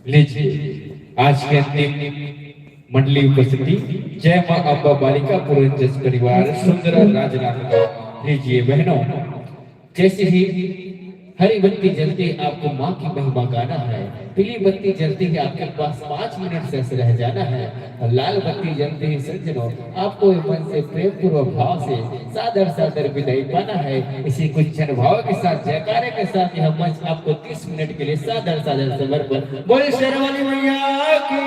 लीजिए, आज के अंतिम मंडली उपस्थिति, जय मां अम्बा बालिका पूरन जस परिवार, सुंदरा राजनांदगांव। लीजिए बहनों, जैसे ही हरी बत्ती जलती है, आपको माँ की महिमा गाना है। पीली बत्ती जलती है, आपके पास पाँच मिनट से रह जाना है। और लाल बत्ती जलती है सज्जनों, आपको ये मन से प्रेम पूर्वक भाव से सादर सादर विदाई पाना है। इसी कुछ क्षण भाव के साथ, जयकारे के साथ यह मंच आपको तीस मिनट के लिए सादर सादर समर्पण। बोले शेरावाली मैया की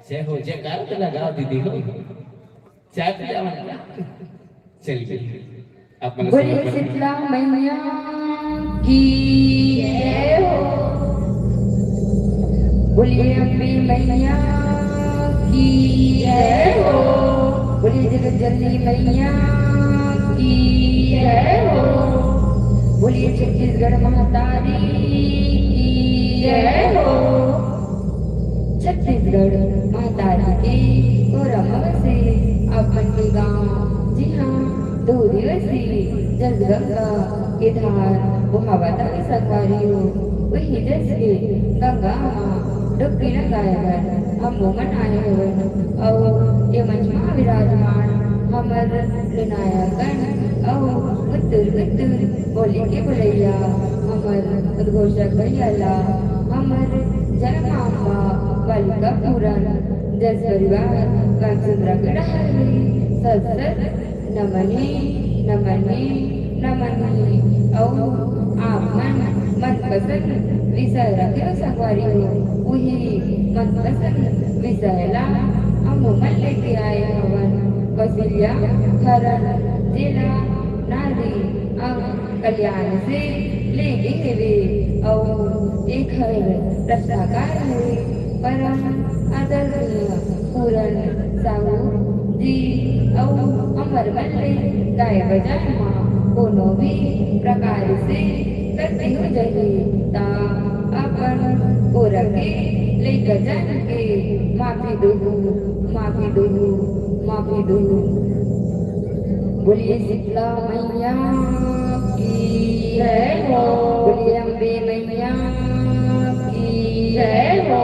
जय हो। जयकार तो लगाओ दीदी हो। चाय पी जाओ ना। चलिए, आप मन ला बोलिए समर्पण। शीतला मैया की जय हो। बोलिए अम्बे मैया की जय हो। बोलिए जगत जननी मैया की जय हो। बोलिए छत्तीसगढ़ महतारी की जय हो। छत्तीसगढ़ महतारी के गोरा मवा से अपन के गांव, जी हाँ, दो दिवसीय जस गंगा के धार बोहावत हवे संगवारी हो। वही जस के गंगा मा डुबकी लगाए बर हम ओमन आए हवन। अउ ये मंच मा विराजमान हमर लुनायागण अउ गुत्तुर गुत्तुर बोली के बुलइया हमर उद्घोषक भैया ला हमर जय मां अम्बा बालिका पूरन जस परिवार रामचंद्रा के डहार ले सत सत नमन हे, नमन हे, नमन हे। अउ आप मन मनपसंद विषय रखे हो संगवारी हो, उही मनपसंद विषय ला हम मन लेके आए हवन। वसीलिया हरन, जेला नारी अंग कल्याण से ले गे हेवे, अउ एखर रचनाकार हे परम आदरणीय पूरन साहू जी। अउ हमर मन ले गाय बजाए म कोनो भी प्रकार से गलती हो जाही, त अपन ओरा के लइका जान के माफी दुहू, माफी दुहू, माफी दुहू। बोलिए शीतला मैया की जय हो। बोलिए अम्बे मैया की जय हो।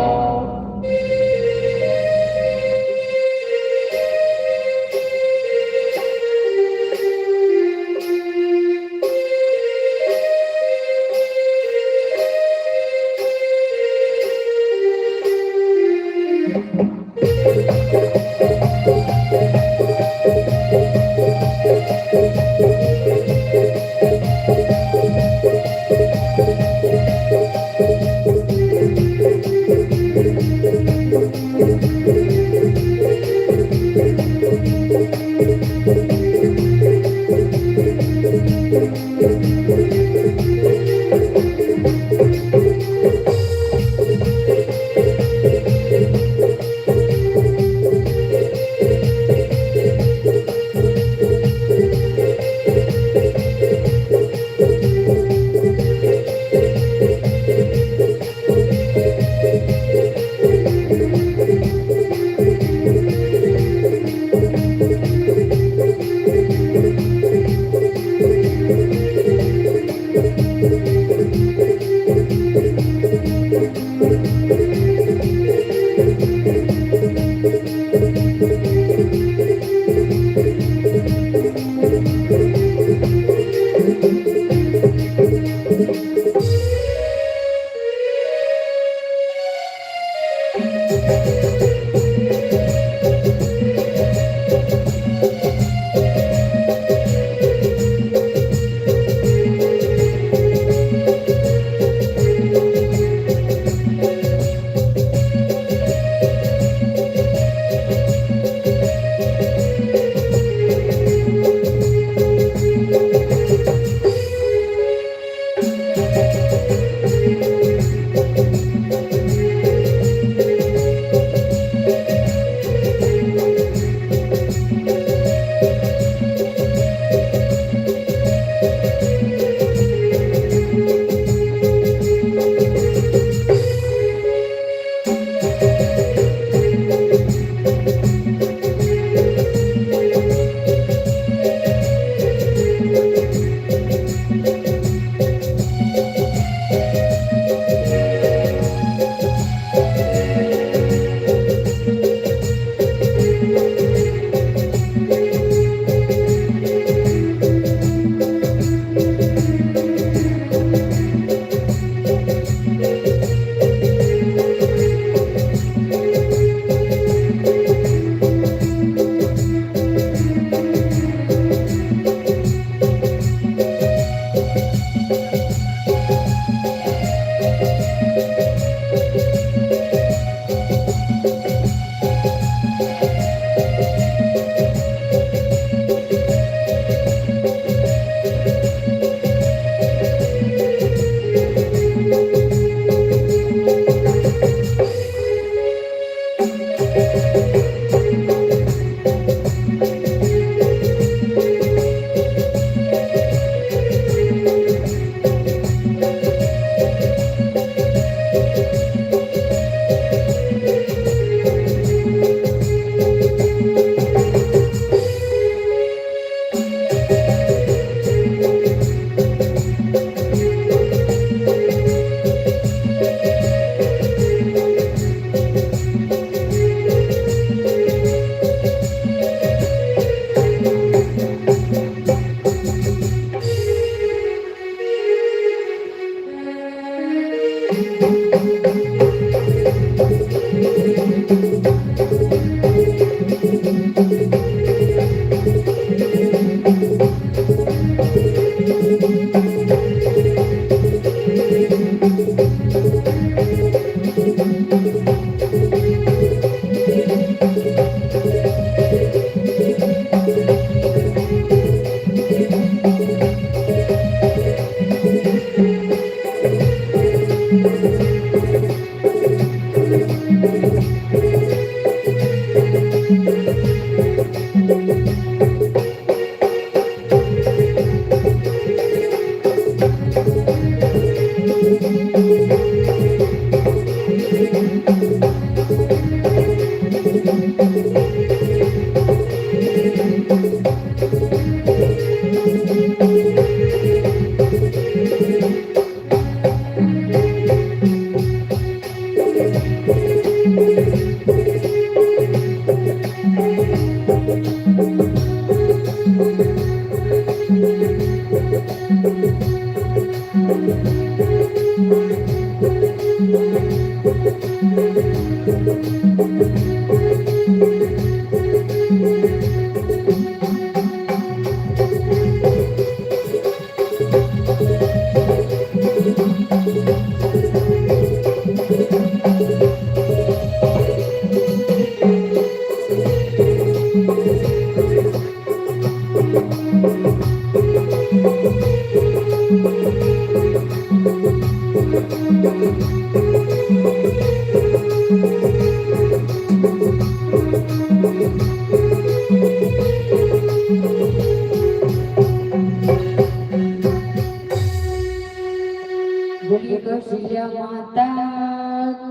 बोलिए कौशल्या माता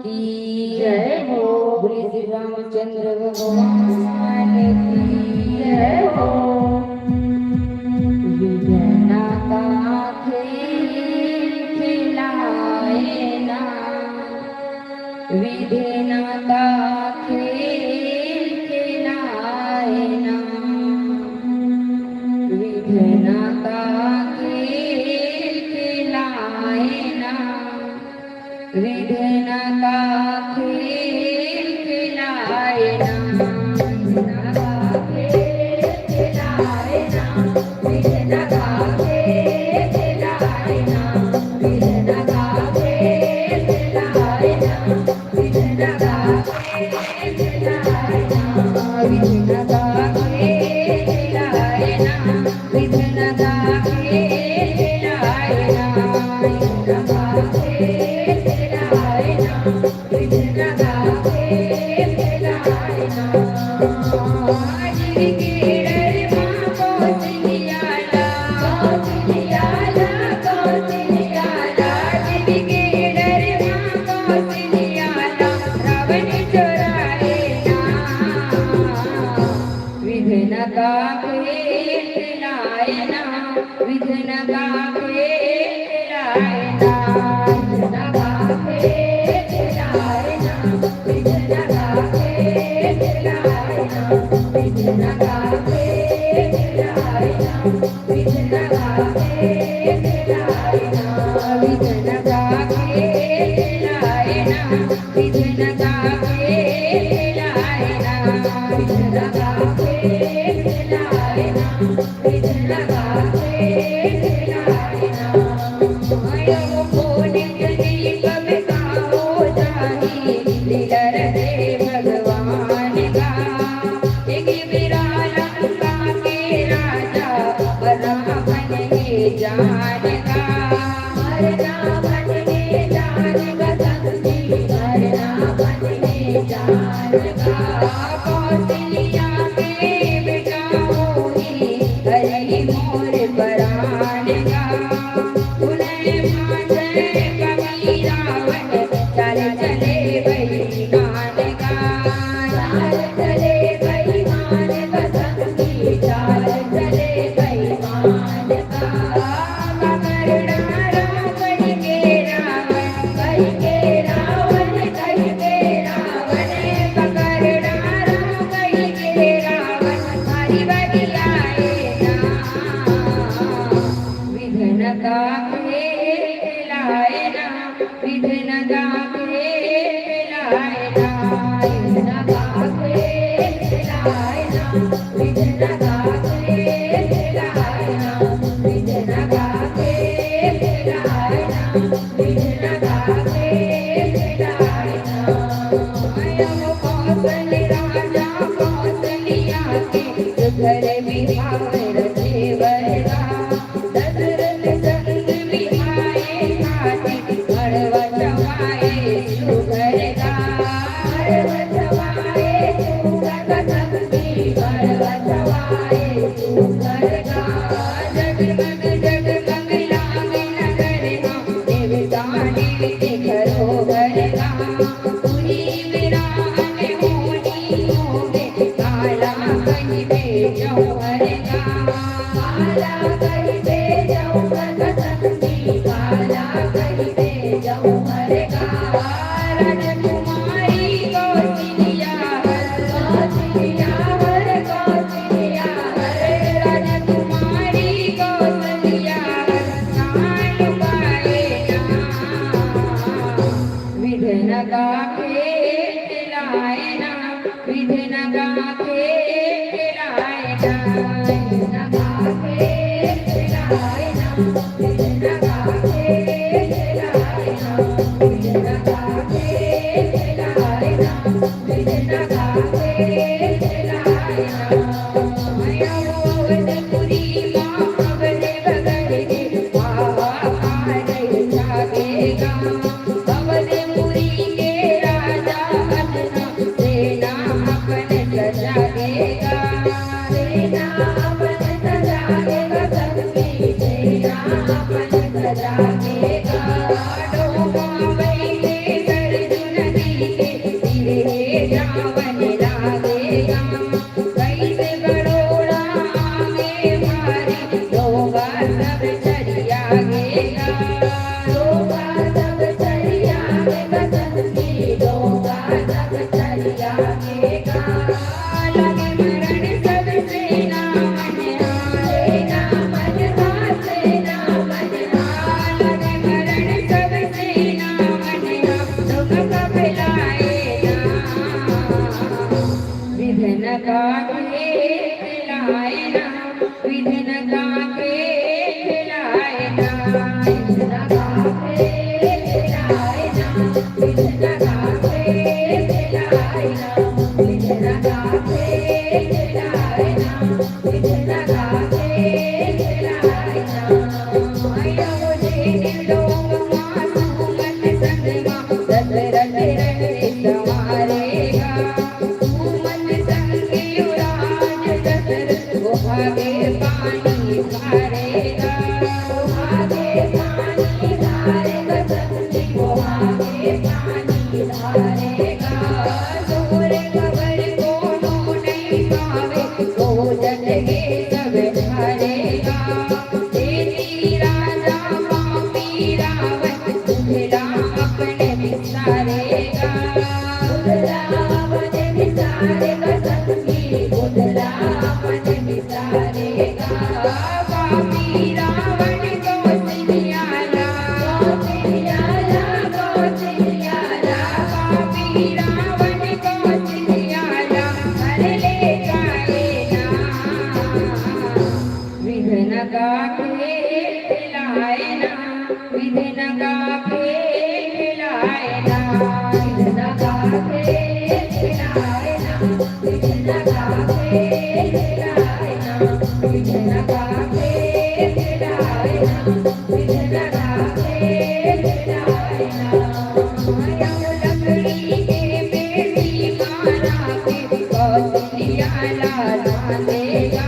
की जय हो। बोलिए श्री रामचंद्र भगवान की जय हो। विधना का खेल खिलाए ना, विधना का खेल खिलाए ना, विधना का खेल खिलाए ना, विधना का खेल खिलाए ना, विधना का खेल खिलाए ना, विधना का खेल खिलाए ना, विधना का खेल खिलाए ना। विघ्न का खेल खिलाए ना, विघ्न का खेल खिलाए ना, विघ्न का खेल खिलाए ना, विघ्न का खेल खिलाए ना, विघ्न का खेल खिलाए ना। भगवान का एक बेरा लंका के राजा रावण हे जान का। रावण हे जान का, संगी रावण हे जान का। कौशल्या के बेटा होही, हरि मोर परान का। उन्हें माथे कमी रावण, चाल चले बेईमान का। चाल चले बेईमान का संगी, चाल चले बेईमान का। पकड़ डारा कहि के रावण, कहि के रावण, कहि के रावण, पकड़ डारा कहि के रावण, हरि बरियाए ना। विघ्न का खेल खिलाए ना, विघ्न का खेल खिलाए ना, विघ्न का खेल खिलाए ना, विघ्न का खेल खिलाए ना, विघ्न का खेल खिलाए ना, विघ्न का खेल खिलाए ना। आयो कौशल राजा कौशल्या के, सुघर विहार सेवल गा। दशरथ संग विहाए खातिर, मड़वा छवाए सुघर गा। मड़वा छवाए सुघर गा संगी, मड़वा छवाए सुघर गा। जगमग जगमग लागे नगर गा, देवता ने देखरो घर गा। उही बेरा में होनी होगे, काला कहि दे जौहर गा। काला कहि दे जौहर गा संगी, काला कहि दे जौहर गा। राजकुमारी कौशल्या हर, कौशल्या हर, कौशल्या हर। राजकुमारी कौशल्या हर, नाम पाए ना। विधन गाके खिलाए ना, विधन गाके खिलाए ना, विधन गाके खिलाए ना, विधन गाके खिलाए ना, विधन गाके खिलाए ना, विधन गाके खिलाए ना। अवधपुरी माँ अवध बगल के आवा आ रही जागेगा। अवधपुरी के राजा हजना सेना अपन सजा देगा। सेना अपन सजा देगा, संगी सेना अपन सजा देगा। डोमा बैठे सरजू नदी के तीरे जावन लागेगा। कइसे गड़ोड़ा आगे भारी, लोगा सब चरिया गेगा। लोगा सब चरिया गेगा, संगी लोगा सब चरिया गेगा। लगे मरण सब सेना मन, सेना मन, सेना मन। लगे मरण सब सेना मन, लोग कब लाएगा? विधन गाके खिलाए ना, विधन गाके खिलाए ना, विधन गाके खिलाए ना, विधन गाके खिलाए ना, विधन गाके खिलाए ना, विधन गाके खिलाए ना। मैया मुझे लोग मासूमत संग मा दशरथ रंग संवारेगा। सुमन संग युवराज दशरथ, वो आगे पानी धारेगा। वो आगे पानी धारेगा, संगी वो आगे पानी धारेगा। दूर खबर कोनो नहीं पावे, वो जग के सब हारेगा। तेरी राजा पापी रावण, उधला अपने बिसारेगा। उधला अपने बिसारेगा, संगी उधला अपने बिसारेगा। पापी रावण को सिरियाला, को सिरियाला, को सिरियाला। पापी रावण को सिरियाला, कर ले जाए ना। विधन गाके खिलाए ना, विधन गाके खिलाए ना, विधन गाके खिलाए ना, विधन गाके खिलाए ना, विधन गाके खिलाए ना, विधन गाके खिलाए ना। लकड़ी के बेड़ी मारा के कौशल्या ला देगा।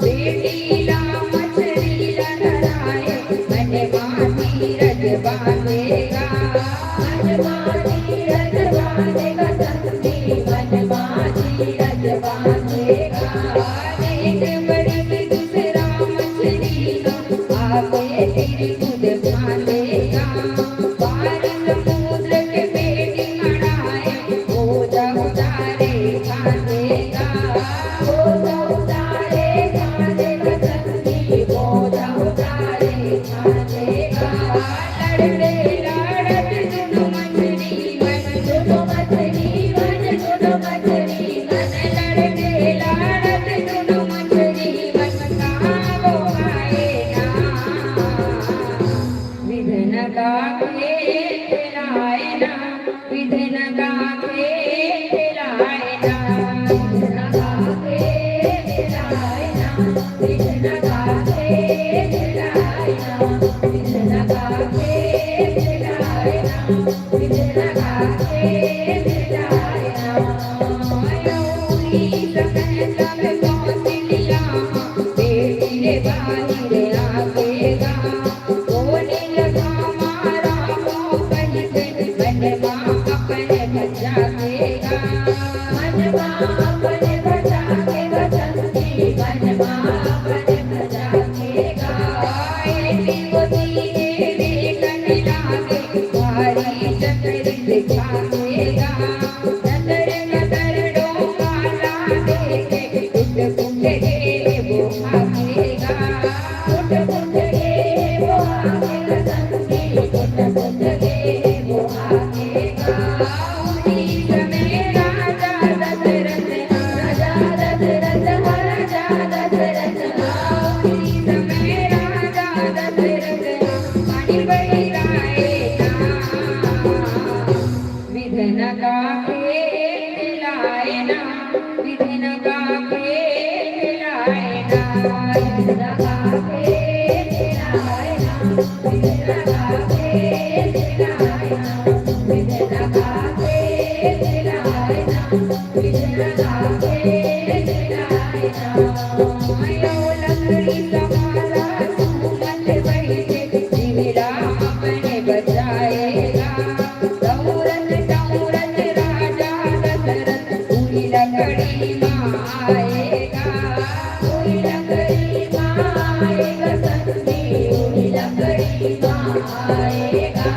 बेटी ला मछली ला धराए, मन मा धीरज बांधेगा। मन मा धीरज बांधेगा, संगी मन मा धीरज बांधेगा। एक बड़ी दूसरा मछली ला आके फिर खुद बांधेगा। पार समुद्र के बेड़ी मड़ाए, बोझा उतारे बांधेगा। बोझा उतारे बांधेगा, संगी बोझा उतारे बांधेगा। लड़ते लड़त दुनो मछली मन, दुनो मछली मन, दुनो मछली मन। लड़ते लड़त दुनो मछली मन, कहाँ वो पाए ना। विधन गाके खिलाए ना, विधन गाके खिलाए ना, विधन गाके खिलाए ना, विधन गाके खिलाए ना, विधन गाके खिलाए ना, विधन गाके खिलाए ना। लौरी सकल सब कौशल्या, बेटी रे बाहिर आवेगा। बोले लगा मारा मोह कहिके, मन मा अपने भजा देगा। मन मा अपने भजा देगा, संगी मन मा अपने भजा देगा। ऐसी वो धीरे रे कन लागे, भारी चक्र दिखा देगा। नजर नजर डोकाला देखे, टूट फूट के वो भागेगा। टूट फूट के वो भागेगा, संगी टूट फूट के वो भागेगा। उही समय राजा दशरथ, राजा दशरथ, राजा दशरथ, उही समय राजा दशरथ, पानी बहिराए ना। विधन का खेल खिलाए ना, विधन का खेल खिलाए ना, विधन का खेल खिलाए ना, विधन का खेल खिलाए ना, विधन का खेल खिलाए ना, विधन का खेल खिलाए ना। यो लकड़ी का माला सुमत बहिरे, जिमिला अपने बचाएगा। दौरत दौरत राजा दशरथ उही लकड़ी मा आएगा। उही लकड़ी मा आएगा सखी, उही लकड़ी मा आएगा।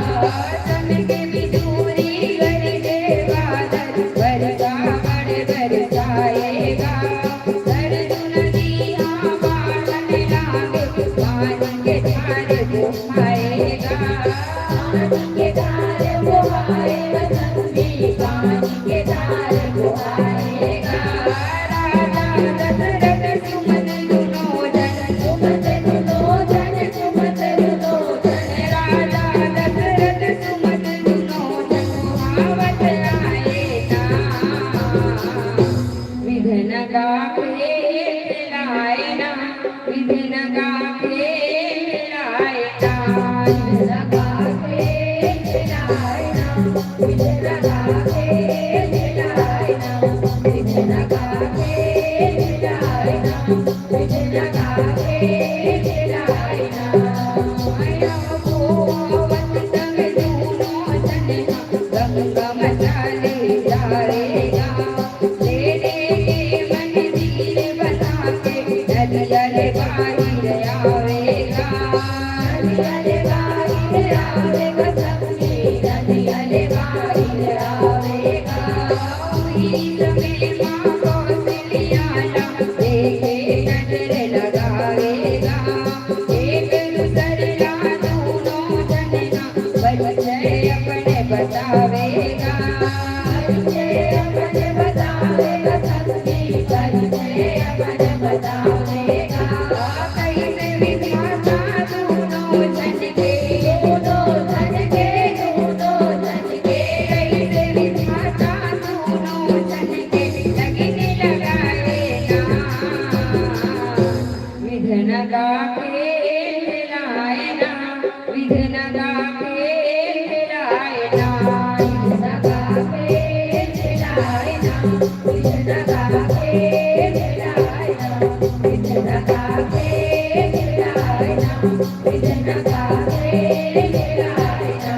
चमके बिजुरी गरजे बादल, बरसा बड़ बरसाएगा। सरजू नदिया बाढ़न लागे, पानी के धार बोहाएगा। पानी के धार बोहाएगा सखी, पानी के धार बोहाएगा। राजा दशरथ सुमन दुनो जन, सुमन दुनो जन, सुमन दुनो जन। राजा दशरथ सुमन दुनो जन, सुहावत आए ना। विधन का खेल खिलाए ना, विधन का खेल खिलाए ना, विधन का खेल खिलाए ना, विधन का खेल खिलाए ना, विधन का खेल खिलाए ना, विधन का खेल खिलाए ना। आया वो अवध तक दूनो जन, गंगा मचाले जाएगा। तेरे के मंदिर बना के नदिया ले बाहिर आवेगा। नदिया ले बाहिर आवेगा सखी, नदिया ले बाहिर आवेगा। उही समय माँ कौशल्या ला देखे नजर लगावेगा। एक दूसर ला दूनो जन ना परिचय अपने बतावेगा। परिचय अपने बतावेगा सखी, परिचय अपने बतावेगा। कइसे विधाता दूनो जन के, दूनो जन के, दूनो जन के। कइसे विधाता दूनो जन के लगन लगाए ना। विधन का खेल खिलाए ना, विधन का खेल खिलाए ना, विधन का खेल खिलाए ना, विधन का खेल खिलाए ना, विधन का खेल खिलाए ना, विधन का खेल खिलाए ना।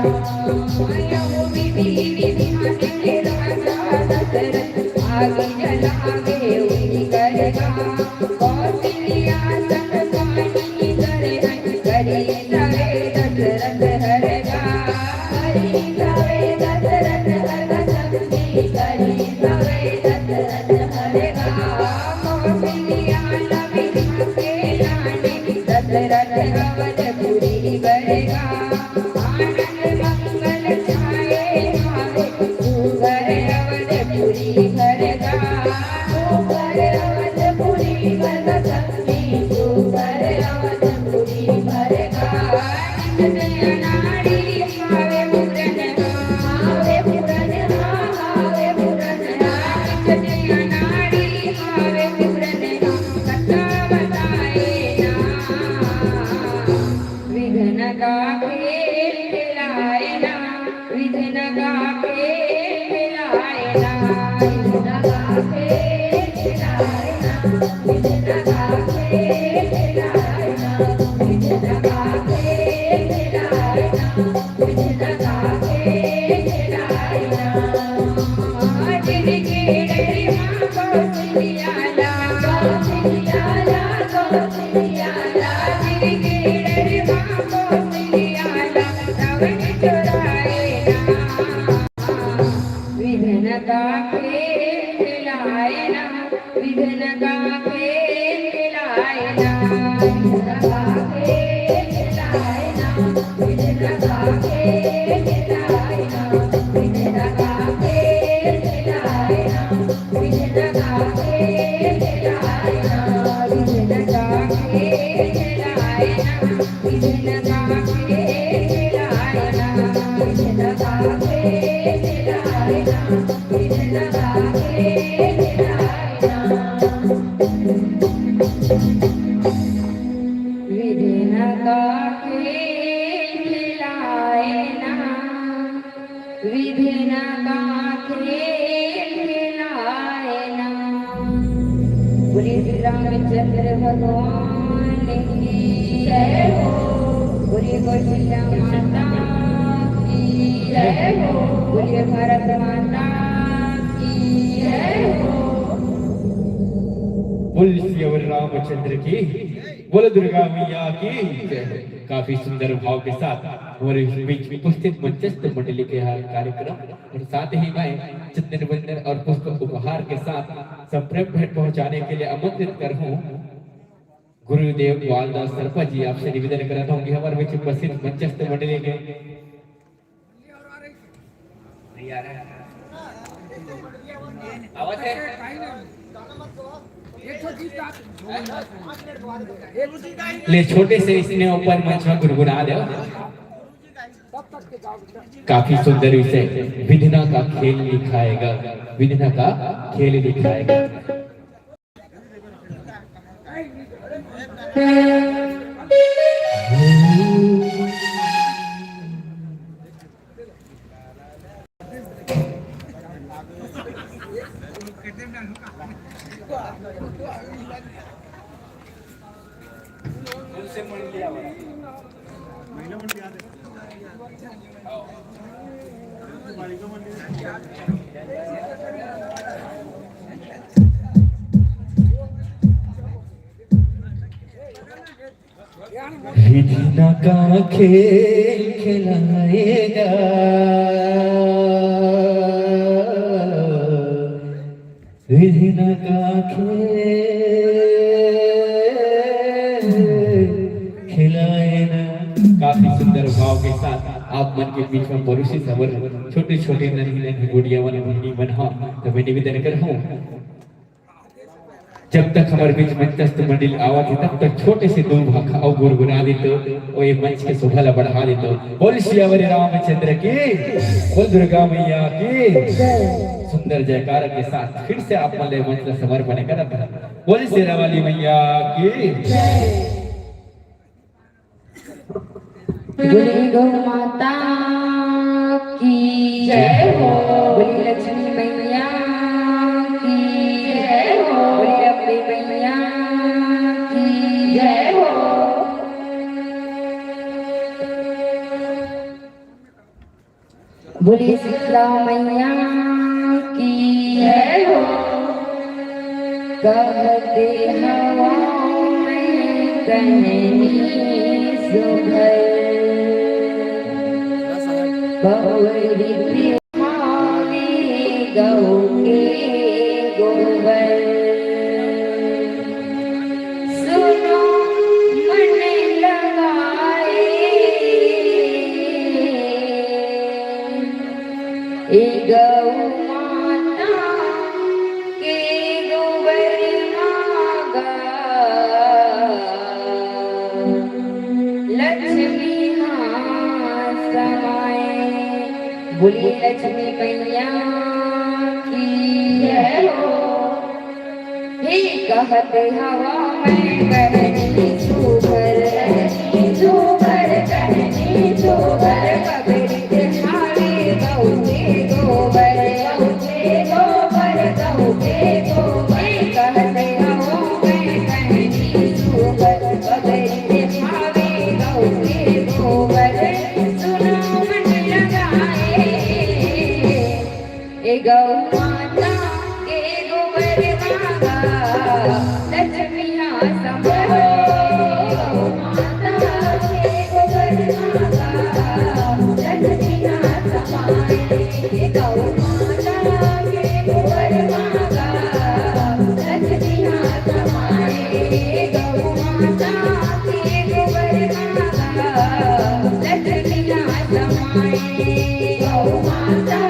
आयो विधि विधान के राजा दशरथ, आगे चला गे उही करगा। कौशल्या संग पानी करे हन, करी सवे दशरथ हरगा। करी सवे दशरथ हरगा सखी, करी सवे दशरथ हरगा। कौशल्या लबिना के लाने, दशरथ अवधपुरी बरगा। आनंद मंगल छाए हावे, सुघर अवधपुरी बरगा। सुघर अवधपुरी बरगा सखी, सुघर अवधपुरी बरगा। नित नया नारी हावे पूरन, हावे पूरन, हावे पूरन। नित नया नारी हावे पूरन, कथा बताए ना। विधन का खेल खिलाए ना, विधन का खेल खिलाए ना, विधन का खेल खिलाए ना, विधन का खेल खिलाए ना, विधन का खेल खिलाए ना, विधन का खेल खिलाए ना। जिनके डर माँ कौशल्या ला, कौशल्या ला, कौशल्या ला। विधन का खेल खिलाए ना, विधन का खेल खिलाए ना, विधन का खेल खिलाए ना, विधन का खेल खिलाए ना, विधन विधि न का खेल खिलाए ना, विधि न का खेल खिलाए ना। बोलिए श्री रामचंद्र भगवान की जय हो। बोलिए कौशल्या माता की जय हो। बोलिए भारत माता की जय हो। बोल सियावर रामचंद्र की, बोल दुर्गा मैया की जय। काफी सुंदर भाव के साथ हमारे बीच उपस्थित मंचस्थ मंडली के यहाँ कार्यक्रम और साथ ही मैं चंदन वंदन और पुष्प उपहार के साथ संप्रेम भेंट पहुंचाने के लिए आमंत्रित कर हूँ गुरुदेव ग्वालदास सरपा जी। आपसे निवेदन करता हूँ कि हमारे बीच उपस्थित मंचस्थ मंडली के नहीं आ रहा है। आवत है? ले, छोटे से इसने ऊपर मंच में गुनगुना दे। काफी सुंदर विषय, विधना का खेल लिखाएगा, विधना का खेल लिखाएगा। विधि न का खेल खिलाएगा, विधि न का खेल खिलाए ना। काफी सुंदर भाव के साथ आप मन के बीच में परोसी सबर छोटे छोटे नन्ही नन्ही गुड़िया मन बहिनी मन हा, तो मैं निवेदन कर हूँ, जब तक हमारे बीच मंचस्थ मंडली आवत है, तब तक छोटे से दो भाखा अउ गुनगुना दे तो वो ये मंच के शोभा ला बढ़ा दे तो। बोल सियावर रामचंद्र की, बोल दुर्गा मैया की। सुंदर जयकारा के साथ फिर से आप मन ले मंच ला समर्पण करत हन। बोल शेरा वाली मैया की। बोली गौ माता की जय हो। बोली लक्ष्मी मैया की जय हो। बोली अम्बे मैया की जय हो। बोली शीतला मैया की जय हो। कहते हवा मैं कहनी सुघर, पवरी पिहावे गौ के गोबर। सुनो मन लगाए, ए गौ माता के गोबर मागा लक्ष्मी हाँ समाए। बोलिए लक्ष्मी मैया की जय हो। हे कहत हवा मैं कहनी सुघर, कहनी सुघर, कहनी सुघर, पगड़ी के हारे गौ के गोबर, गौ के गोबर, गौ के गोबर। हे कहत हवा मैं कहनी सुघर, पगड़ी के हारे गौ के गोबर। सुनो मन लगाए, ए गौ माता के गोबर मागा, लक्ष्मी हाँ समाए। गौ माता के गोबर मागा, लक्ष्मी हाँ समाए। गौ माता के गोबर मागा, लक्ष्मी हाँ समाए। गौ माता के गोबर मागा, लक्ष्मी हाँ समाए। गौ माता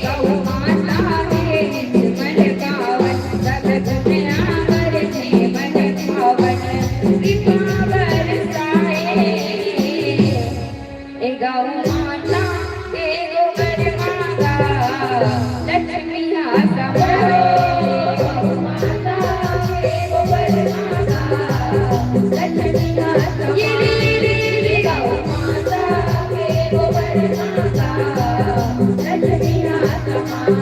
गौ माता के निज मन पावन, सब गुण आवर जीवन पावन, कृपा बरसाए। ए गौ माता के गोबर मांगा, लक्ष्मी आ समाए। गौ माता के गोबर मांगा, लक्ष्मी आ समाए। गौ माता के गोबर मांगा, लक्ष्मी आ समाए।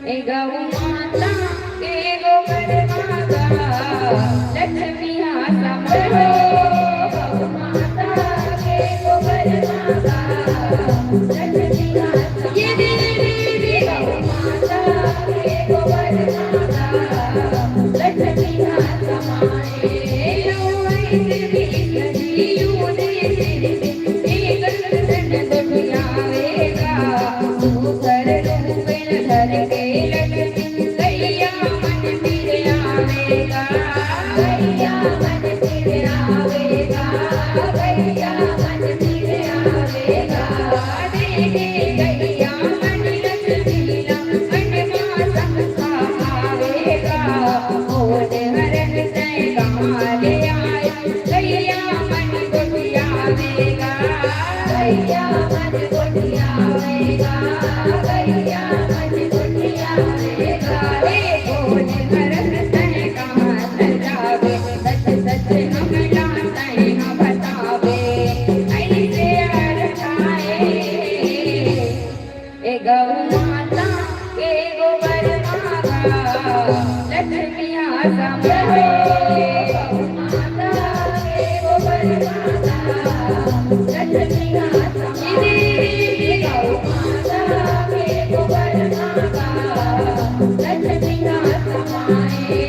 ए गौ माता के गोबर मांगा, लक्ष्मी आ समाए। गौ माता के गोबर मांगा, लक्ष्मी आ समाए। ये दे, दे, दे, दे। गौ माता के गोबर मांगा, लक्ष्मी आ समाए। लो ऐसे भी सजियो दे, दे, दे। ए गौ माता के गोबर मांगा, लक्ष्मी आ समाए। गौ माता के गोबर मांगा, लक्ष्मी आ समाए। गौ माता के गोबर मांगा, लक्ष्मी आ समाए।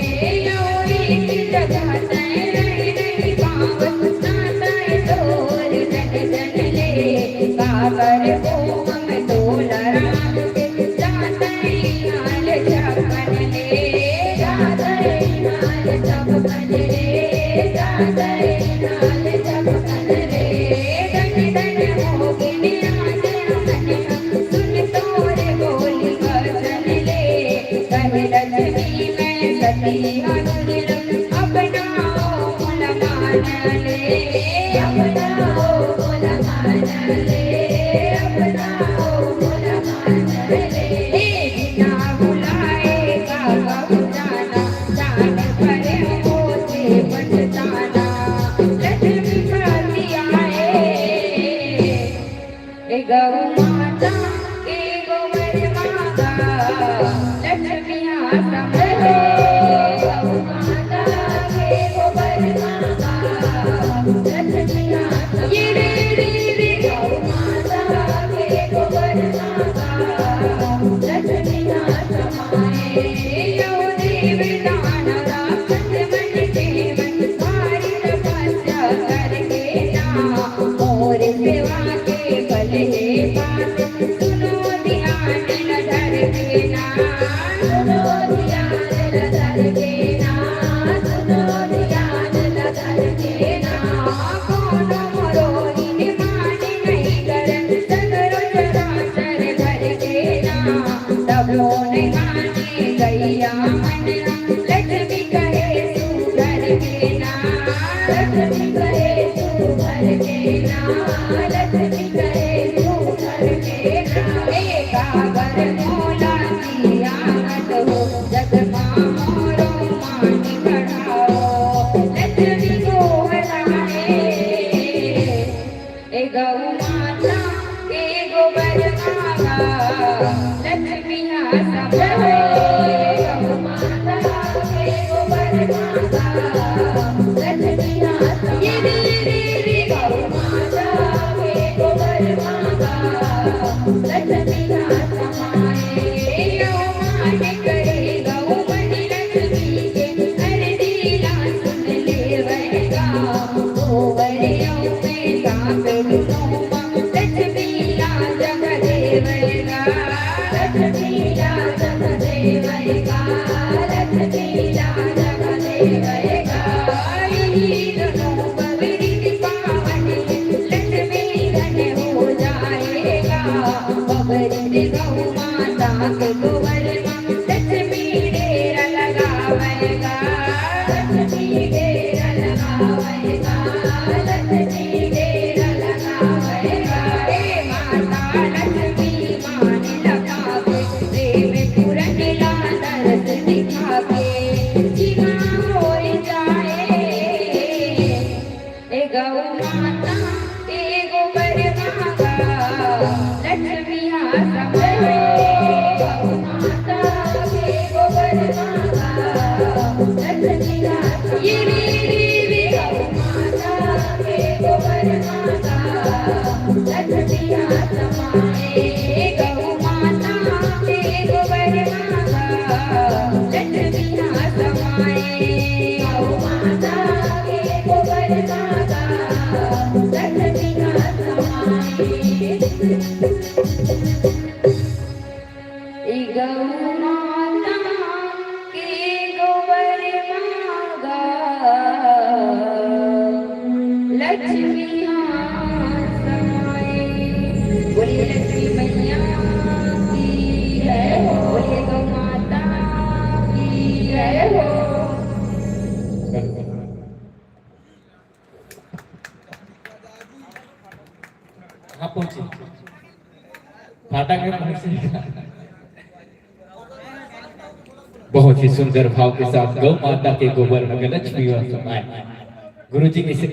लो एक जगह तैं रहि नहीं पावत, ना तैं तोर जन जन ले। काबर को हम तोला राम के, जातै हाल छपन ले। जातै हाल छपन ले, जातै हाल छपन ले। धन धन मोगिन आज हमन, सुन तोर बोली वचन ले। कहे लक्ष्मी मैं सती हँव दुर्लभ, अपनाओ मोला मान ले। अपनाओ मोला मान ले, अपनाओ मोला मान ले। ए बिना बुलाए का कहूँ जाना, जान परे होथे पछताना। लक्ष्मी सती आए। ए गौ माता के गोबर मांगा, लक्ष्मी आ समाए। गौ माता के गोबर मांगा, लक्ष्मी आ समाए। ये रे रे रे। गौ माता के गोबर मांगा, लक्ष्मी आ समाए। यो देव दानव राक्षस मन के मन, भारी तपस्या करके ना, मोर सेवा के फल हे पास, सुनो ध्यान ल धर के ना। सुनो ध्यान ल धर के ना, सुनो ध्यान ल धर के ना। कोनो मोरो इन माने नहीं करन, सगरो चराचर भर के ना। तबो नहीं माने गैया मन, लक्ष्मी कहे सुधर के ना। लक्ष्मी कहे सुधर के ना, लक्ष्मी कहे सुधर के ना। ए काबर मोला किया मत हो, जग मा मोरो मान बढ़ाओ। लक्ष्मी को हर ए गौ माता के गोबर मांगा, लक्ष्मी आ समाए। गौ माता के गोबर मांगा, लक्ष्मी आ समाए। ये रे रे रे गौ माता के गोबर मांगा, लक्ष्मी आ समाए। गौ माता के गोबर मांगा, लक्ष्मी आ समाए। गौ माता के गोबर मांगा, लक्ष्मी आ समाए। ए गौ माता के गोबर मांगा, लक्ष्मी आ समाए। बोलिए लक्ष्मी मैया की जय हो, बोलिए गौ माता की जय हो। कहाँ पहुंचे? फाटक में पहुंचे। बहुत ही सुंदर भाव के साथ गौ माता के गोबर में लक्ष्मी आ समाए। गुरु जी किसे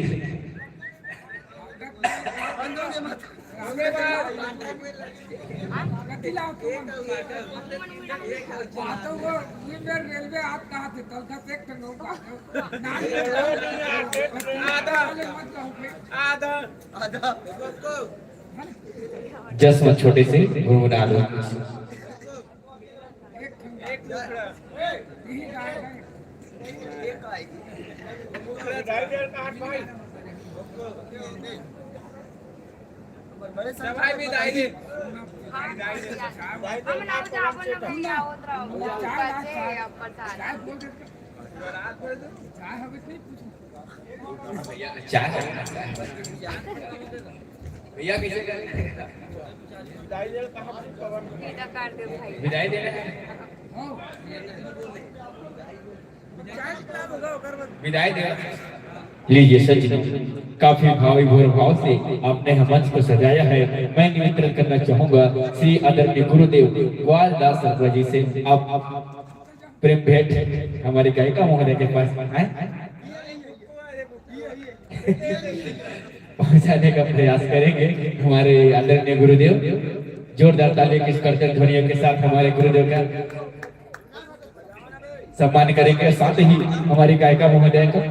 रेलवे आप कहा थे, कल का एक ठन होगा। आधा। आधा। जस में छोटे से गुनगुना लो। भाई, विदाई दे। चाय। भैया, कैसे कर? विदाई दे रहे हैं। विदाई दे रहे हैं। विदाई दे रहे हैं। लीजिए सज्जनों, काफी भाव विभोर भाव से आपने हम मंच को सजाया है। मैं निमंत्रण करना चाहूंगा श्री आदरणीय गुरुदेव ग्वाल दास शर्मा जी से। आप प्रेम भेंट हमारे गायिका महोदय के पास आए, पहुंचाने का प्रयास करेंगे हमारे आदरणीय गुरुदेव। जोरदार तालियों की इस करतल ध्वनियों के साथ हमारे गुरुदेव का सम्मान करेंगे, साथ ही हमारी गायिका महोदय का।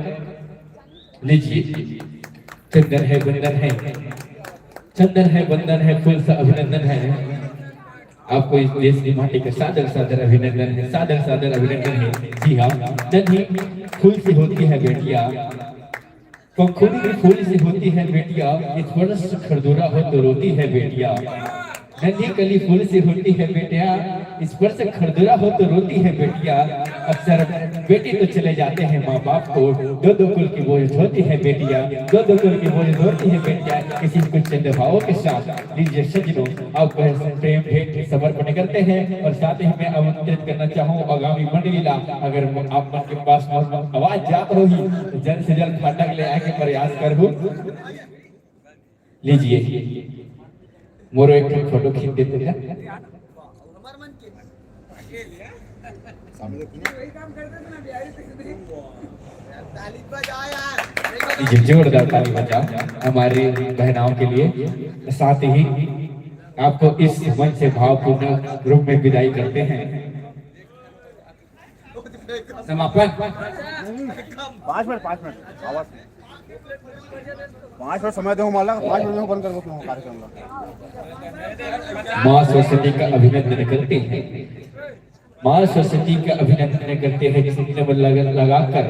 लीजिए, चंदन है, बंदन है, चंदन है, बंदन है, फूल सा अभिनंदन है। आपको इस देश की माटी का सादर सादर अभिनंदन है, सादर सादर अभिनंदन है। जी हाँ, नन्ही फूल सी होती है बेटिया, पंखुड़ी फूल सी होती है बेटिया, स्पर्श खरदूरा हो तो रोती है बेटिया। नन्ही कली फूल सी होती है बेटिया, स्पर्श खरदूरा हो तो रोती है बेटिया। अक्सर बेटे तो चले जाते हैं माँ बाप को, दो दो कुल की बोझ ढोती है बेटिया, दो दो कुल की बोझ ढोती है बेटिया। किसी कुछ चंद भावों के साथ लीजिए सज्जनों, आपको प्रेम भेंट समर्पण करते हैं और साथ ही मैं आमंत्रित करना चाहूँ आगामी मंडली ला, अगर आप मन के पास आवाज जात होही तो जल्द से जल्द फाटक ले आए के प्रयास करहू। लीजिए, मोरो एक ठो फोटो खींच देते का? लीजिए, जोरदार ताली बजाओ हमारी बहनाओं के लिए। साथ ही आपको इस मंच से भावपूर्ण रूप में विदाई करते हैं। समापन। पाँच मिनट, पाँच मिनट, आवाज। पाँच मिनट समय दो हमारा, पाँच मिनट में बंद कर दो तुम कार्यक्रम का। माँ सरस्वती का अभिनंदन करते हैं, माँ सरस्वती का अभिनंदन करते हैं, चंदन लगा, लगाकर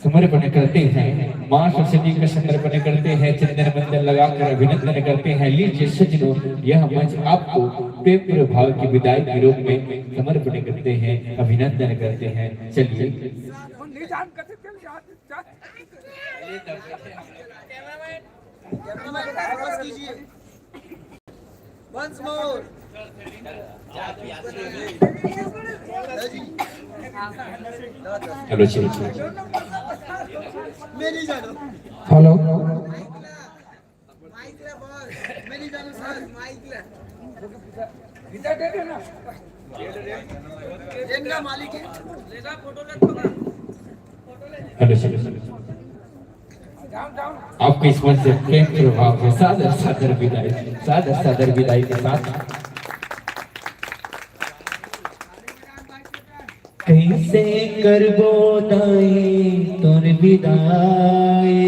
समर्पण करते हैं, माँ सरस्वती का समर्पण करते हैं, चंदन वंदन लगाकर अभिनंदन करते हैं। लीजिए सज्जनों, यह मंच आपको प्रेम प्रभाव की विदाई के रूप में समर्पण करते हैं, अभिनंदन करते हैं। चलिए। Once more. चलो, चलो, चलो। हेलो। हेलो सर, आपको इस मंच से प्रेम प्रभाव से सादर सादर विदाई, सादर सादर विदाई के साथ। कैसे करबो दाई तोर विदाई,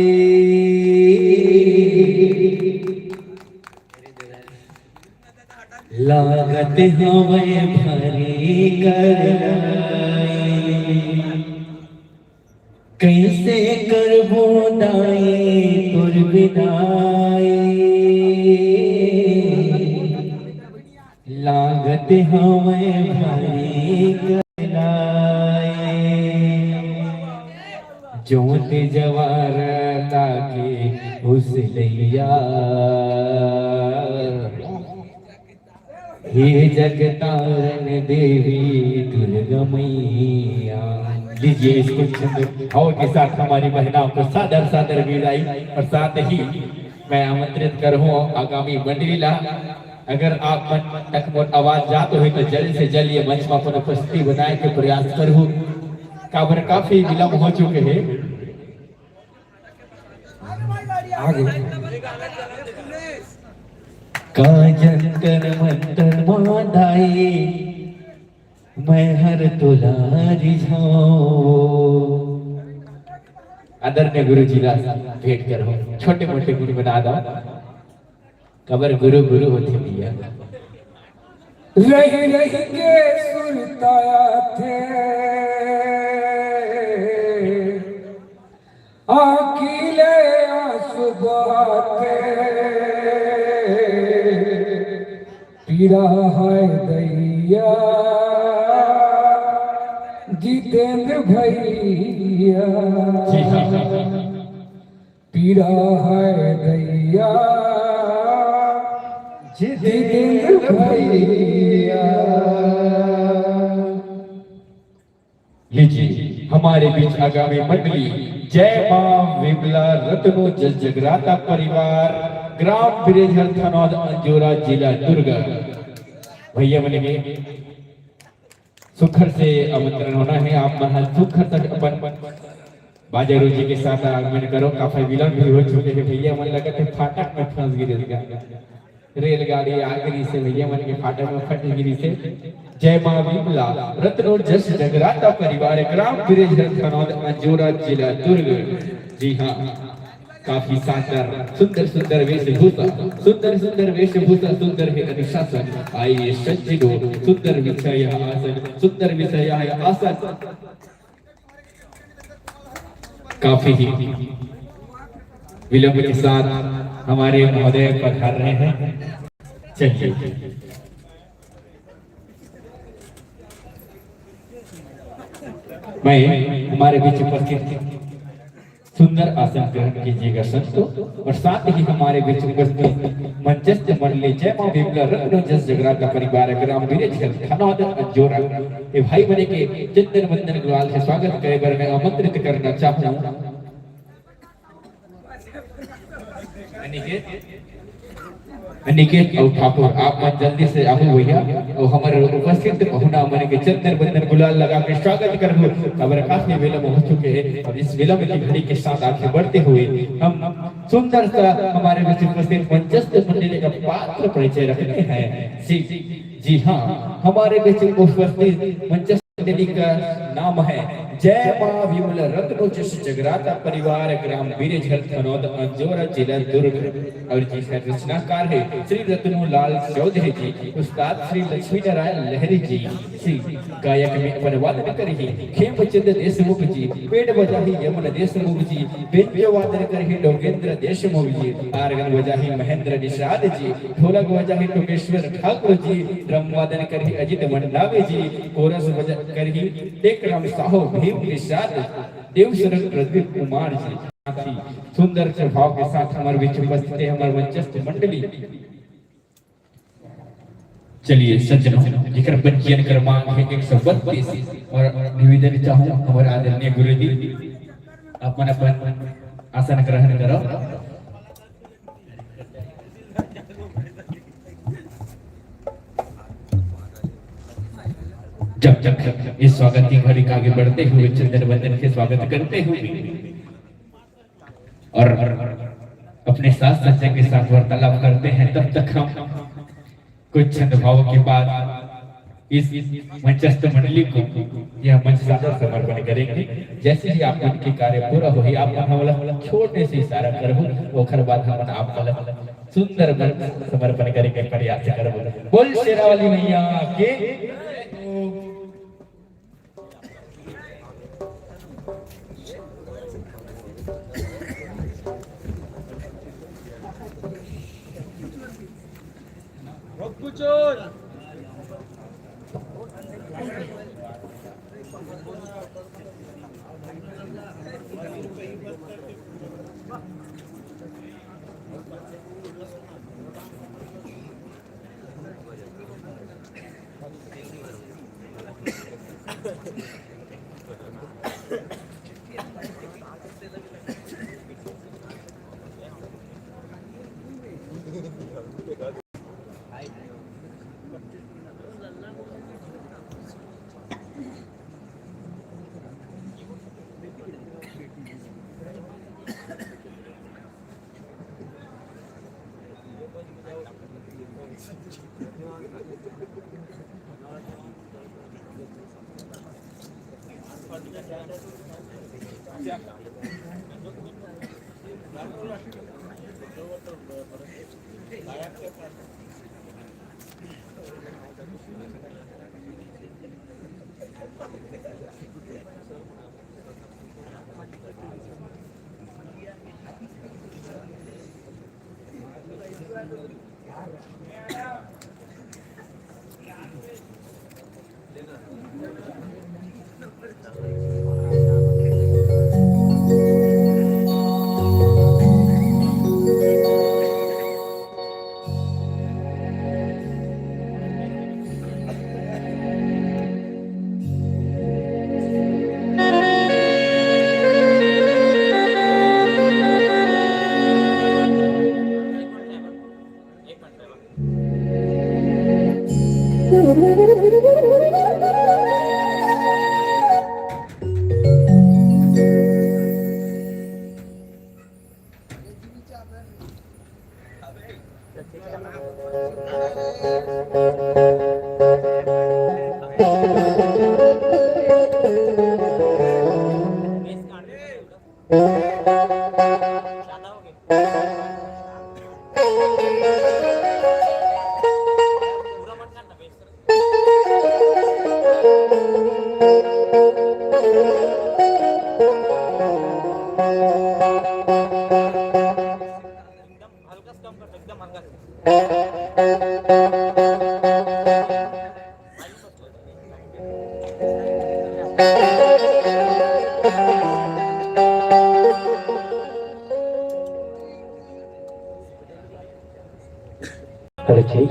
लागत हवय भारी करलाई। कैसे करबो दाई तोर विदाई, लागत हवय भारी करलाई। जोत जवार ताके उस लैया, हे जगतारन देवी दुर्गा मैया। लीजिए, इस कुछ छंद भाव के साथ हमारी महिलाओं को सादर सादर विदाई। और साथ ही मैं आमंत्रित करहूँ आगामी मंडली ला, अगर आप मन तक मोर आवाज जात होही तो जल्द से जल्द ये मंच में अपन उपस्थिति बनाए के प्रयास करहू, काबर काफी विलंब हो चुके हैं। आगे। का जंतर मंतर मां दाई, मैं हर तोला रिझाओ। आदरणीय गुरु जी ला भेंट करहूं, छोटे मोटे गुनगुना दो। काबर गुरु गुरु होथे भैया। रही रही के सुरताया थे, आंखी ले आंसू बहाते। पीरा है दैया जितेंद्र भैया। जी हाँ। पीरा है दैया जितेंद्र भैया। लीजिए, हमारे बीच आगामी मंडली जय मां विमला रत्नो जस जगराता परिवार, ग्राम बिरेझर, थनौद अंजोरा, जिला दुर्ग। भैया मन के सुखर से आमंत्रण होना है, आप मन ह सुखर तक अपन बाजा रोजी के साथ आगमन करो। काफी विलंब भी हो चुके हैं भैया, मन लगत है फाटक में फंस गिरे रेलगाड़ी आ गिरी से भैया मन के फाटक में फट गिरी से। जय मां विमला रत्नो जस जगराता परिवार, ग्राम बिरेझर, थनौद अंजोरा, जिला दुर्ग। जी हाँ, काफी शानदार, सुंदर सुंदर वेशभूषा, सुंदर सुंदर वेशभूषा, सुंदर है अनुशासन। आइए सज्जनों, सुंदर बिछा यह आसन, सुंदर बिछा यह आसन। काफी ही विलंब के साथ हमारे महोदय पधार रहे हैं। चलिए, मैं हमारे बीच उपस्थित सुंदर आसन ग्रहण कीजिएगा संतों, और साथ ही हमारे बीच उपस्थित मंचस्थ मंडली जय मां विमला रत्नो जस जगराता परिवार, ग्राम बिरेझर, थनौद अंजोरा, ये भाई बने के चंदन वंदन गुलाल से स्वागत करे बर मैं आमंत्रित करना चाहूँ अनिकेत, अनिकेत अउ ठाकुर, आप मन जल्दी से आहू भैया, अउ हमर उपस्थित पहुना मन के चंदन वंदन गुलाल लगा के स्वागत करहू। काबर काफी विलंब हो चुके हैं, अब इस विलंब की घड़ी के साथ आगे बढ़ते हुए हम सुंदर सा हमारे बीच उपस्थित मंचस्थ मंडली का पात्र परिचय रखते हैं। जी, जी हाँ, हमारे बीच उपस्थित मंचस्थ मंडली का नाम है जय मां विमल रत्नो जस जगराता परिवार, ग्राम बिरेझर, थनौद अंजोरा, जिला दुर्ग। और जी सर, रचनाकार है श्री रत्नू लाल चौधरी जी, उस्ताद श्री लक्ष्मी नारायण लहरी जी। श्री गायक में अपन वादन करही खेमचंद देशमुख जी, पेड़ बजाही यमुना देशमुख जी, बेंजो वादन करही डोगेंद्र देशमुख जी, आर्गन बजाही महेंद्र निषाद जी, ढोलक बजाही टोकेश्वर ठाकुर जी, ड्रम वादन करही अजित मंडावी जी, कोरस बजा करही टेकराम साहू, भीम निषाद, देव शरण प्रदीप कुमार जी। सुंदर से भाव के साथ हमारे बीच उपस्थित है हमारे मंचस्थ मंडली। चलिए सज्जनों, जेकर पंजीयन क्रमांक है एक सौ बत्तीस, और निवेदन चाहूँ हमारे आदरणीय गुरु जी, अपन अपन आसन ग्रहण करो। जब तक इस स्वागत की घड़ी का आगे बढ़ते हुए चंदन वंदन के स्वागत करते हुए और अपने साज सज्जा के साथ वार्तालाप करते हैं, तब तक हम कुछ छंद भावों के बाद इस मंचस्थ मंडली को यह मंच सादर समर्पण करेंगे। जैसे ही आप मन के कार्य पूरा होही, आप मन हमला छोटे से इशारा करहू, ओखर बाद हमन आप मन सुंदर मंच समर्पण करेंगे। प्रयास करबो। बोल शेरावाली मैया की। Hello, check.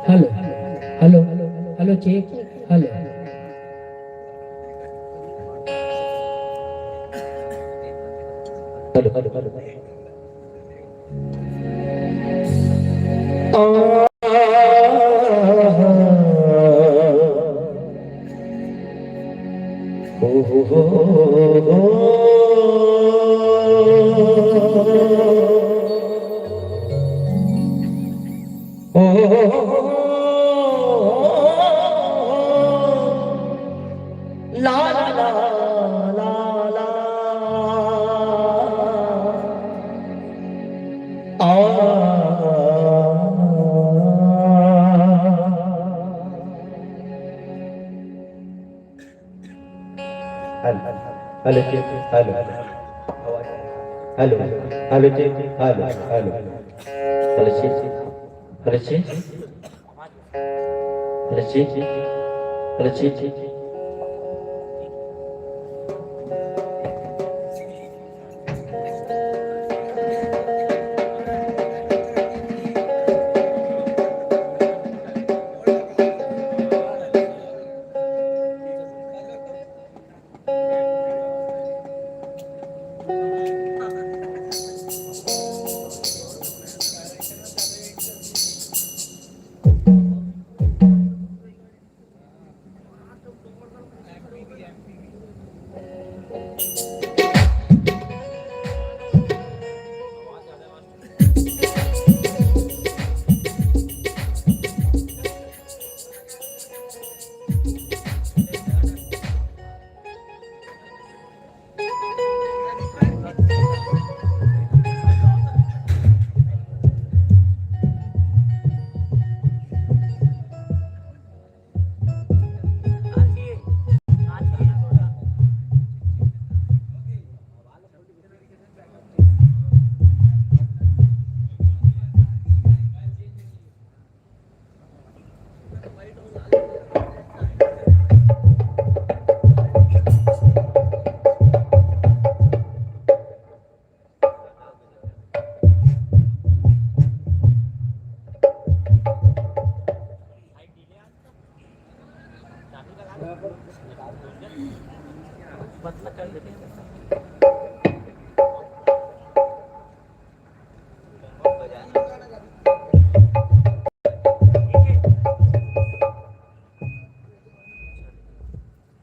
Hello. Hello. Hello. Hello, check. Hello. Hello, hello, hello. Hello, hello, check, hello. Hello, hello, check, hello, hello. Hello, check, hello, check. Hello, check, hello, check.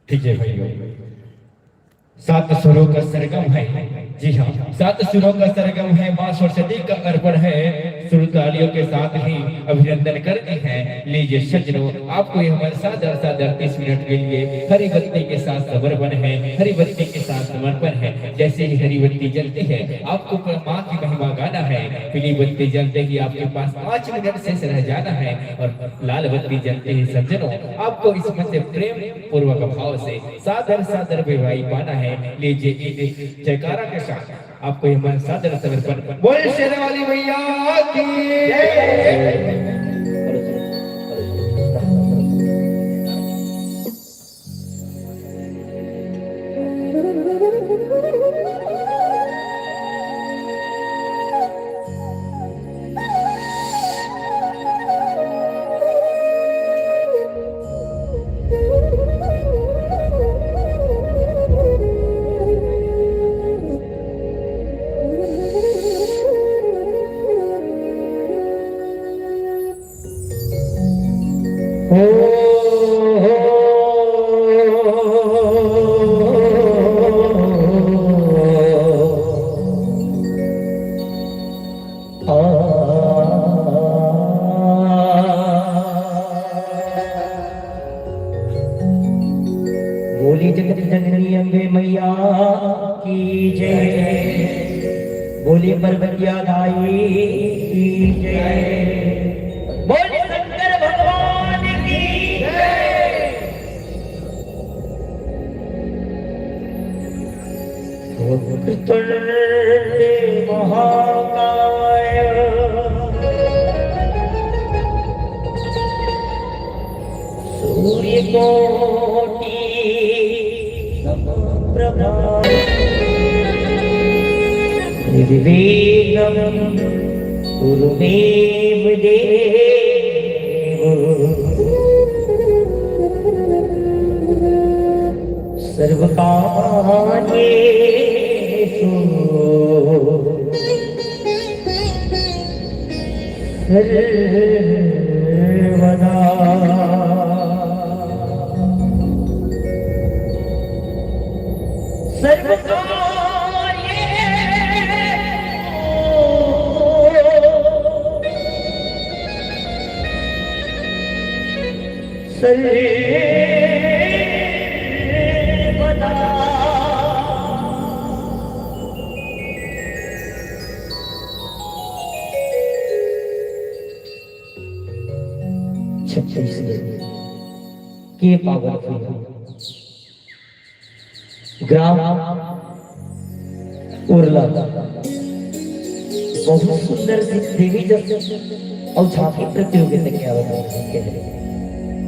ठीक है भाइयों, सात सुरों का सरगम है। जी हाँ, सात सुरों का सरगम है, माँ सरस्वती का अर्पण है। सुर तालियों के साथ ही अभिनंदन करते हैं। लीजिए सज्जनों, आपको ये हमारे सादर सादर तीस मिनट के लिए हरी बत्ती के साथ समर्पण है, हरी बत्ती के साथ समर्पण है। जैसे ही हरी बत्ती जलती है, आपको प-, माँ की महिमा गाना है। पीली बत्ती जलते ही आपके पास पाँच मिनट शेष रह जाना है और लाल बत्ती जलते ही सज्जनों, आपको इस मंच से प्रेम पूर्वक भाव से सादर सादर विदाई पाना है। लीजिए इन जयकारा के साथ आपको ये हमारा सादर समर्पण। बोल शेर वाली मैया की जय। बोली जगत जननी अम्बे मैया की जय। बोली पर्वतिया दाई की जय। बोली शंकर भगवान की जय। वक्रतुंड महाकाय सूर्यकोटि समप्रभा। निर्विघ्नं कुरु मे देव। सर्वकार्येषु सर्वदा। सर्वकार्येषु सर्वदा। छत्तीसगढ़ के पावन भुइयां। ग्राम उरला। बहुत सुंदर सी देवी जस अउ झांकी प्रतियोगिता के आवत हे।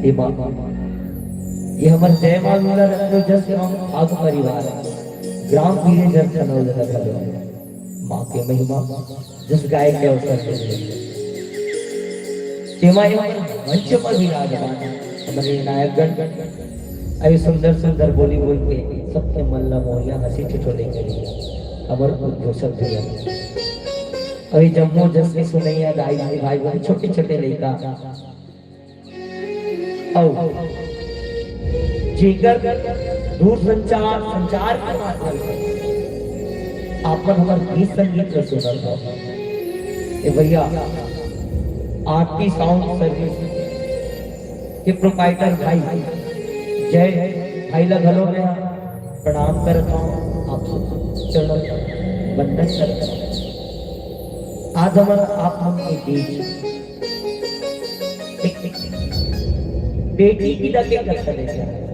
ये माँ, ये हमर जय माँ लूला रत्नो जस हम आग परिवार हे। ग्राम पीरे जर खनौल जगह खलो। माँ के महिमा जस गाय के अवसर मिले। तेमा एमन मंच म विराजमान हमर ये नायकगण अभी सुंदर सुंदर बोली बोल के सबके मन ला मोहिया, हंसी ठिठोली करी। हमर उद्घोषक भैया अभी जम्मो जस के सुनैया दाई जी भाई बहन छोटे छोटे लइका अउ जेकर दूरसंचार, संचार के माध्यम से आप मन हमर गीत संगीत ल सुनत हव। ए भैया, आरती साउंड सर्विस के प्रोप्राइटर भाई जय भाई ल घलो मैं प्रणाम करत हव, आप चरण वंदन करत हव। आज हमन आप मन के बीच एक बेटी के विदा के कथा लेके आए।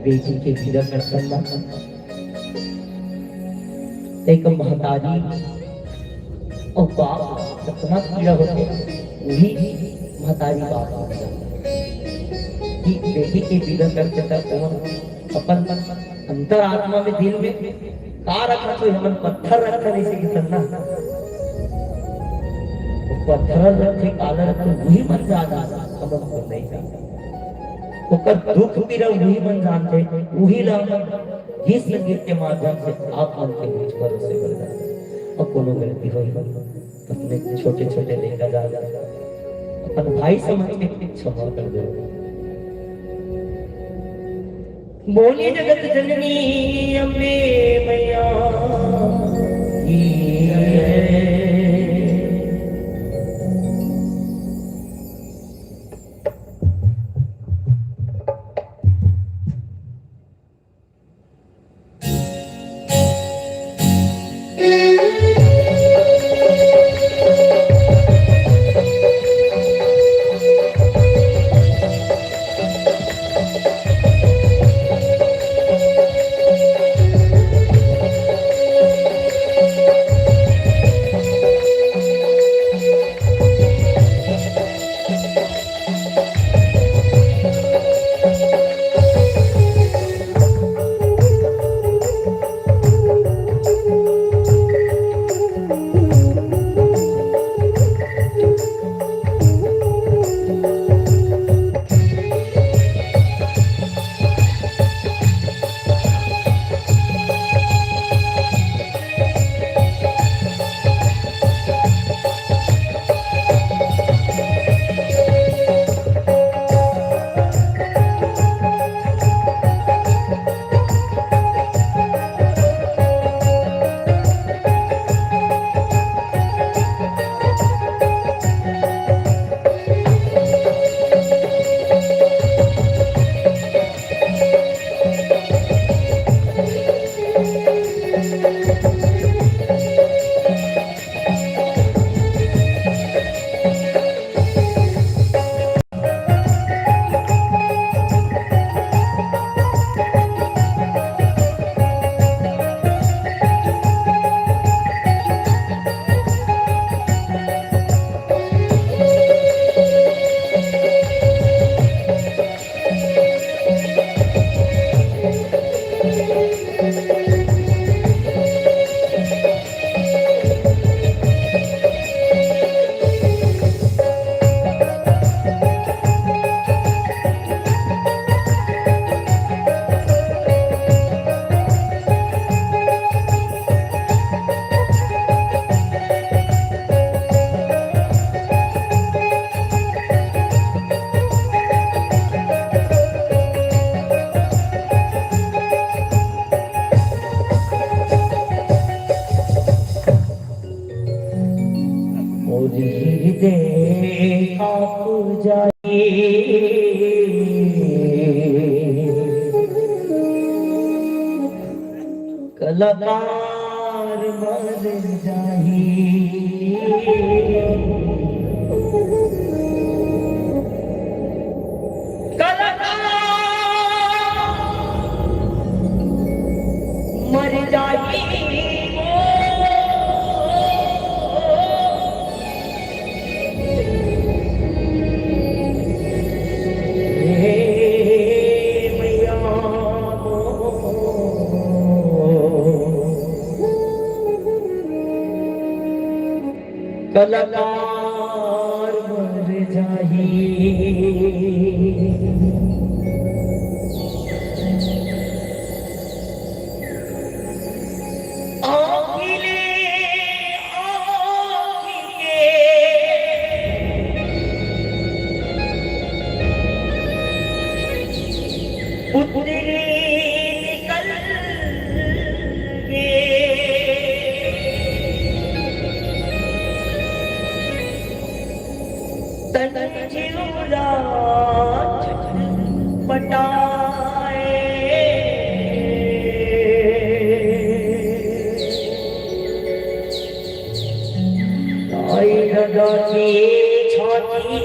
बेटी के विदा करथन ना, एक महतारी अउ बाप कतना पीड़ा होथे, वही महतारी बाप को पीड़ा होथे। कि बेटी के विदा करथे त ओमन अपन अंतरात्मा में, दिल में का रखत होही, हमन पत्थर रखथन अइसे किथन ना। वो पत्थर रखथे, काला रखथे, वही मन जाना, हमन तो नहीं जाना। ओकर दुख पीड़ा वही मन जानथे, वही ला हमन गीत संगीत के माध्यम से आप मन के बीच परोसे बर जाथे। अउ कोनो गलती होही, अपने छोटे-छोटे लइका जात, अपन भाई समझ के क्षमा कर दो। बोलिए जगत जननी अम्बे मैया की जय। मोर हृदय कांप जाए, कलाकार मर जाही। कलाकार मर जाही वो। हे मैया वो। कलाकार मर जाही। आँखी ले आँखी के आई ददा के छाती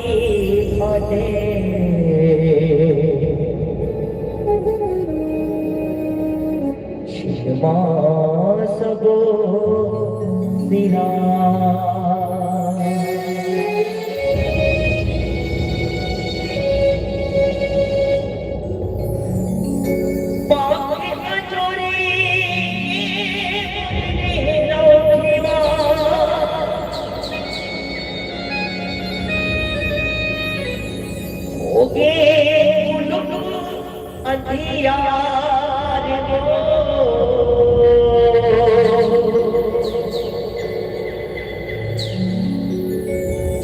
फाटे, छिनमा सबो सिरा। अंधियार हो।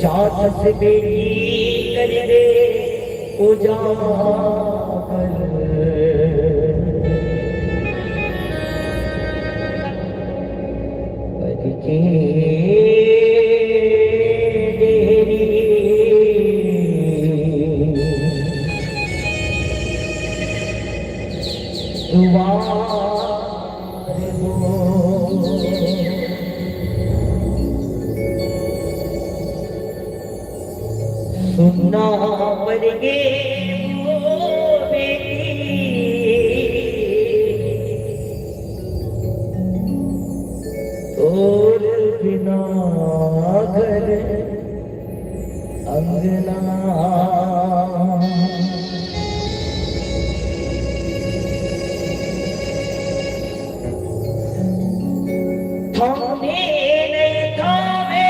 चास से बेटी कर दे उजागर। बज के देरी दुआर हो। सुन्ना पर गे वो बेटी, तोर बिना घर अंगना। थामे नहीं थामे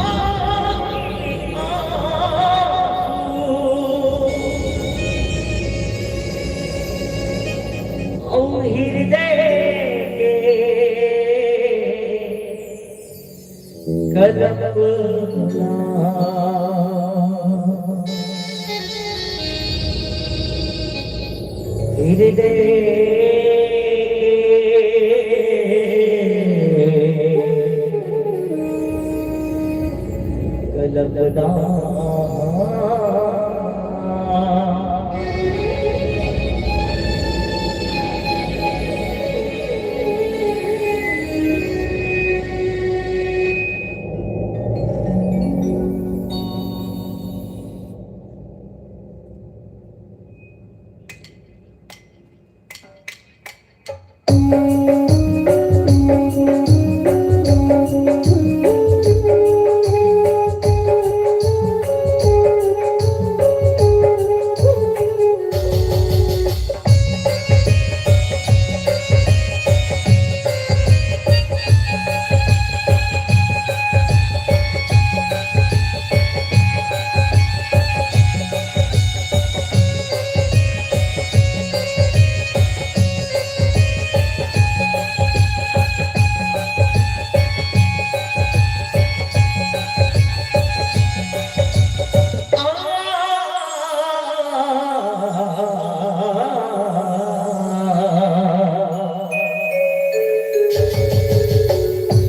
आँखी आँसू। अउ हृदय के कल्पना। हृदय कल्पना।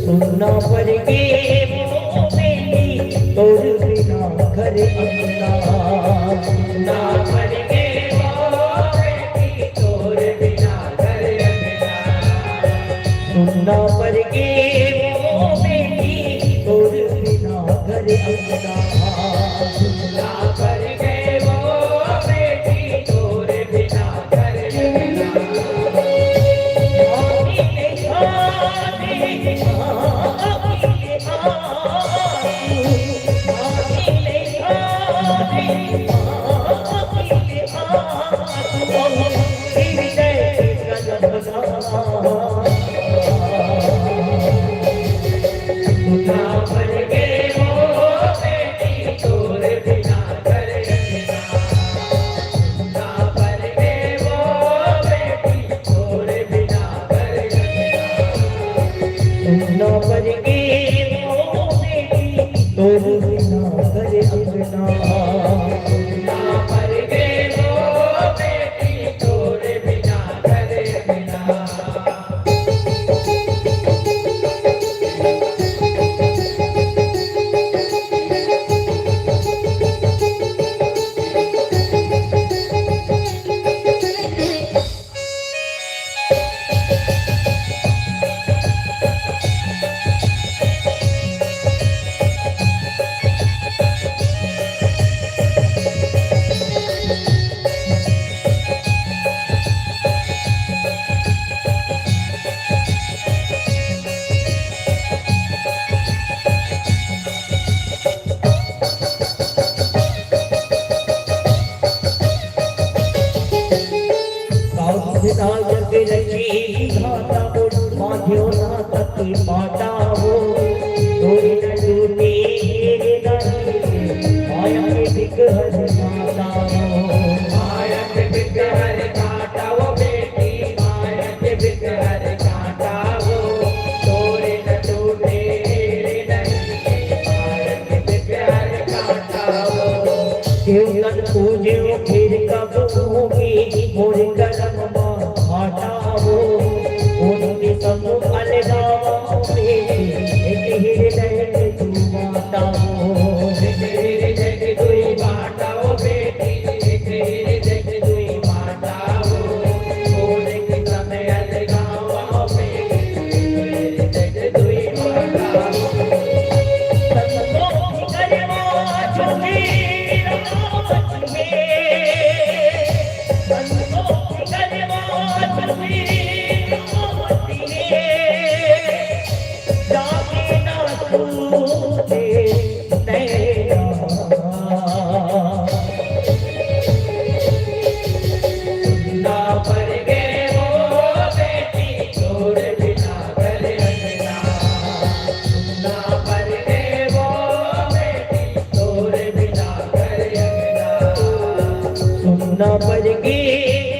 सुन्ना पर गे वो बेटी, तोर बिना घर अंगना। सुन्ना पर गे वो बेटी, तोर बिना घर अंगना। सुन्ना पर गे वो बेटी, तोर बिना घर अंगना। सुन्ना पर गे वो बेटी, तोर बिना साजन रची विधाता मोर, मांग्यो नाथ के पाटा हो। तोरे न टूटे रे नहीं, माया के बिक हर काटा हो। माया के बिक हर काटा हो बेटी, माया के बिक हर काटा हो। तोरे न टूटे रे नहीं, माया के बिक हर काटा हो। देवतन पूजे फिर कब होगी, मोर करम मा घाटा हो। उनके संग अलगावा में एक हृदय में तू माता हो। एक हृदय में तू माता हो बेटी, एक हृदय में तू माता हो। उनके संग अलगावा में एक हृदय में तू माता हो। संतोष करवा झूठी रावत में, संतोष करवा झूठी रावत में, जागे ना तू दे नैना। ना पर गे वो बेटी तोर बिना घर अंगना। ना पर गे वो बेटी तोर बिना घर अंगना। सुनना पर गे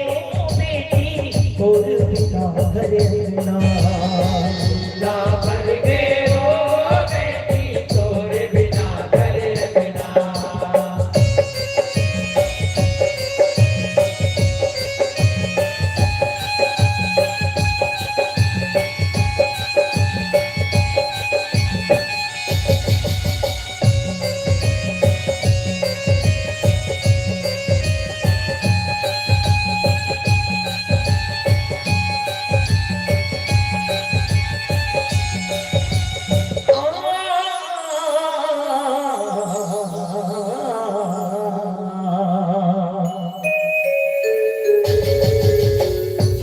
वो बेटी तोर बिना घर अंगना। ना पर गे वो बेटी तोर बिना घर अंगना।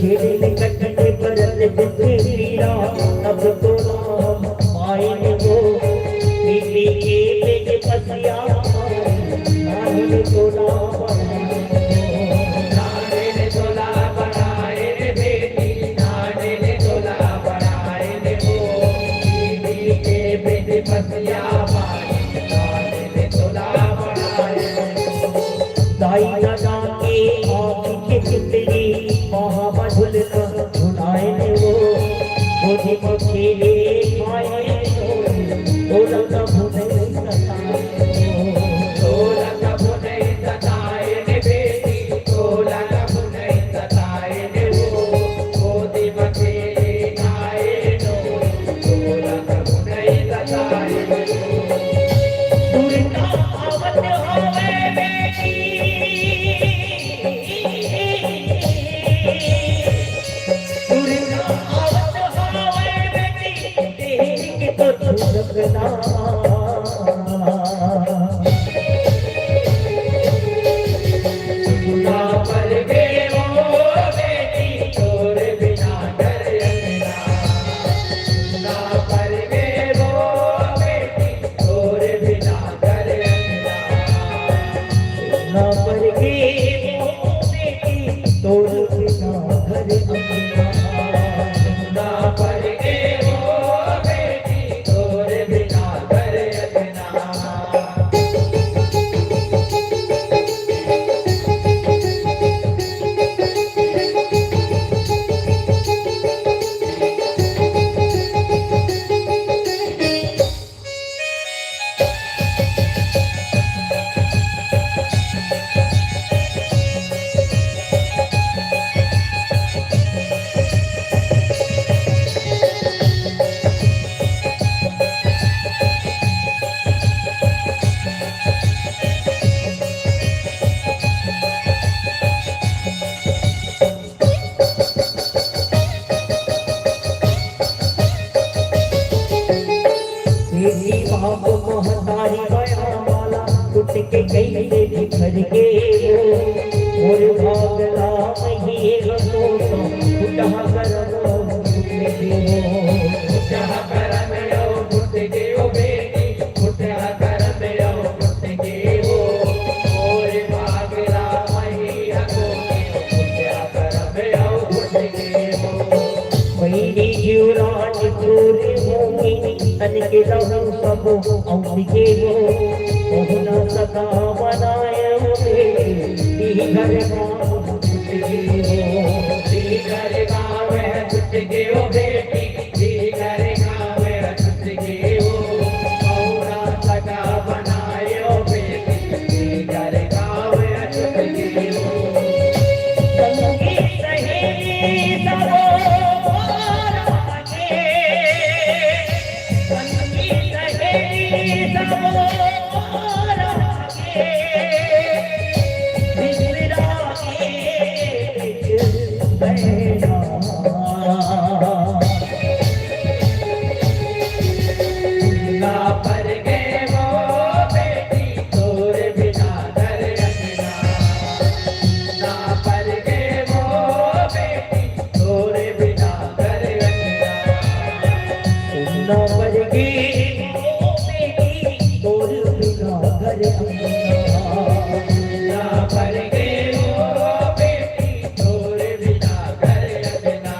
छेड़े में कटने परत दुख पीरा, तब तो राम आए वो। बीबी के पेट पसिया, नारियल तोला बनाए वो। नारियल तोला बनाए रे बेटी, नारियल तोला बनाए रे वो। बीबी के पेट पसिया, नारियल तोला बनाए रे वो। दाई दादा के आँखी के चितरी, महा मधुल न भुलाए ने वो। गोदी में खेले खाए ने वो, तोला कभू नहीं सताए ने वो। तोला कभू नहीं सताए ने बेटी, तोला कभू नहीं सताए ने वो। गोदी में खेले खाए ने वो, तोला कभू नहीं सताए ने वो। दुर्गा आवत हवे बेटी, दुर्गा आवत हवे बेटी, देख के तो झुकना। ना पर गे वो बेटी तोर बिना घर अंगना। ना पर गे वो बेटी तोर बिना घर अंगना। ना पर गे वो बेटी तोर बिना घर अंगना। ना पर गे वो बेटी तोर बिना घर अंगना। बेटी बाप महतारी मया वाला, टूट के कइसे बिखर गे वो। मोर भागला मही हको तो, फुटहा करम फुट गे वो। फुटहा करम यो फुट गे वो बेटी, फुटहा करम यो फुट गे वो। मोर भागला मही हको तो, फुटहा करम यो फुट के रहू सब औसी के हो, पहुना सगा बनाए हो बेटी, घर गाँव छुट गे हो। घर गाँव छुट गे हो बेटी, घर गाँव छुट गे हो। पहुना सगा बनाए हो बेटी, घर गाँव छुट गे हो। संगी सहेली सबो तोरे बिना घर अंगना, सुन्ना पड़ गे ओ बेटी, तोरे बिना घर अंगना। सुन्ना पड़ गे ओ बेटी, तोरे बिना घर अंगना।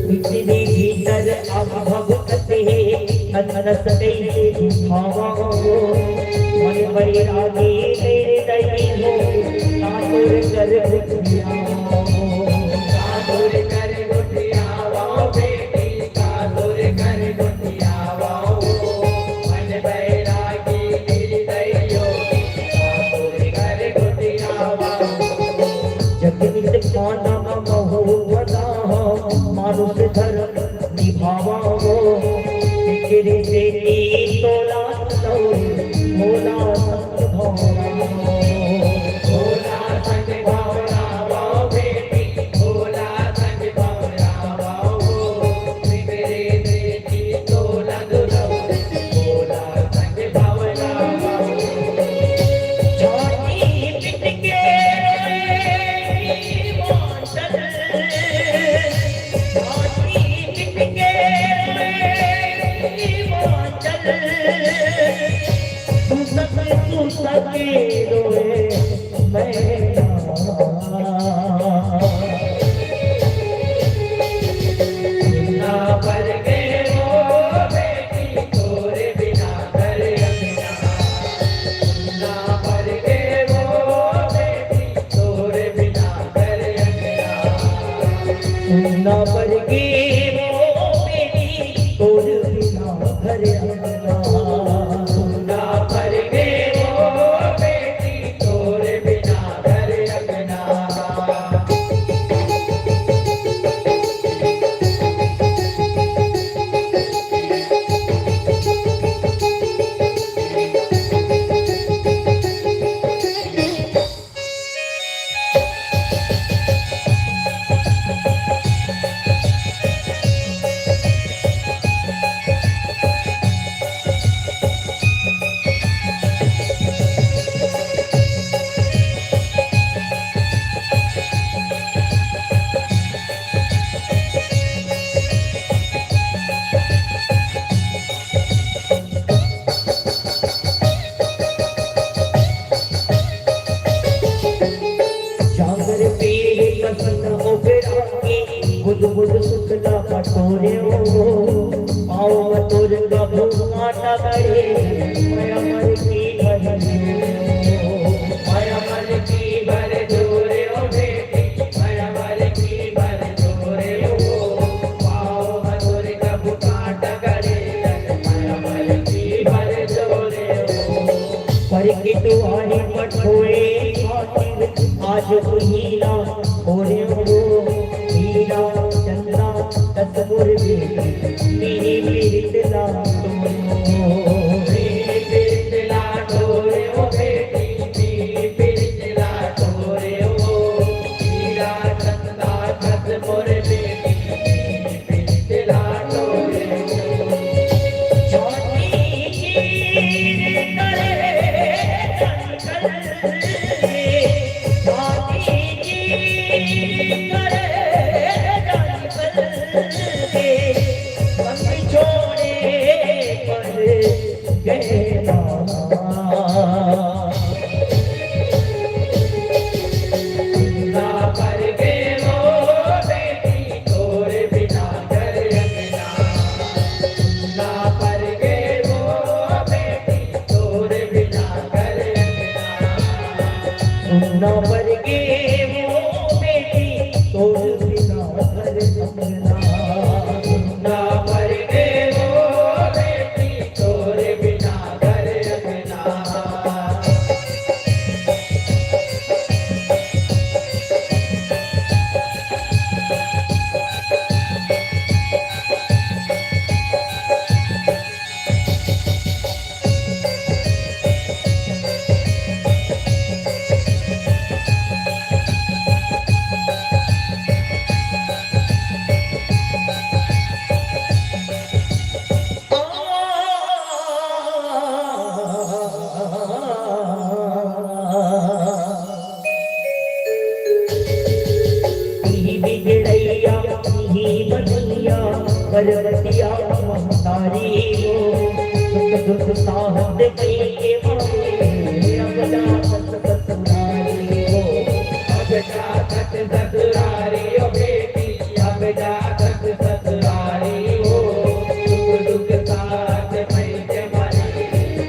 पृथ्वी भीतर अब भगत हे, अनस कैसे दिखावा हो। मन बैरागी निर्दयी हो, ठाकुर कर दिया हो। ठाकुर कर दिया हो बेटी, ठाकुर कर दिया हो। मन बैरागी निर्दयी हो, ठाकुर कर दिया हो। जगमित खाना महुवदा हो, मानुष धर्म निभावा हो। तेरे से नी तोला तोरी, भोला संग भौरा हो। भोला संग भौरा हो बेटी, भोला संग भौरा हो। तेरे से नी तोला दुलौरी, भोला संग भौरा हो। छाती पिट के रोए हिमाचल, छाती पिट के रोए हिमाचल, सुसक सुसक रोए मैना। ना पर गे ओ बेटी, तोरे बिना घर अंगना। ना पर गे ओ बेटी, तोरे बिना घर अंगना। ना पर गे ओ बेटी, तोरे बिना घर अंगना। ना पर गे ओ बेटी, तोरे बिना घर अंगना। जांगर पीले कसन ओगरा के, बुध बुध सुतला पटोरे हो। पाँव म तोर कभू कांटा गड़े, मया मर की भर जोरे हो। मया मर की भर जोरे हो बेटी, मया मर की भर जोरे हो। पाँव म तोर कभू कांटा गड़े, मया मर की भर जोरे हो। पर के दुआरी पठोए खातिर आज उहीला ओरे हो। हीरा चंदा तस मोर बेटी, मेरी पीरित ला तोरे हो। मेरी पीरित ला तोरे हो बेटी, मेरी पीरित ला तोरे हो। हीरा चंदा तस ना पर गे वो बेटी तोर बिना घर अंगना। ना पर गे वो बेटी तोर बिना घर अंगना। इही बिगड़ैया, इही बनैया, परवतिया महतारी हो। सुख दुख साहत कई के मारे, अब जात ससुरारी हो। अब जात ससुरारी हो बेटी, अब जात ससुरारी हो। सुख दुख साथ मिलके मरे,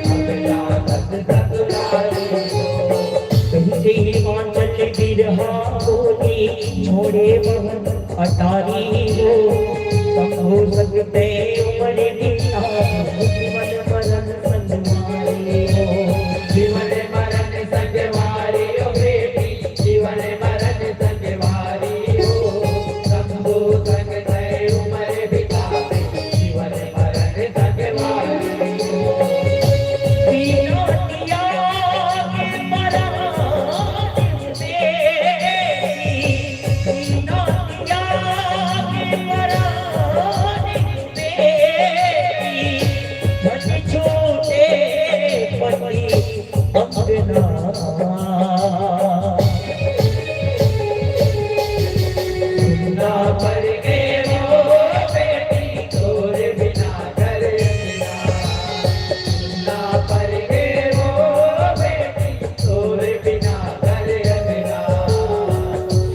अब जात ससुरारी हो। कहीं कहीं मांचल बिरहा बोली, छोड़े बहन अटारी हो। संभो सकते उमर बिना, जीवन मरण संग मारे हो। जीवन मरण संग मारे हो बेटी, जीवन मरण संग मारे हो। संभो संग तय उमर बिता, जीवन मरण संग मारे हो। बिना त्याग मरण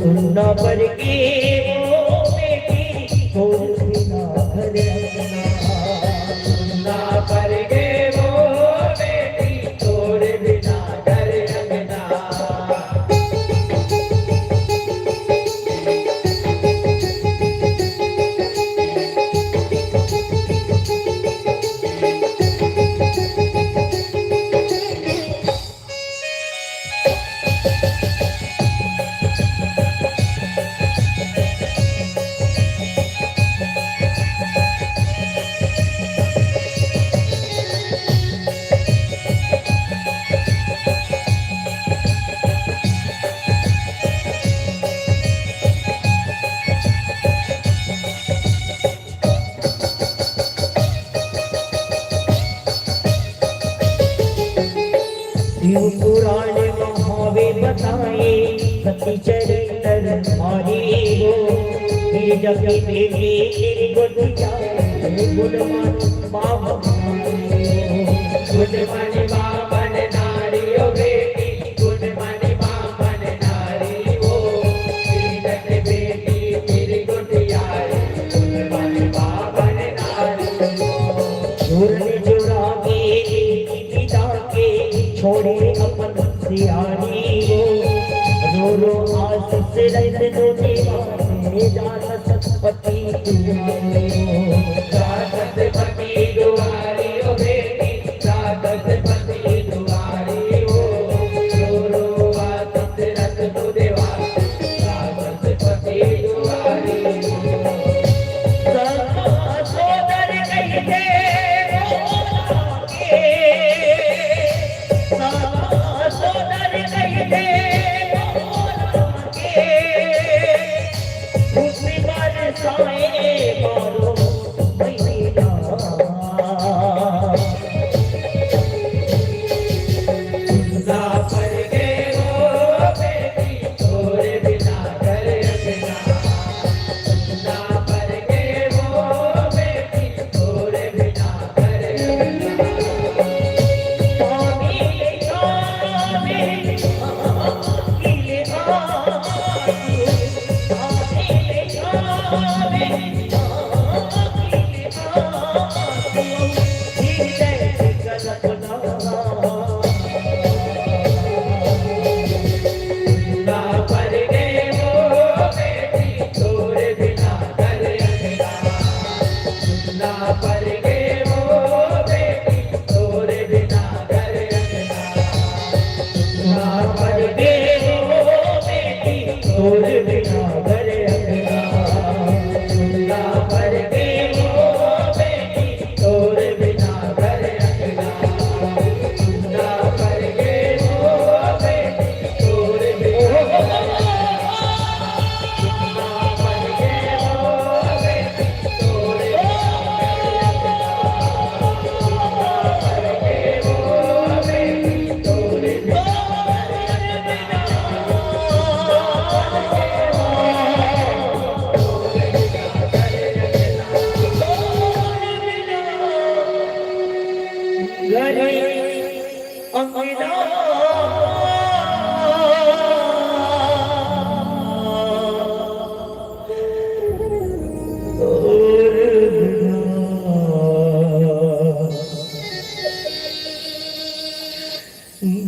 सुनना पर के वो बेटी तोर बिना घर अंगना। सुनना पर के वो बेटी तोर बिना घर अंगना। शिव पुराण म हावे बताए, सती चरित्र भारी हो। गिरजा के बेटी तेरी गोदिया, गुण मन बाबा। गुण मन बाबन नारी हो बेटी, गुण मन बाबन नारी हो। गिरजा के बेटी तेरी गोदिया, गुण मन बाबन नारी हो। जोरन जोरा के पिता के छोड़े अपन सियारी हो। रो रो आशीष रत दो देवा, हे जान सतपति दुआरे हो। जान सतपति दुआरे हो बेटी, जान सतपति दुआरे हो। रो रो आशीष रत दो देवा, जान सतपति दुआरे हो। सखा सोदर कहिथे के, सखा सोदर कहिथे के, खुशी बरसाए बारो महीना। अंगना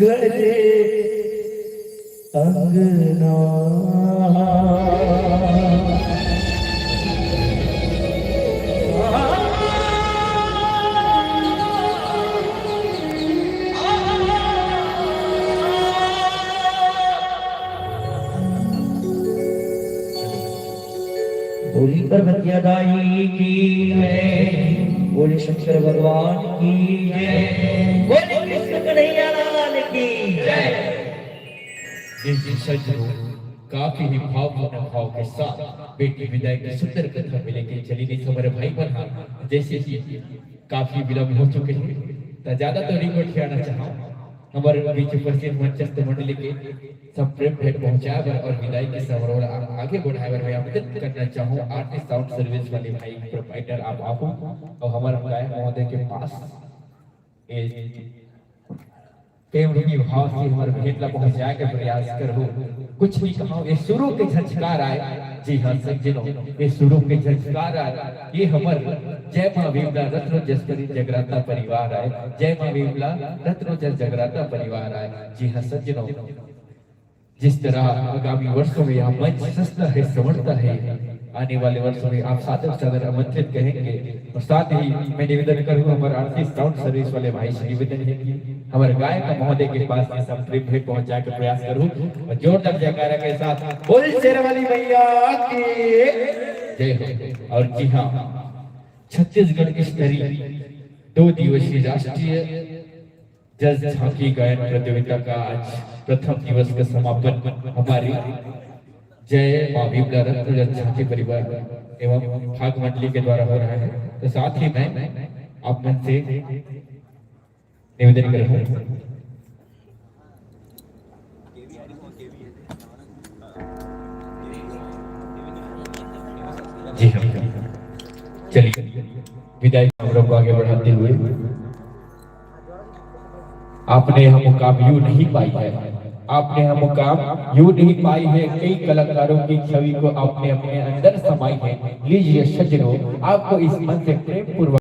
घर अंगना। बोली पर्वतिया दाई की जय, बोली शंकर भगवान की जय, बोली कृष्ण कन्हैया लाल की जय। जी, जी, सच में काफी ही भावपूर्ण भाव के साथ बेटी विदाई की सुंदर कथा में लेके चली गई। हमारे भाई बहन, जैसे कि काफी विलंब हो चुके हैं, तो ज्यादा तो नहीं गोठियाना चाहूँ। हमारे बीच उपस्थित मंचस्थ मंडली के सब प्रेम भेंट पहुंचाए बर और विदाई के समारोह ला आगे बढ़ाए बर मैं आवेदन करना चाहूँ, आरती साउंड सर्विस वाले भाई प्रोप्राइटर आप आहो और हमारे गायक महोदय के पास ये प्रेम रूपी भाव से हमर भेंट ला पहुंचाए के प्रयास करहु। कुछ भी कहो, ये सुरों के झंझकार आए। जी हाँ सज्जनों, ये सुरों के झंझकार आए। ये हमर जय माँ विमला रत्नोजस्परी जगराता परिवार आए। जय माँ विमला रत्नोजस जगराता परिवार आए। जी हाँ सज्जनों, जिस तरह आगामी वर्षों में यह मंच सजता है, संवरता है, आने वाले वर्षों में आप सादर सादर आमंत्रित कहेंगे। और साथ ही मैं निवेदन करूँ, हमारे आरती साउंड सर्विस वाले भाई से निवेदन है कि हमारे गायक महोदय के पास ये सब प्रेम भेंट पहुंचा के प्रयास करूँ और जोरदार जयकारा के साथ बोल शेर वाली मैया की जय हो। और जी हाँ, छत्तीसगढ़ स्तरीय दो दिवसीय राष्ट्रीय जस झांकी गायन प्रतियोगिता का आज प्रथम दिवस का समापन हमारी जय माँ विमला रत्न जस झांकी परिवार एवं भाग मंडली के द्वारा हो रहा है। तो साथ ही मैं आप मन से निवेदन कर रहा हूँ। जी हाँ, चलिए विदाई समारोह को आगे बढ़ाते हुए आपने यह मुकाम यूं नहीं पाई है, आपने यह मुकाम यूं नहीं पाई है। कई कलाकारों की छवि को आपने अपने अंदर समाई है। लीजिए सज्जनों, आपको इस मंच से प्रेम पूर्वक